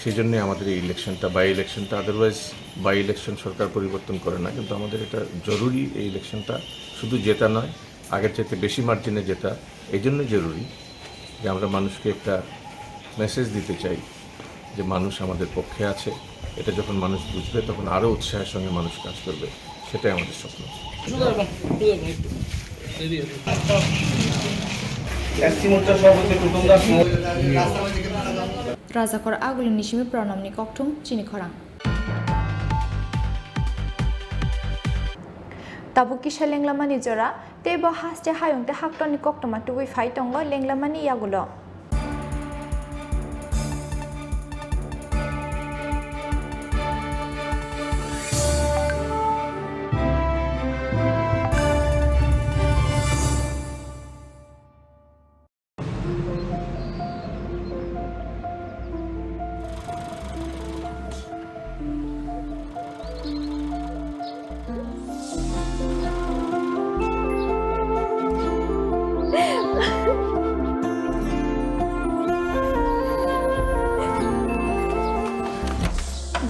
সেজন্যই আমাদের এই ইলেকশনটা, বাই ইলেকশনটা। আদারওয়াইজ বাই ইলেকশন সরকার পরিবর্তন করে না, কিন্তু আমাদের এটা জরুরি, এই ইলেকশনটা শুধু জেতা নয়, আগের চাইতে বেশি মার্জিনে জেতা। এই জন্য জরুরি যে আমরা মানুষকে একটা মেসেজ দিতে চাই যে মানুষ আমাদের পক্ষে আছে। এটা যখন মানুষ বুঝবে, তখন আরও উৎসাহের সঙ্গে মানুষ কাজ করবে। সেটাই আমাদের স্বপ্ন। Rajakhor Aguli ni simi Pranamni kokthum chini khorang. Tabuk kisa lenglamani jora, tei bo haste hayung tei haktorni koktwma tubui phai tongo lenglamani yagulo.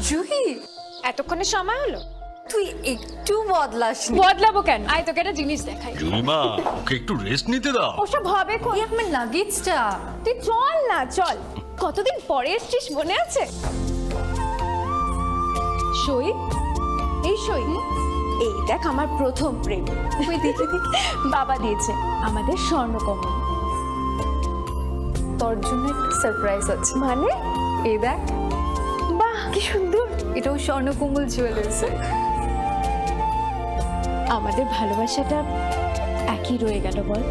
Juhi, এতক্ষণে সময় হলো? তুই একটু বদলাসনি। বদলাবো কেন? আয়, তোকে একটা জিনিস দেখাই। জুলিমা, ওকে একটু রেস্ট নিতে দাও। ওসব হবে কোন? এই আমার লাগেজটা। তুই চল না, চল। কতদিন পরে এসছিস, মনে আছে? সই, এই সই, এই দেখ আমার প্রথম প্রেম। ওই দেখি, দেখি। বাবা দিয়েছে আমাদের স্বর্ণকমল। তোর জন্য একটা সারপ্রাইজ আছে। মানে? এই দেখ। বাহ, কি সুন্দর। এটাও স্বর্ণকমল জুয়েলার্সের। আমাদের ভালোবাসাটা একই রয়ে গেল, বল?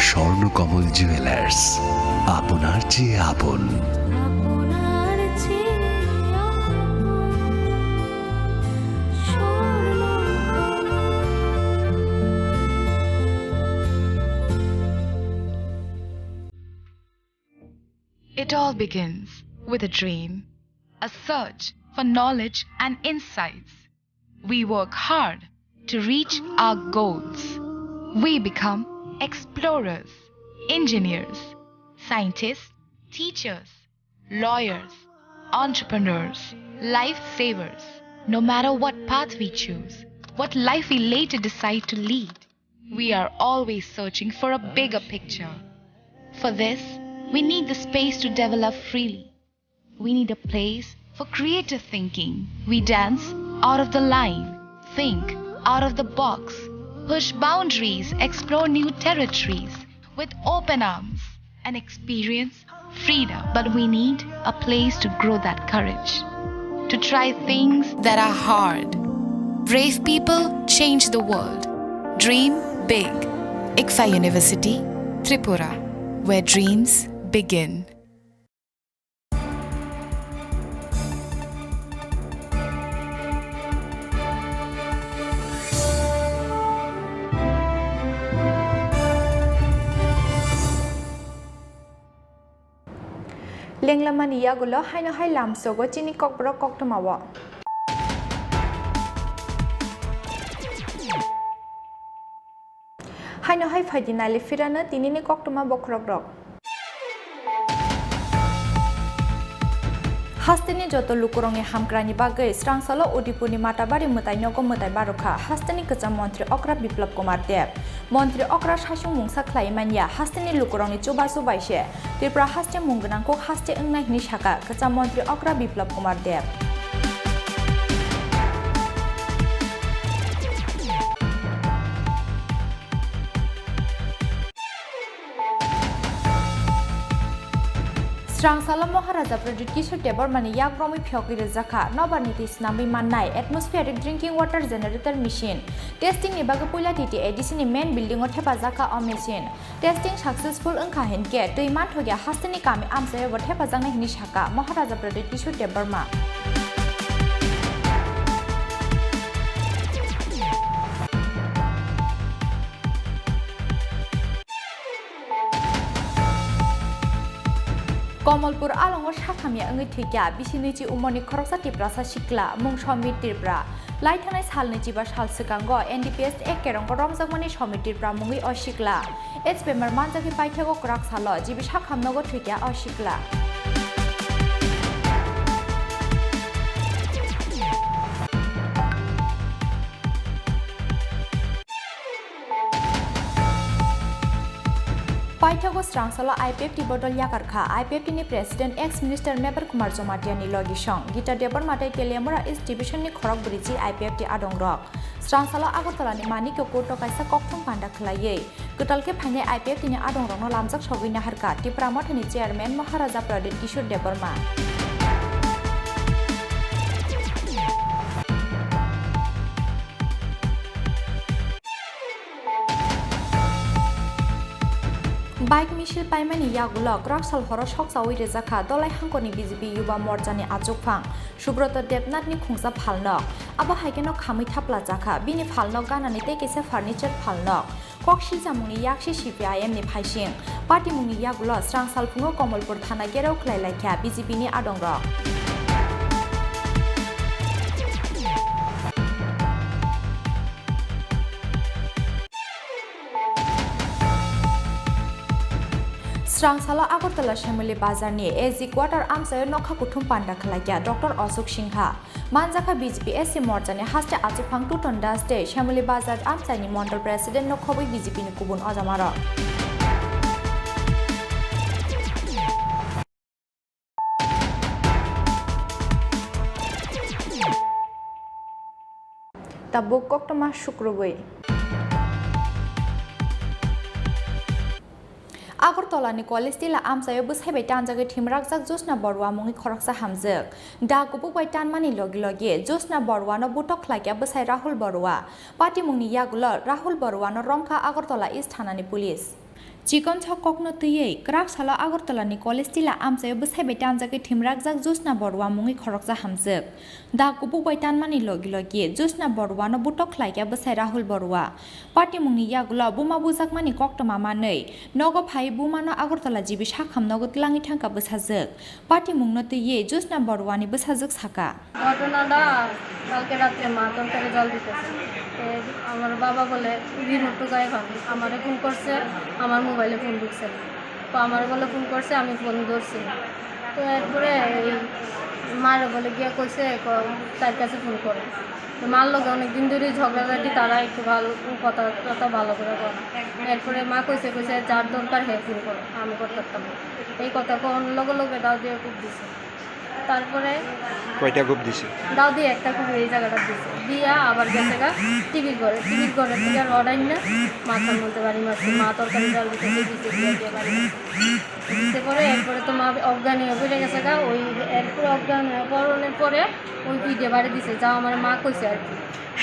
স্বর্ণকমল জুয়েলার্স, আপনার চেয়ে আপন। It all begins with a dream, a search for knowledge and insights. We work hard to reach our goals. We become explorers, engineers, scientists, teachers, lawyers, entrepreneurs, lifesavers. No matter what path we choose, what life we later decide to lead, we are always searching for a bigger picture. For this, we need the space to develop freely. We need a place for creative thinking. We dance out of the line, think out of the box, push boundaries, explore new territories with open arms, and experience freedom. But we need a place to grow that courage, to try things that are hard. Brave people change the world. Dream big. ICFAI University, Tripura, where dreams begin. Lenglamani yagulo haino hai lamsogo chini kokborok koktwmao. Haino hai phaidi nailai phirano tinini koktwma bokhorokrok. Hasteni joto lukurokni hamkraini bagwi Srangsalo Udipurni Matabari mwtai nogo mwtai barokha hasteni kwcham montri okra Biplab Kumar Deb. Montri okra saichung mungsa khlai manya hasteni lukurokni chubachu bai se Tripura haste mung gwnang kok haste wngnai hwnwi sakha kwcham montri okra Biplab Kumar Deb. Srangsalo Maharaja Pradyut Kishore Debbarmani yak romwi phiyogwi rwjakha nobar niti snamwi mannai atmospheric drinking water generator machine. Testing ni bagwi puila T T A D C ni main building o thepajakha o machine. Testing successful wngkha hinkhe twi manthokya hasteni kami amchaio bo thepajaknai hwnwi sakha Maharaja Pradyut Kishore Debbarma. Komolpur alongo sakhamya wngwi thwikha bisi nwichi umorni khoroksa Tiprasa sikla, mung Somir Tripura. Laithanai salni chiba sal swkango N D P S Act kerongbo romjakmani Somir Tripura mungwi o sikla. H bemar manjagwi paithago kwrak salo G B sakhamnogo thwikha o sikla. Paithago srangsalo I P F T bodol yakarkha. I P F T ni President ex Minister Mebar Kumar Jamatia ni logisong Gita Debbarma tei Teliamura East Division ni khorok briji I P F T adongrok. Srangsalo Agartala ni Manikya Court o kaisa kokthum panda khwlaiwi kwtal khe phainai I P F T ni adongrokno lamjak sogwi naharkha Tipra Mothani Chairman Maharaja Pradyut Kishore Debbarma. Bike misil paimani yagulo kwrak sal horo sokchawi rwjakha Dolai hangkorni B J P Yuba Morchani achukphang Subroto Debnathni khungsa phalnok. Abo hai kheno khamwi thapla chakha bini phalnok ganani tei kaisa furniture phalnok. Kok siljamungni yak se C P I M ni phaising. Patimungni yagulo srang salphungo Komolpur thana gherao khlai laikha B J P ni adongrok. Srang salo Agartala Shamoli Bazar ni A G Quarter amchaio nokha kuthum panda khwlaikha Doctor Ashok Singha. Manjakha B J P S C morchani haste achukphang Tuton Das tei Shamoli Bazar amchaini Mondol President no khobwi B J P ni kubun ojamarok. Tabuk koktwma sukrubwi. Agartala ni college tila amchaio bwsai bai tanjagwi thimrakjak Jyotsna Barua mungwi khoroksa hamjwk. Da kubuk bai tanmani logi logi Jyotsna Barua no butok khlaikha bwsai Rahul Barua. Patimungni yagulo Rahul Barua no romkha Agartala East Thana ni police. Chikon sok kokno twiwi kwrak salo Agartala ni college tila amchaio bwsai bai tanjagwi thimrakjak Jyotsna Barua mungwi khoroksa hamjwk. Da kubuk bai tanmani logi logi Jyotsna Barua no butok khlaikha bwsai Rahul Barua. Patimungni yagulo buma bujakmani koktwma manwi nogo phai bumano Agartala G B sakham nogo twlangwi thangkha bwsajwk. Patimungno twiwi Jyotsna Baruani bwsajwk saka. ঘটনাটা কালকে রাত্রে মা তরকারি জল দিতেছে। তো আমার বাবা বলে, "রিমোট তো গায়ে পান।" আমারে ফোন করছে, আমার মোবাইলে ফোন ঢুকছে না। তো আমারে বলে ফোন করছে, আমি ফোন ধরছি না। তো এরপরে এই মারে বলে গিয়ে কইছে, ক-, "তার কাছে ফোন করো।" তো মার লগে অনেক দিন ধরেই ঝগড়াঝাটি, তারা একটু ভালো কথা টথা ভালো করে বলে। এরপরে মা কইছে, কইছে, "যার দরকার হে ফোন করো, আমি করতে পারতাম না।" এই কথা কোন লগে লগে দাও দিয়ে খুব দিছে। তারপরে কয়টা কোপ দিছে? দাও দিয়ে একটা কোপ এই জায়গাটা দিছে। দিয়া আবার গেছে গা টিভির ঘরে। টিভির ঘরে থেকে রড আইন না মাথার মধ্যে বাড়ি মারছে। মা তরকারি ডাল দিতে গিয়ে দিছে, দিয়ে দিয়ে বাড়ি মারছে। দিতে পরে এরপরে তো মা অজ্ঞান হয়ে পড়ে গেছে গা। ওই এরপরে অজ্ঞান হয়ে পড়ানোর পরে ওই দুই দিয়ে বাড়ি দিছে, যা আমার মা কইছে আর কি।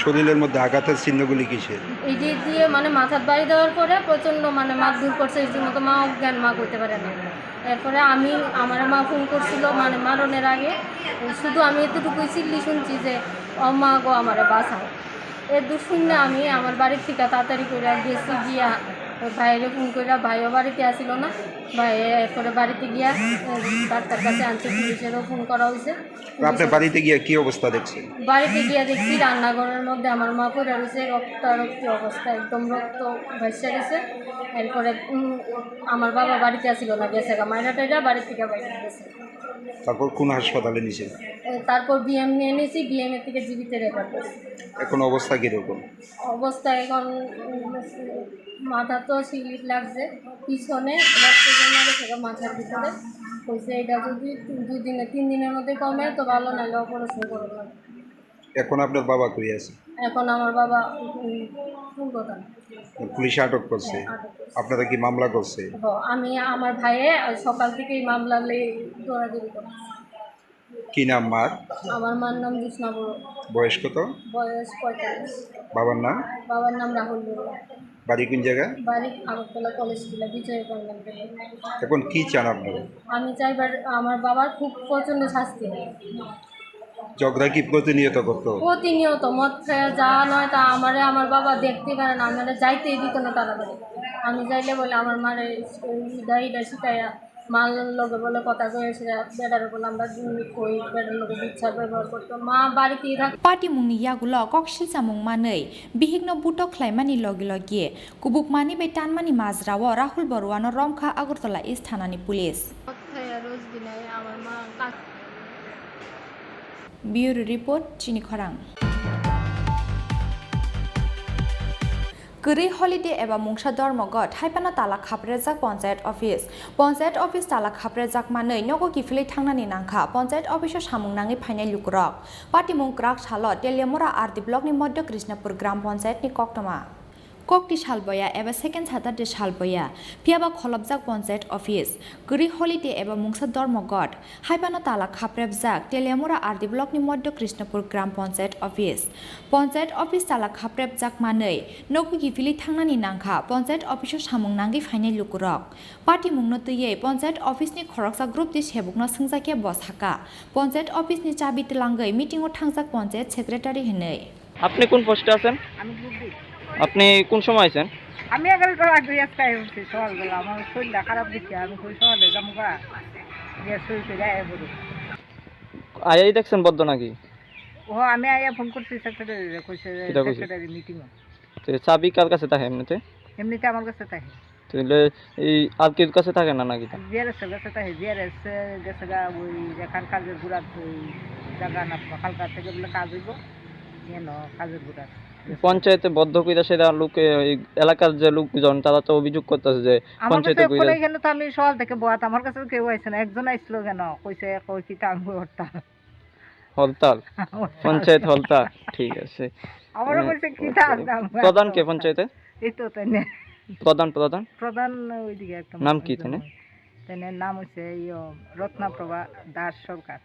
শরীরের মধ্যে আঘাতের চিহ্নগুলি কিসের? এই দিয়ে দিয়ে মানে মাথার বাড়ি দেওয়ার পরে প্রচণ্ড মানে মারধর করছে, রীতিমতো মা অজ্ঞান, মা কইতে পারে না। এরপরে আমি, আমার মা ফোন করছিল, মানে, মারণের আগে শুধু আমি এতটুকুই চিল্লি শুনছি যে, "ও মা গো, আমারে বাঁচাও।" এ দূর শুনে আমি আমার বাড়ির থেকে তাড়াতাড়ি করে গেছি, গিয়া ভাইরে ফোন করে, ভাইও বাড়িতে আসিল না। ভাই এরপরে বাড়িতে গিয়া, এ, ডাক্তার কাছে আনছে, পুলিশেরও ফোন করা হয়েছে। তো আপনি বাড়িতে গিয়ে কি অবস্থা দেখছেন? বাড়িতে গিয়া দেখছি রান্নাঘরের মধ্যে আমার মা পড়ে রয়েছে, রক্তারক্তি অবস্থা, একদম রক্ত ভাসে গেছে। এরপরে, উম, আমার বাবা বাড়িতে আসিল না, গেছে গা, মাইরা টাইরা বাড়ি থেকে বাইরে গেছে। তারপর কোন হাসপাতালে নিয়েছেন? এ, তারপর বিএম নিয়ে নিয়েছি, বিএম এর থেকে জিবিতে রেফার করছি। এখন অবস্থা কিরকম? অবস্থা এখন, উম, মাথা তো স্লিপ লাগছে, পিছনে রক্ত জমা গেছে গা মাথার ভিতরে। কইছে এটা যদি দুই দিনে, তিন দিনের মধ্যে কমে তো ভালো, নাহলে অপারেশন করে দেবে। এখন আপনার বাবা কই আছে? এখন আমার বাবা, উম, ফুলবাগান। পুলিশে আটক করছে? হ্যাঁ, আটক করছে। আপনারা কি মামলা করছে? হ, আমি, আমার ভাইয়ে সকাল থেকেই মামলা লই দৌড়াদৌড়ি করতেছে। কি নাম মার? আমার মার নাম জোৎস্না বড়ুয়া। বয়স কত? বয়স পঁয়তাল্লিশ। বাবার নাম? বাবার নাম রাহুল বড়ুয়া। বাড়ি কোন জায়গা? বাড়ি আগরতলা কলেজ টিলা, বিজয় কল্যাণ। এখন কি চান আপনারা? আমি চাইবার আমার বাবার খুব প্রচণ্ড শাস্তি হয়। ঝগড়া কি প্রতিনিয়ত করতো? প্রতিনিয়ত মদ খায়, যা নয় তা আমারে আমার বাবা দেখতে পারে না, আমারে যাইতেই দিত না তারা বাড়ি। আমি যাইলে বলে আমার মারে ইডা ইডা শিখাইয়া মার লগে বলে কথা কয়েছে, বেটার বলে আমরা কই, বেটার লগে বিচার ব্যবহার করতো। মা বাড়িতেই থাকে। Patimungni yagulo kok silchamung manwi bihikno butok khlaimani logi logi kubukmani bai tanmani majrao Rahul Baruano romkha Agartala East thanani police. Bureau report, Chini Khorang. Kwrwi holiday eba mungsa dormogot hai phano tala khaprejak Panchayat office. Panchayat office tala khaprejak manwi nogo kiphilwi thangnani nangkha Panchayat office o samung nangwi phainai lukurok. Patimung kwrak salo Teliamura R D block ni Madhya Krishnapur Gram Panchayat ni koktwma. Kokti salboya eba second Saturday salboya, phiyaba kholopjak Panchayat office. Kwrwi holiday eba mungsa dormogot hai phano tala khaprebjak Teliamura R D block ni Madhya Krishnapur Gram Panchayat office. Panchayat office tala khaprebjak manwi nogo kiphilwi thangnani nangkha Panchayat office o samung nangwi phainai lukurok. Patimungno twiwi Panchayat office ni khoroksa group di sebukno swngjakya bo saka Panchayat office ni chabi twlangwi meeting o thangjak Panchayat secretary hinwi. আপনি কোন পোস্টে আছেন? আমি group D. আপনি কোন সময় আছেন? আমি এগারোটার আগে আজকে আইছি সকালবেলা, আমার শরীরটা খারাপ দেখে আমি কই সকালে যাবো গা। গিয়ে সই করে আয় বলি। আয়াই দেখছেন বদ্ধ নাকি? ও, আমি আয়া ফোন করছি সেক্রেটারিরে, কইছে কিতা কইছে? Secretary meeting. তো চাবি কার কাছে থাকে এমনিতে? এমনিতে আমার কাছে থাকে। তাহলে এই আর কেউ কাছে থাকে না নাকি তা? জিআরএস এর কাছে থাকে, জিআরএস এ গেছে গা, ওই যেখান কাজের গুড়ার ওই জায়গা না, হালকা থেকে বলে কাজ হইব, কেন কাজের গুড়ার। পঞ্চায়েতে বদ্ধ কইরা সেটা লোকে, এই এলাকার যে লোকজন, তারা তো অভিযোগ করতেছে যে আমার পঞ্চায়েতে কাছে কইরা ফোন এখানে তো আমি সকাল থেকে বয়াত, আমার কাছে তো কেউ আইছে না, একজন আইছিল কেন, কইছে, কই কি তা আমি করতাম। হরতাল? হরতাল। পঞ্চায়েত হরতাল। ঠিক আছে। আমারও হ্যাঁ, কইছে, "কি বুঝতে থাক পারছি। দাম?" প্রধান কে পঞ্চায়েতে? এই তো তাই না। প্রধান, প্রধান? প্রধান ওইদিকে একটা নাম কি একজন তাই না? হয়। তাই না, নাম হচ্ছে ইয়ো রত্নাপ্রভা দাস সরকার।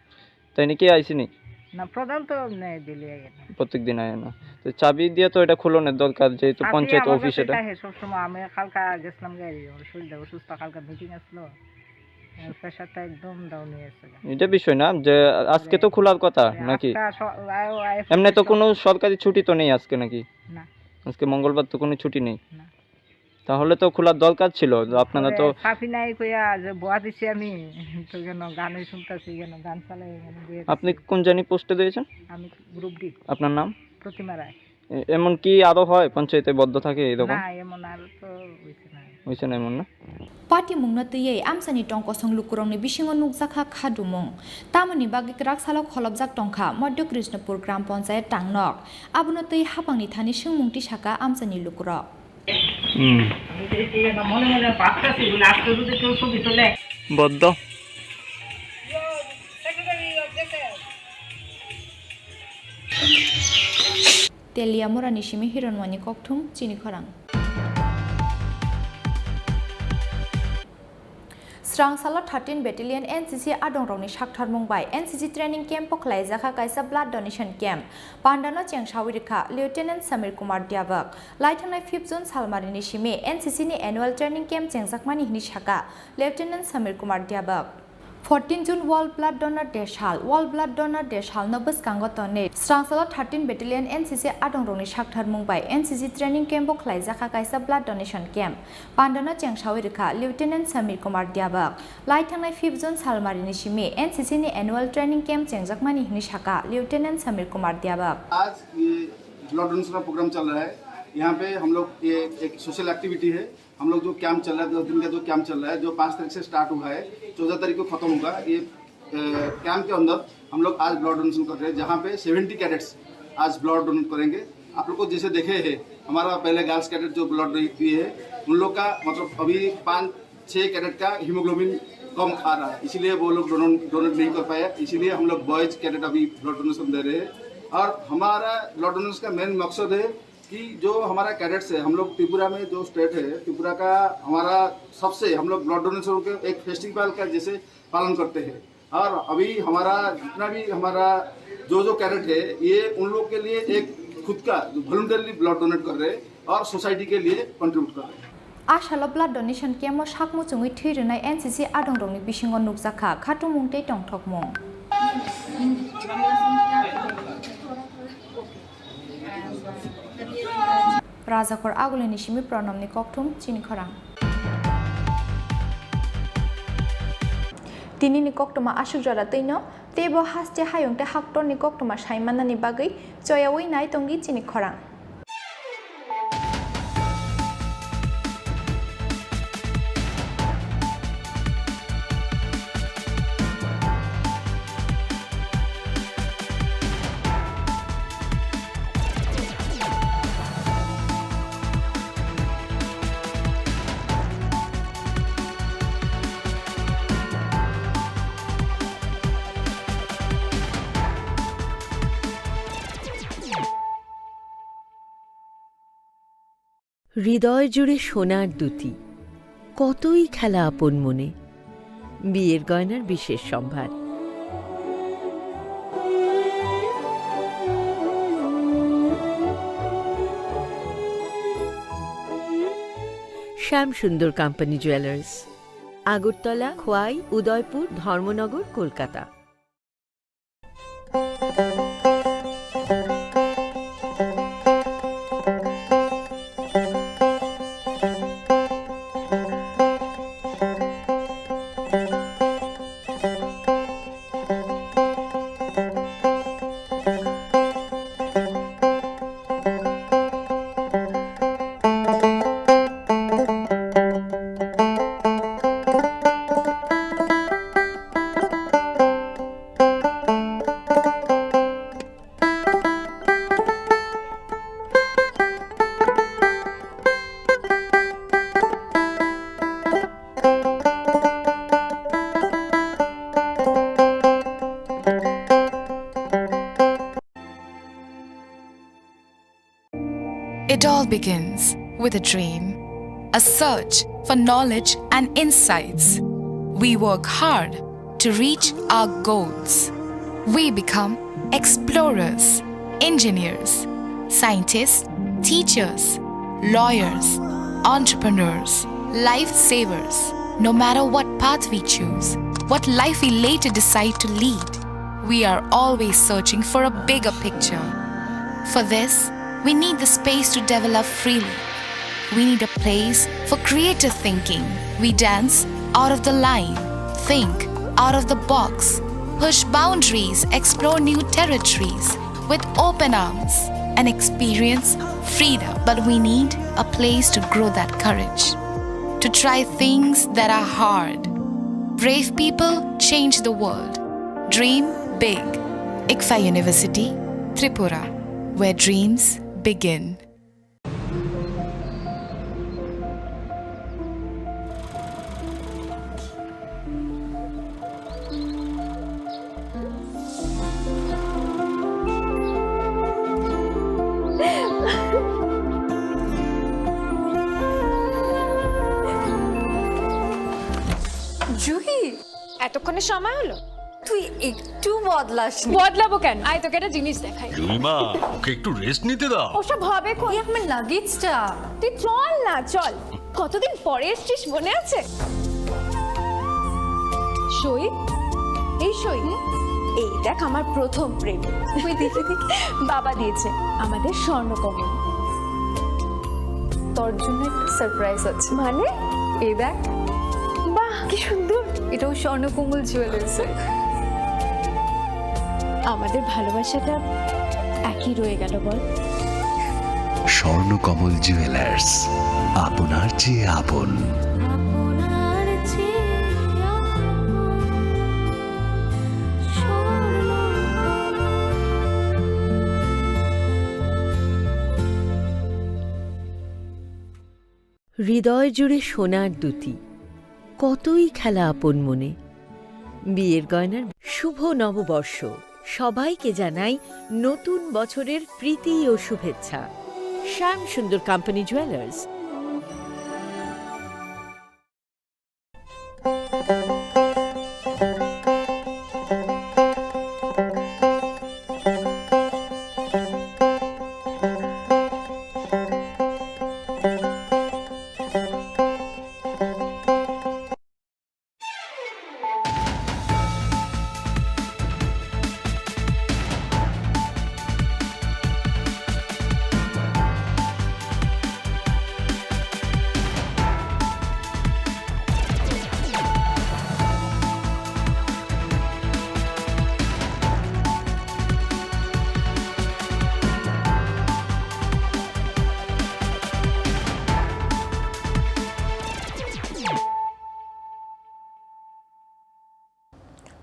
তাই নাকি আইসিনি? না, প্রধান তো নেই দিল্লি আগে না। প্রত্যেক দিন আয় না। তো চাবি দিয়ে তো এটা খুলনের দরকার, যেহেতু চাবি পঞ্চায়েত আমার অফিস কাছে এটা। থাকে সবসময়। আমি কালকা গেছিলাম গাড়ি, আমার শরীরটা অসুস্থ, কালকা মিটিং আসলো। প্রেশারটা একদম ডাউন হয়ে গেছে। এটা বিষয় না, যে আজকে তো খোলার কথা, হ্যাঁ, নাকি? আজকে স-, আ-, আ-, এমনি তো কোনো সরকারি ছুটি তো নেই আজকে নাকি? না। আজকে মঙ্গলবার তো কোনো ছুটি নেই। না। তাহলে তো খোলার দরকার ছিল, যে আপনারা তো ওরে সাফি নাই কইয়া যে বয়া দিছি আমি, তো কেন গানই শুনতাছি, কেন গান চালাই, কেন বইয়া আপনি দিছি। কোন জানি পোস্টে রয়েছেন? আমি গ্রুপ ডি। আপনার নাম? প্রতিমা রায়। এ-, এমন কি আরো হয় পঞ্চায়েতে বদ্ধ থাকে এরকম? না, এমন আর তো হইছে না। হইছে না এমন না? Patimungno twiwi amchaini tongkosong lukurokni bisingo nukjakha khadumung. Tamoni bagwi kwrak salo kholopjak tongkha Madhya Krishnapur Gram Panchayat tangnok. Abono twi haphangni thani swngmung tisaka amchaini lukurok. হুম। বদ্ধ। Teliamurani simi Hironmoni kokthum chini khorang. Srang salo thirteen Battalion N C C adongrokni saktharmung bai N C C training camp o khlaijakha kaisa blood donation camp. Pandano chengsawi rikha Lieutenant Samir Kumar Diabak. Laithangnai fifth June salmarini simi N C C ni annual training camp chengjakmani hwnwi saka Lieutenant Samir Kumar Diabak. Fourteen June World Blood Donor Day sal. World Blood Donor Day salno bwskango tonwi srang salo thirteen Battalion N C C adongrokni saktharmung bai N C C training camp o khlaijakha kaisa blood donation camp. Pandano chengsawi rikha Lieutenant Samir Kumar Diabak. Laithangnai fifth June salmarini simi N C C ni annual training camp chengjakmani hwnwi saka Lieutenant Samir Kumar Diabak. आज ये blood donation का प्रोग्राम चल रहा है। यहाँ पे हम लोग ये एक सोशल एक्टिविटी है। हम लोग जो कैंप चल रहा है, दस दिन का जो कैंप चल रहा है, जो पाँच तारीख से स्टार्ट हुआ है, चौदह तारीख को खत्म होगा। ये, अ, कैंप के अंदर हम लोग आज ब्लड डोनेशन कर रहे हैं, जहाँ पे सेवेंटी कैडेट्स आज ब्लड डोनेट करेंगे। आप लोग को जैसे देखे हैं, हमारा पहले गर्ल्स कैडेट जो ब्लड दिए हैं, उन लोग का मतलब अभी पाँच छः कैडेट का हीमोग्लोबिन कम आ रहा है, इसीलिए वो लोग डोनेट, डोनेट नहीं कर पाए, इसीलिए हम लोग बॉयज कैडेट अभी ब्लड डोनेशन दे रहे हैं। और हमारा ब्लड डोनेशन का मेन मकसद है कि जो हमारा कैडेट्स है, हम लोग त्रिपुरा में जो स्टेट है, त्रिपुरा का हमारा सबसे, हम लोग ब्लड डोनेशन के एक फेस्टिवल का जैसे पालन करते हैं। और अभी हमारा जितना भी हमारा जो जो कैडेट है, ये उन लोग के लिए एक खुद का वॉलंटियरली ब्लड डोनेट कर रहे हैं और सोसाइटी के लिए कंट्रीब्यूट कर रहे हैं। A salo blood donation camp o sak muchungwi thwi rwnai N C C adongrokni bisingo nukjakha khatumung tei tongthokmung. Rajakhor Agulini simi Pranamni kokthum chini khorang. Tinini koktwma aswk jora twino, teibo haste hayung tei haktorni koktwma saimanani bagwi choyaui nai tongdi chini khorang. হৃদয় জুড়ে সোনার দ্যুতি, কতই খেলা আপন মনে। বিয়ের গয়নার বিশেষ সম্ভার। শ্যাম সুন্দর কোম্পানি জুয়েলার্স, আগরতলা, খোয়াই, উদয়পুর, ধর্মনগর, Kolkata. It all begins with a dream, a search for knowledge and insights. We work hard to reach our goals. We become explorers, engineers, scientists, teachers, lawyers, entrepreneurs, lifesavers. No matter what path we choose, what life we later decide to lead, we are always searching for a bigger picture. For this, we need the space to develop freely. We need a place for creative thinking. We dance out of the line, think out of the box, push boundaries, explore new territories with open arms, and experience freedom. But we need a place to grow that courage, to try things that are hard. Brave people change the world. Dream big. ICFAI University, Tripura, where dreams begin. Juhi, এতক্ষণে সময় হলো? তুই একটু বদলাসনি। বদলাবো কেন? আয়, তোকে একটা জিনিস দেখাই। জুলিমা, ওকে একটু রেস্ট নিতে দাও। ওসব হবে কোন? এই আমার লাগেজটা। তুই চল না, চল। কতদিন পরে এসছিস, মনে আছে? সই, এই সই। হুম? এই দেখ, আমার প্রথম প্রেম। ওই দেখে দেখে বাবা দিয়েছে আমাদের স্বর্ণকমল। তোর জন্য একটা সারপ্রাইজ আছে। মানে? এই দেখ। বাহ, কি সুন্দর। এটাও স্বর্ণকমল জুয়েলার্সের। আমাদের ভালোবাসাটা একই রয়ে গেল, বল? স্বর্ণকমল জুয়েলার্স, আপনার চেয়ে আপন। হৃদয় জুড়ে সোনার দ্যুতি, কতই খেলা আপন মনে। বিয়ের গয়নার শুভ নববর্ষ, সবাইকে জানাই নতুন বছরের প্রীতি ও শুভেচ্ছা। শ্যাম সুন্দর company jewellers.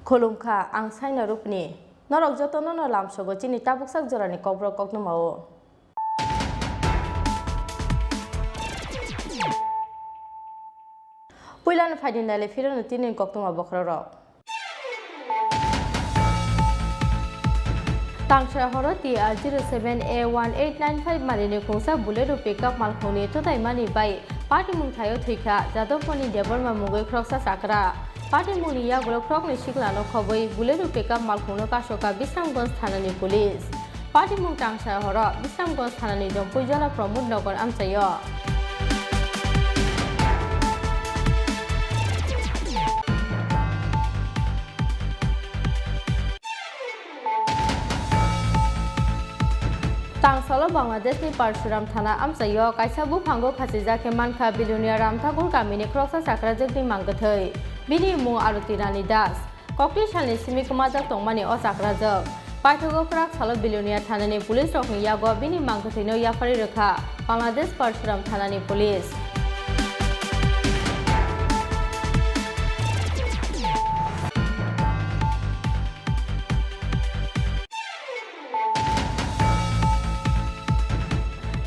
Khulumkha, ang Saina Rupni. Norok jotono no lamsogo chini tabuksak jorani kokborok koktwmao. Puilano phaidi naile phirano tini koktwma bokhorok. Tangsa horo T R zero seven A one eight nine five marini khungsa Bolero pickup malkhungni twtaimani bai patimung thaio thwikha Jadavmoni Debbarma mungwi khoroksa chakra. Patimungni yagulo khoroknwi siklano khobwi Bolero pickup malkhungno kasokha Bisramganj thanani police. Patimung tangsa horo Bisramganj thanani Jompuijala Pramod Nagar amchaio. Tangsalo Bangladeshni Parshuram thana amchaio kaisa buphango khachijak khe mankha billionaire Ram Thakur kamini khoroksa chakrajwkni mangkwthwi. Bini mung Aroti Rani Das. Kokti salni simi kwmajak tongmani o chakrajwk. Paithago kwrak salo billionaire thanani police rokni yago bini mangkwthwino yapharwi rwkha Bangladesh Parshuram thanani police.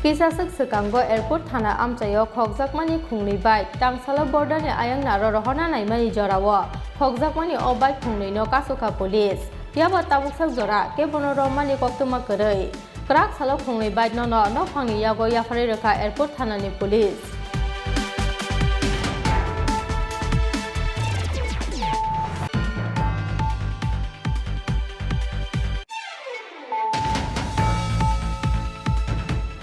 Kisaswk swkango airport thana amchaio khokjakmani khungnwi bike, tangsalo borderni ayang naro rohorna naimani jorao khokjakmani o bike khungnwino kasukha police. Phiya ba tabuksak jora kebono romani koktwma kwrwi. Kwrak salo khungnwi bike no no nophangni yago yapharwi rwkha airport thanani police.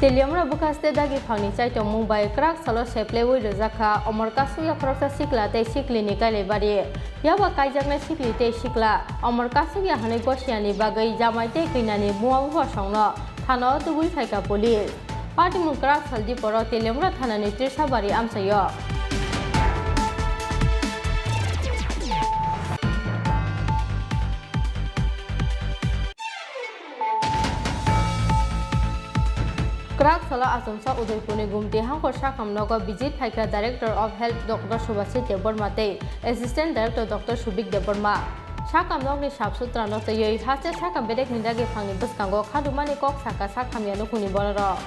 Teliamura bwkha state dagi phangni chaitongmung bai kwrak salo seplaiwi rwjak kha Omor Kasukya khoroksa sikla tei siklini kailaibari. Yaba kaijaknai sikli tei sikla Omor Kasukya hwnwi gosiyani bagwi jamai tei kwinani buma bupha songno thanao tubui phaikha police. Patimung kwrak sal diporo Teliamura thanani Trisabari amchaio. Kwrak salo achomsa Udaipurni Gumti Hangkor sakam nogo visit phaikha Director of Health Doctor Subhasit Debbarma tei Assistant Director Doctor Subik Debbarma. Sakam nokni sap sutrano twiwi haste sakam bedekni dagi phangni bwskango khadumani kok sakha sak hamya nukhungni bororok.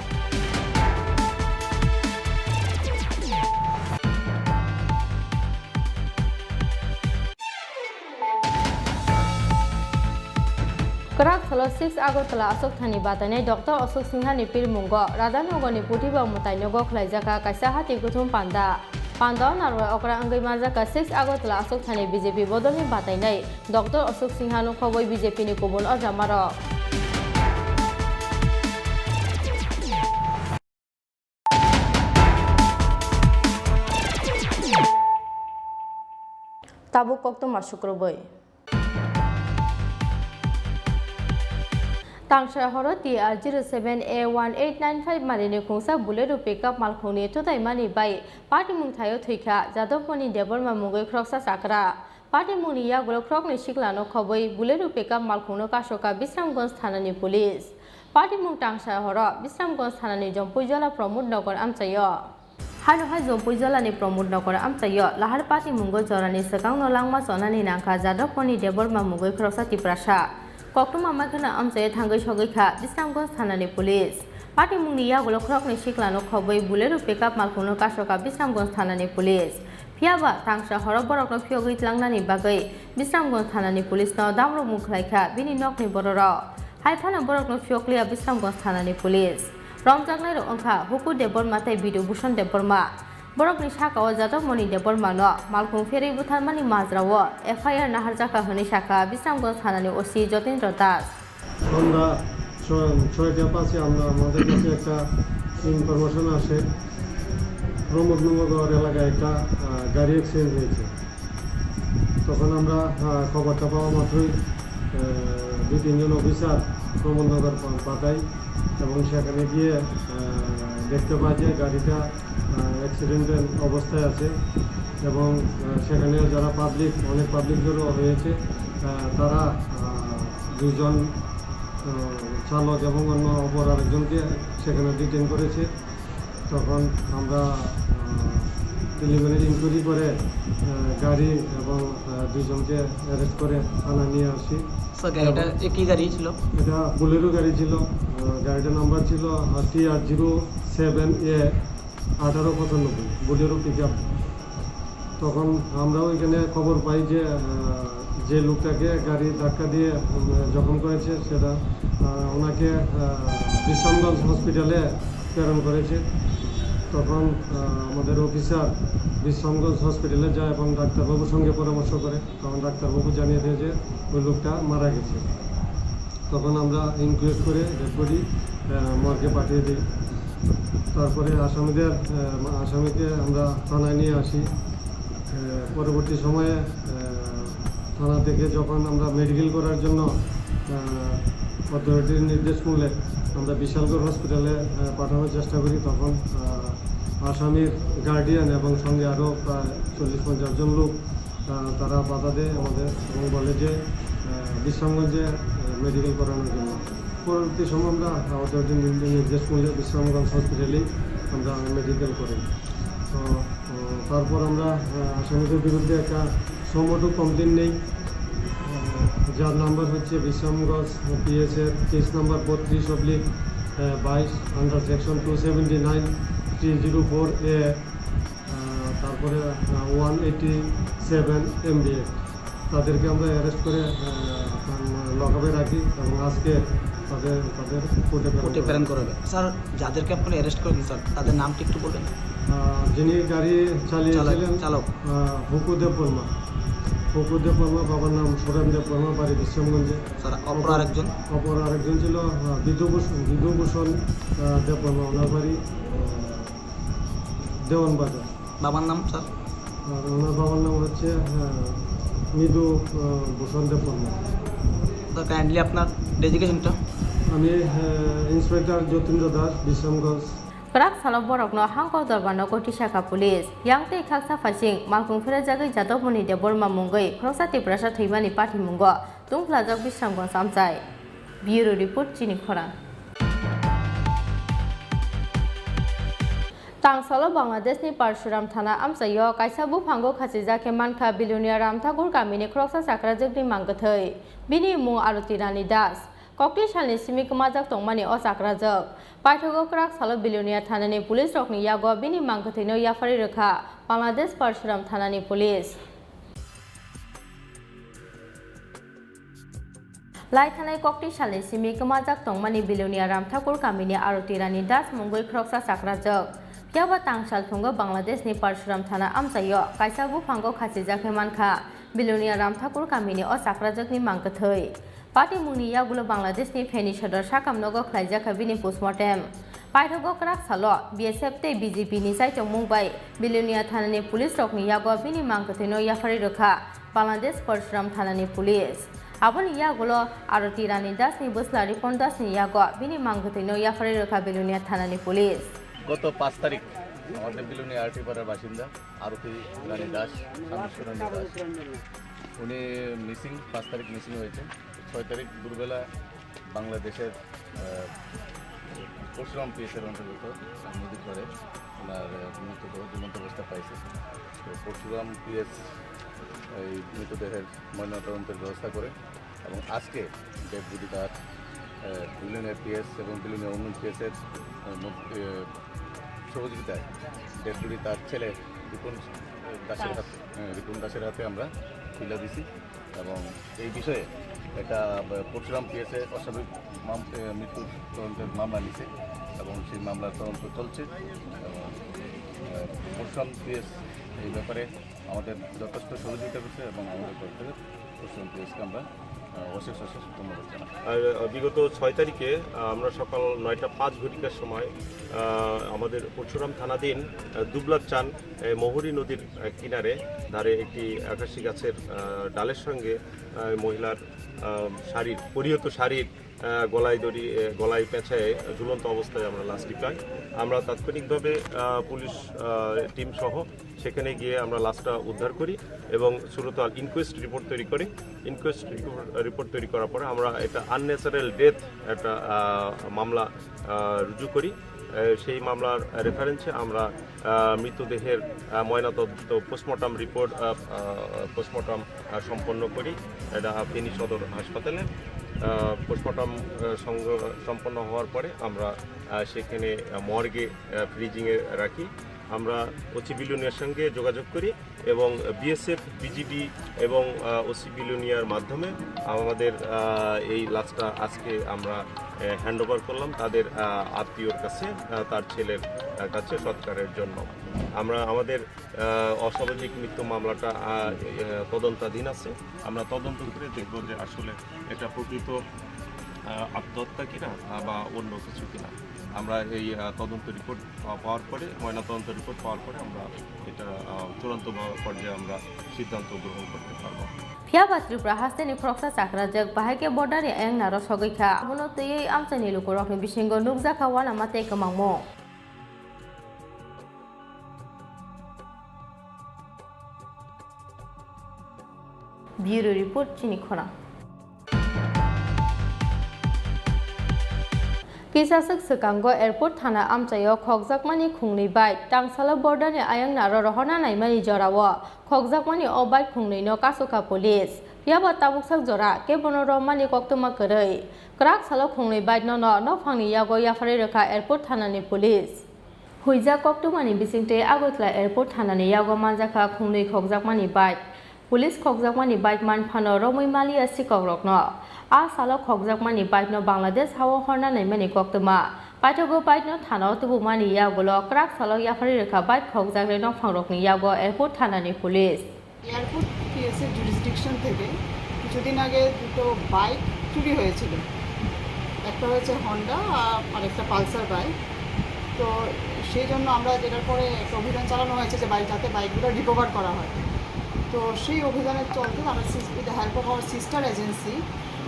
Kwrak salo six Agartala aswk thani batainai Doctor Ashok Singhani pirmungo Radhanogorni Puthiba mwtainogo khlaijakha kaisa hati kuthum panda. Pandao narwai okra wngwi manjakha six Agartala aswk thani B J P bodolni batainai Doctor Ashok Singhano khobwi B J P ni kubun ojamarok. Tabuk koktwma sukrubwi. Tangsa horo T R zero seven A one eight nine five marini khungsa Bolero pickup malkhungni twtaimani bai patimung thaio thwikha Jadavmoni Debbarma mungwi khoroksa chakra. Patimungni yagulo khoroknwi siklano khobwi Bolero pickup malkhungno kasokha Bisramganj thanani police. Patimung tangsa horo Bisramganj thanani Jompuijala Pramod Nagar amchaio. Haino hai Jompuijalani Pramod Nagar amchaio lahar patimungo jorani swkangno langma chonani nangkha Jadavmoni Debbarma mungwi khoroksa Tiprasa. Koktwma mai kheno amchaio thangwi sogwi kha Bisramganj thanani police. Patimungni yagulo khoroknwi siklano khobwi Bolero pickup malkhungno kasokha Bisramganj thanani police. Phiya ba tangsa horo borokno phiyogwi tlangnani bagwi Bisramganj thanani police no damrokmung khlaikha bini nokni bororok. Hai phano borokno phiyokliya Bisramganj thanani police. Romjaknairok wngkha Huku Debbarma tei Bidu Bhushan Debbarma. Borokni sakao Jadavmoni Debbarmano malkhung pherwi butharmani majrao F I R naharjakha hwnwi sakha Bisramganj thanani O C Jotendra Das. সন্ধ্যা ছ-, ছয়টা পাঁচে আমরা, আমাদের কাছে একটা ইনফরমেশন আসে, প্রমোদনগর এলাকায় একটা, আহ, গাড়ি অ্যাক্সিডেন্ট হয়েছে। তখন আমরা, আহ, খবরটা পাওয়া মাত্রই, আহ, দুই তিনজন অফিসার প্রমোদনগর পা-, পাঠাই এবং সেখানে গিয়ে, আহ, দেখতে পাই যে গাড়িটা, আহ, অ্যাক্সিডেন্টাল অবস্থায় আছে এবং, আহ, সেখানে যারা পাবলিক, অনেক পাবলিক জড়ো হয়েছে, আহ, তারা, আহ, দুজন, আহ, চালক এবং অন্য অপর আরেকজনকে সেখানে ডিটেইন করেছে। তখন আমরা, আহ, প্রিলিমিনারি ইনকোয়ারি করে আহ, গাড়ি এবং, আহ, দুইজনকে অ্যারেস্ট করে থানায় নিয়ে আসি। স্যার, গাড়িটা এ, কি গাড়ি ছিল? এটা বোলেরো গাড়ি ছিল। আহ, গাড়িটার নাম্বার ছিল, আহ, টি আর জিরো সেভেন এ আঠারো পঁচানব্বই, বোলেরো পিক আপ। তখন আমরাও এখানে খবর পাই যে, আহ, যে লোকটাকে গাড়ি ধাক্কা দিয়ে, উম, জখম করেছে, সেটা, আহ, ওনাকে, আহ, বিশ্রামগঞ্জ হসপিটালে প্রেরণ করেছে। তখন, আহ, আমাদের অফিসার বিশ্রামগঞ্জ হসপিটালে যায় এবং ডাক্তারবাবুর সঙ্গে পরামর্শ করে। তখন ডাক্তারবাবু জানিয়ে দেয় যে ওই লোকটা মারা গেছে। তখন আমরা ইনকোয়েস্ট করে ডেড বডি, আহ, মর্গে পাঠিয়ে দিই। তারপরে আসামিদের, আহ, আসামিকে আমরা থানায় নিয়ে আসি। আহ, পরবর্তী সময়ে, আহ, থানা থেকে যখন আমরা মেডিকেল করার জন্য, আহ, অথরিটির নির্দেশ মূলে আমরা বিশালগড় হসপিটালে, আহ, পাঠানোর চেষ্টা করি, তখন, আহ, আসামির গার্ডিয়ান এবং সঙ্গে আরও প্রায় চল্লিশ পঞ্চাশ জন লোক, আহ, তারা বাধা দেয় আমাদের এবং বলে যে, আহ, বিশ্রামগঞ্জে, আহ, মেডিকেল করানোর জন্য। পরবর্তী সময় আমরা অথরিটির নির্দেশ মূলে বিশ্রামগঞ্জ হসপিটালেই আমরা মেডিকেল করি। তো, আহ, তারপর আমরা, আহ, আসামিদের বিরুদ্ধে একটা সুমোটো কমপ্লেন নেই, আহ, যার নাম্বার হচ্ছে বিশ্রামগঞ্জ পিএস এর কেস নাম্বার বত্রিশ অবলিক বাইশ, under section two seventy nine, three zero four A, আহ, তারপরে, আহ, ওয়ান এইটি সেভেন এমবিএ। তাদেরকে আমরা অ্যারেস্ট করে, আহ, লকআপে রাখি এবং আজকে তাদের, তাদের কোর্টে প্রেরণ কোর্টে করা প্রেরণ হবে। করা হবে। স্যার, যাদেরকে আপনি অ্যারেস্ট করেছেন, স্যার, তাদের নামটি একটু বলবেন? আহ, যিনি গাড়ি চালিয়েছিলেন, চালক, চালক। আহ, হুকু দেববর্মা। হুকু দেববর্মা, বাবার নাম সুরেন দেববর্মা, বাড়ি বিশ্রামগঞ্জে। স্যার, অপর অপর, আরেকজন? অপর আরেকজন ছিল, আহ, বিধুভূষণ, বিধুভূষণ, আহ, দেববর্মা, ওনার বাড়ি, আহ, দেওয়ানবাজার। বাবার নাম, স্যার? আর ওনার বাবার নাম হচ্ছে, আহ, মৃদু, আহ, ভূষণ দেববর্মা। স্যার, কাইন্ডলি আপনার ডেজিগনেশনটা? আমি, আহ, ইন্সপেক্টর যতীন্দ্র দাস, Bishramganj. Kwrak salo borokno hangkor dorbar nogo tisakha police. Yang tei khaksa phaising malkhung pherajagwi Jadobmoni Debbarma mungwi khoroksa Tiprasa thwimani pathimungo tungphlajak Bisramganj amchai. Bureau report, Chini Khorang. Tangsalo Bangladeshni Parshuram thana amchaio kaisa buphango khachijak khe mankha Bilonia Ramthakur kamini khoroksa chakrajwkni mangkwthwi. Bini mung Aroti Rani Das. Kokti salni simi kwmajak tongmani o chakrajwk. Paithago kwrak salo Bilonia thanani police rokni yago bini mangkwthwino yapharwi rwkha Bangladesh Parshuram thanani police. Lai thanai kokti salni simi kwmajak tongmani Bilonia Ramthakur kamini Aroti Rani Das mungwi khoroksa chakrajwk. Phiya ba tangsal thungo Bangladeshni Parshuram thana amchaio kaisa buphango khachijak khe mankha Bilonia Ramthakur kamini o chakrajwkni mangkwthwi. Patimungni yagulo Bangladeshni Feni sodor sakam nogo khlaijak kha bini postmortem. Paithago kwrak salo B S F tei B J P ni chaitongmung bai Bilonia thanani police rokni yago bini mangkwthwino yapharwi rwkha Bangladesh Parshuram thanani police. Aboni yagulo Aroti Rani Das ni bwsla Ripon Das ni yago bini mangkwthwino yapharwi rwkha Bilonia thanani police. গত পাঁচ তারিখ আমাদের বিলোনিয়া আরটি পাড়ার বাসিন্দা আরতি রানী দাস, স্বামী সুরেন্দ্র দাস, উনি মিসিং, পাঁচ তারিখ মিসিং হয়েছেন। ছয় তারিখ দুপুরবেলা বাংলাদেশের, আহ, পরশুরাম পিএসের অন্তর্গত নদীর পাড়ে ওনার, আহ, মৃতদেহ ঝুলন্ত অবস্থায় পাইছে। তো পরশুরাম পিএস এই মৃতদেহের ময়নাতদন্তের ব্যবস্থা করে এবং আজকে ডেড বডি তার, আহ, বিলোনিয়া পিএস এবং বিলোনিয়া উন্নয়ন পিএসের, আহ, মধ্যে, আহ, সহযোগিতায় ডেড বডি তার ছেলে রিপন দাসের দাস। হাতে, আহ, রিপন দাসের হাতে আমরা তুলে দিছি এবং এই বিষয়ে একটা, আহ, পরশুরাম পিএসএ অস্বাভাবিক মাম-, আহ, মৃত্যুর তদন্তের মামলা নিছে এবং সেই মামলার তদন্ত চলছে এবং, আহ, পরশুরাম পিএস এই ব্যাপারে আমাদের যথেষ্ট সহযোগিতা করছে এবং আমাদের তরফ থেকে পরশুরাম পিএসকে আমরা, আহ, অশেষ অশেষ ধন্যবাদ জানাই। আর, আহ, বিগত ছয় তারিখে, আহ, আমরা সকাল নয়টা পাঁচ ঘটিকার সময়, আহ, আমাদের পরশুরাম থানাধীন, আহ, দুবলার চান, আহ, মহুরী নদীর, আহ, কিনারে ধারে একটি আকাশি গাছের, আহ, ডালের সঙ্গে, আহ, মহিলার, আহ, শাড়ির, পরিহিত শাড়ির, আহ, গলায় দড়ি, আহ, গলায় পেঁচায় ঝুলন্ত অবস্থায় আমরা লাশটি পাই। আমরা তাৎক্ষণিকভাবে, আহ, পুলিশ, আহ, টিম সহ সেখানে গিয়ে আমরা লাশটা উদ্ধার করি এবং সুরতহাল ইনকোয়েস্ট রিপোর্ট তৈরি করি। ইনকোয়েস্ট রিপোর্ট, রিপোর্ট তৈরি করার পরে আমরা এটা আনন্যাচারাল ডেথ একটা, আহ, মামলা, আহ, রুজু করি। আহ, সেই মামলার রেফারেন্সে আমরা, আহ, মৃতদেহের, আহ, ময়নাতদন্ত পোস্টমর্টম রিপোর্ট, আহ, আহ, পোস্টমর্টম, আহ, সম্পন্ন করি, এটা ফেনী সদর হাসপাতালে। আহ, পোস্টমর্টম, আহ, সংগ-, সম্পন্ন হওয়ার পরে আমরা, আহ, সেখানে, আহ, মর্গে, আহ, ফ্রিজিংয়ে রাখি। আমরা ওসি বিলোনিয়ার সঙ্গে যোগাযোগ করি এবং বিএসএফ, বিজিবি এবং, আহ, ওসি বিলোনিয়ার মাধ্যমে আমাদের, আহ, এই লাশটা আজকে আমরা, আহ, হ্যান্ডওভার করলাম তাদের, আহ, আত্মীয়র কাছে, আহ, তার ছেলের, আহ, কাছে সৎকারের জন্য। আমরা আমাদের, আহ, অস্বাভাবিক মৃত্যু মামলাটা, আহ, আহ, তদন্তাধীন আছে। আমরা তদন্ত করে দেখব যে আসলে এটা প্রকৃত, আহ, আত্মহত্যা কিনা, আহ, বা অন্য কিছু কিনা। আমরা এই, আহ, তদন্ত রিপোর্ট, আহ, পাওয়ার পরে, ময়নাতদন্ত রিপোর্ট পাওয়ার পরে আমরা এটা, আহ, চূড়ান্ত বা-, পর্যায়ে আমরা সিদ্ধান্ত গ্রহণ করতে পারবো। Phiya ba Tripura hasteni khoroksa chakrajak bahai khe border ni ayang naro sogwi kha. Abono twiwi amchaini lukurokni bisingo nukjakha uanama tei kwmangmung. Bureau Report, Chini Khorang. Kisaswk swkango airport thana amchaio khokjakmani khungnwi bike tangsalo border ni ayang naro rohorna naimani jorao khokjakmani o bike khungnwi no kasukha police. Phiya ba tabuksak jora kebono romani koktwma kwrwi. Kwrak salo khungnwi bike no no nokphangni yago yapharwi rwkha airport thana ni police. Huijak koktwmani bisingtwi Agartala Airport thanani yago manjakha khungnwi khokjakmani bike. Police khokjakmani bike man phano romwi maliya sikokrokno. A salo khokjakmani bike no Bangladesh hao horna naimani koktwma. Paithago bike no thanao tubumani yagulo kwrak salo yapharwi rwkha bike khokjaknai nokphangrokni yago airport thanani police. Airport পিএসএর জুরিসডিকশন থেকে কিছুদিন আগে দুটো বাইক চুরি হয়েছিল। একটা হয়েছে হন্ডা আর আরেকটা পালসার বাইক। তো সেই জন্য আমরা, যেটার পরে একটা অভিযান চালানো হয়েছে যে বাইক, যাতে বাইকগুলো রিকভার করা হয়। তো সেই অভিযানের চলতে আমরা সিস-, with the help of our sister agency,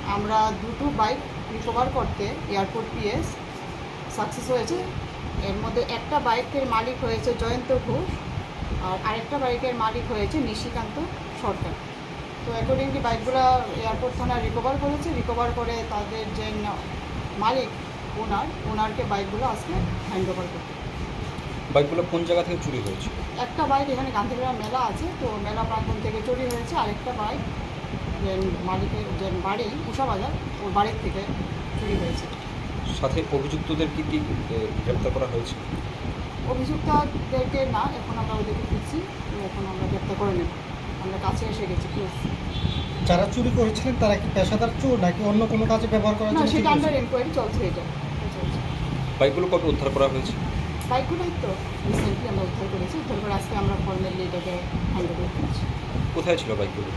আমরা দুটো বাইক রিকভার করতে এয়ারপোর্ট পিএস সাকসেস হয়েছে। এর মধ্যে একটা বাইকের মালিক হয়েছে জয়ন্ত ঘোষ, আর আরেকটা বাইকের মালিক হয়েছে নিশিকান্ত সরকার। তো অ্যাকর্ডিংলি বাইকগুলো এয়ারপোর্ট থানা রিকভার করেছে, রিকভার করে তাদের যে ন-, মালিক, ওনার, ওনারকে বাইকগুলো আজকে হ্যান্ড ওভার করতে। বাইকগুলো কোন জায়গা থেকে চুরি হয়েছিল? একটা বাইক এখানে গান্ধীগ্রাম মেলা আছে, তো মেলা প্রাঙ্গণ থেকে চুরি হয়েছে, আরেকটা বাইক যে মালিকের যে বাড়ি উষা বাজার, ওর বাড়ির থেকে চুরি হয়েছে। সাথে অভিযুক্তদের কি কি, এ, গ্রেপ্তার করা হয়েছে? অভিযুক্তদেরকে না, এখন আমরা ওদেরকে খুঁজছি, তো এখন আমরা গ্রেপ্তার করে নেব। আমরা কাছে এসে গেছি, ক্লোজ। যারা চুরি করেছিলেন, তারা কি পেশাদার চোর নাকি অন্য কোনো কাজে ব্যবহার করার না, জন্য সেটা চুরি আন্ডার করেছিলেন? এনকোয়ারি চলছে, এটা, এটা চলছে। বাইকগুলো কবে উদ্ধার করা হয়েছে? বাইকগুলোই তো রিসেন্টলি আমরা উদ্ধার করেছি, উদ্ধার করে আজকে আমরা ফর্মালি এটাকে হ্যান্ড ওভার করছি। কোথায় ছিল বাইকগুলো?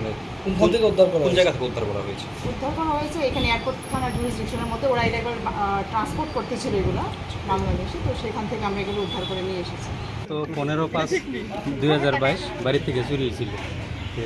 মানে কোন, কোন থেকে উদ্ধার করা কোন হয়েছে? জায়গা থেকে উদ্ধার করা হয়েছে? উদ্ধার করা হয়েছে এখানে এয়ারপোর্ট থানার জুরিসডিকশনের মধ্যে, ওরা ইলিগাল, আহ, ট্রান্সপোর্ট করতে ছিল এগুলা বাংলাদেশে, তো সেখান থেকে আমরা এগুলো উদ্ধার করে নিয়ে এসেছি। তো পনেরো পাঁচ দুই হাজার বাইশ বাড়ি থেকে চুরি হয়েছিল।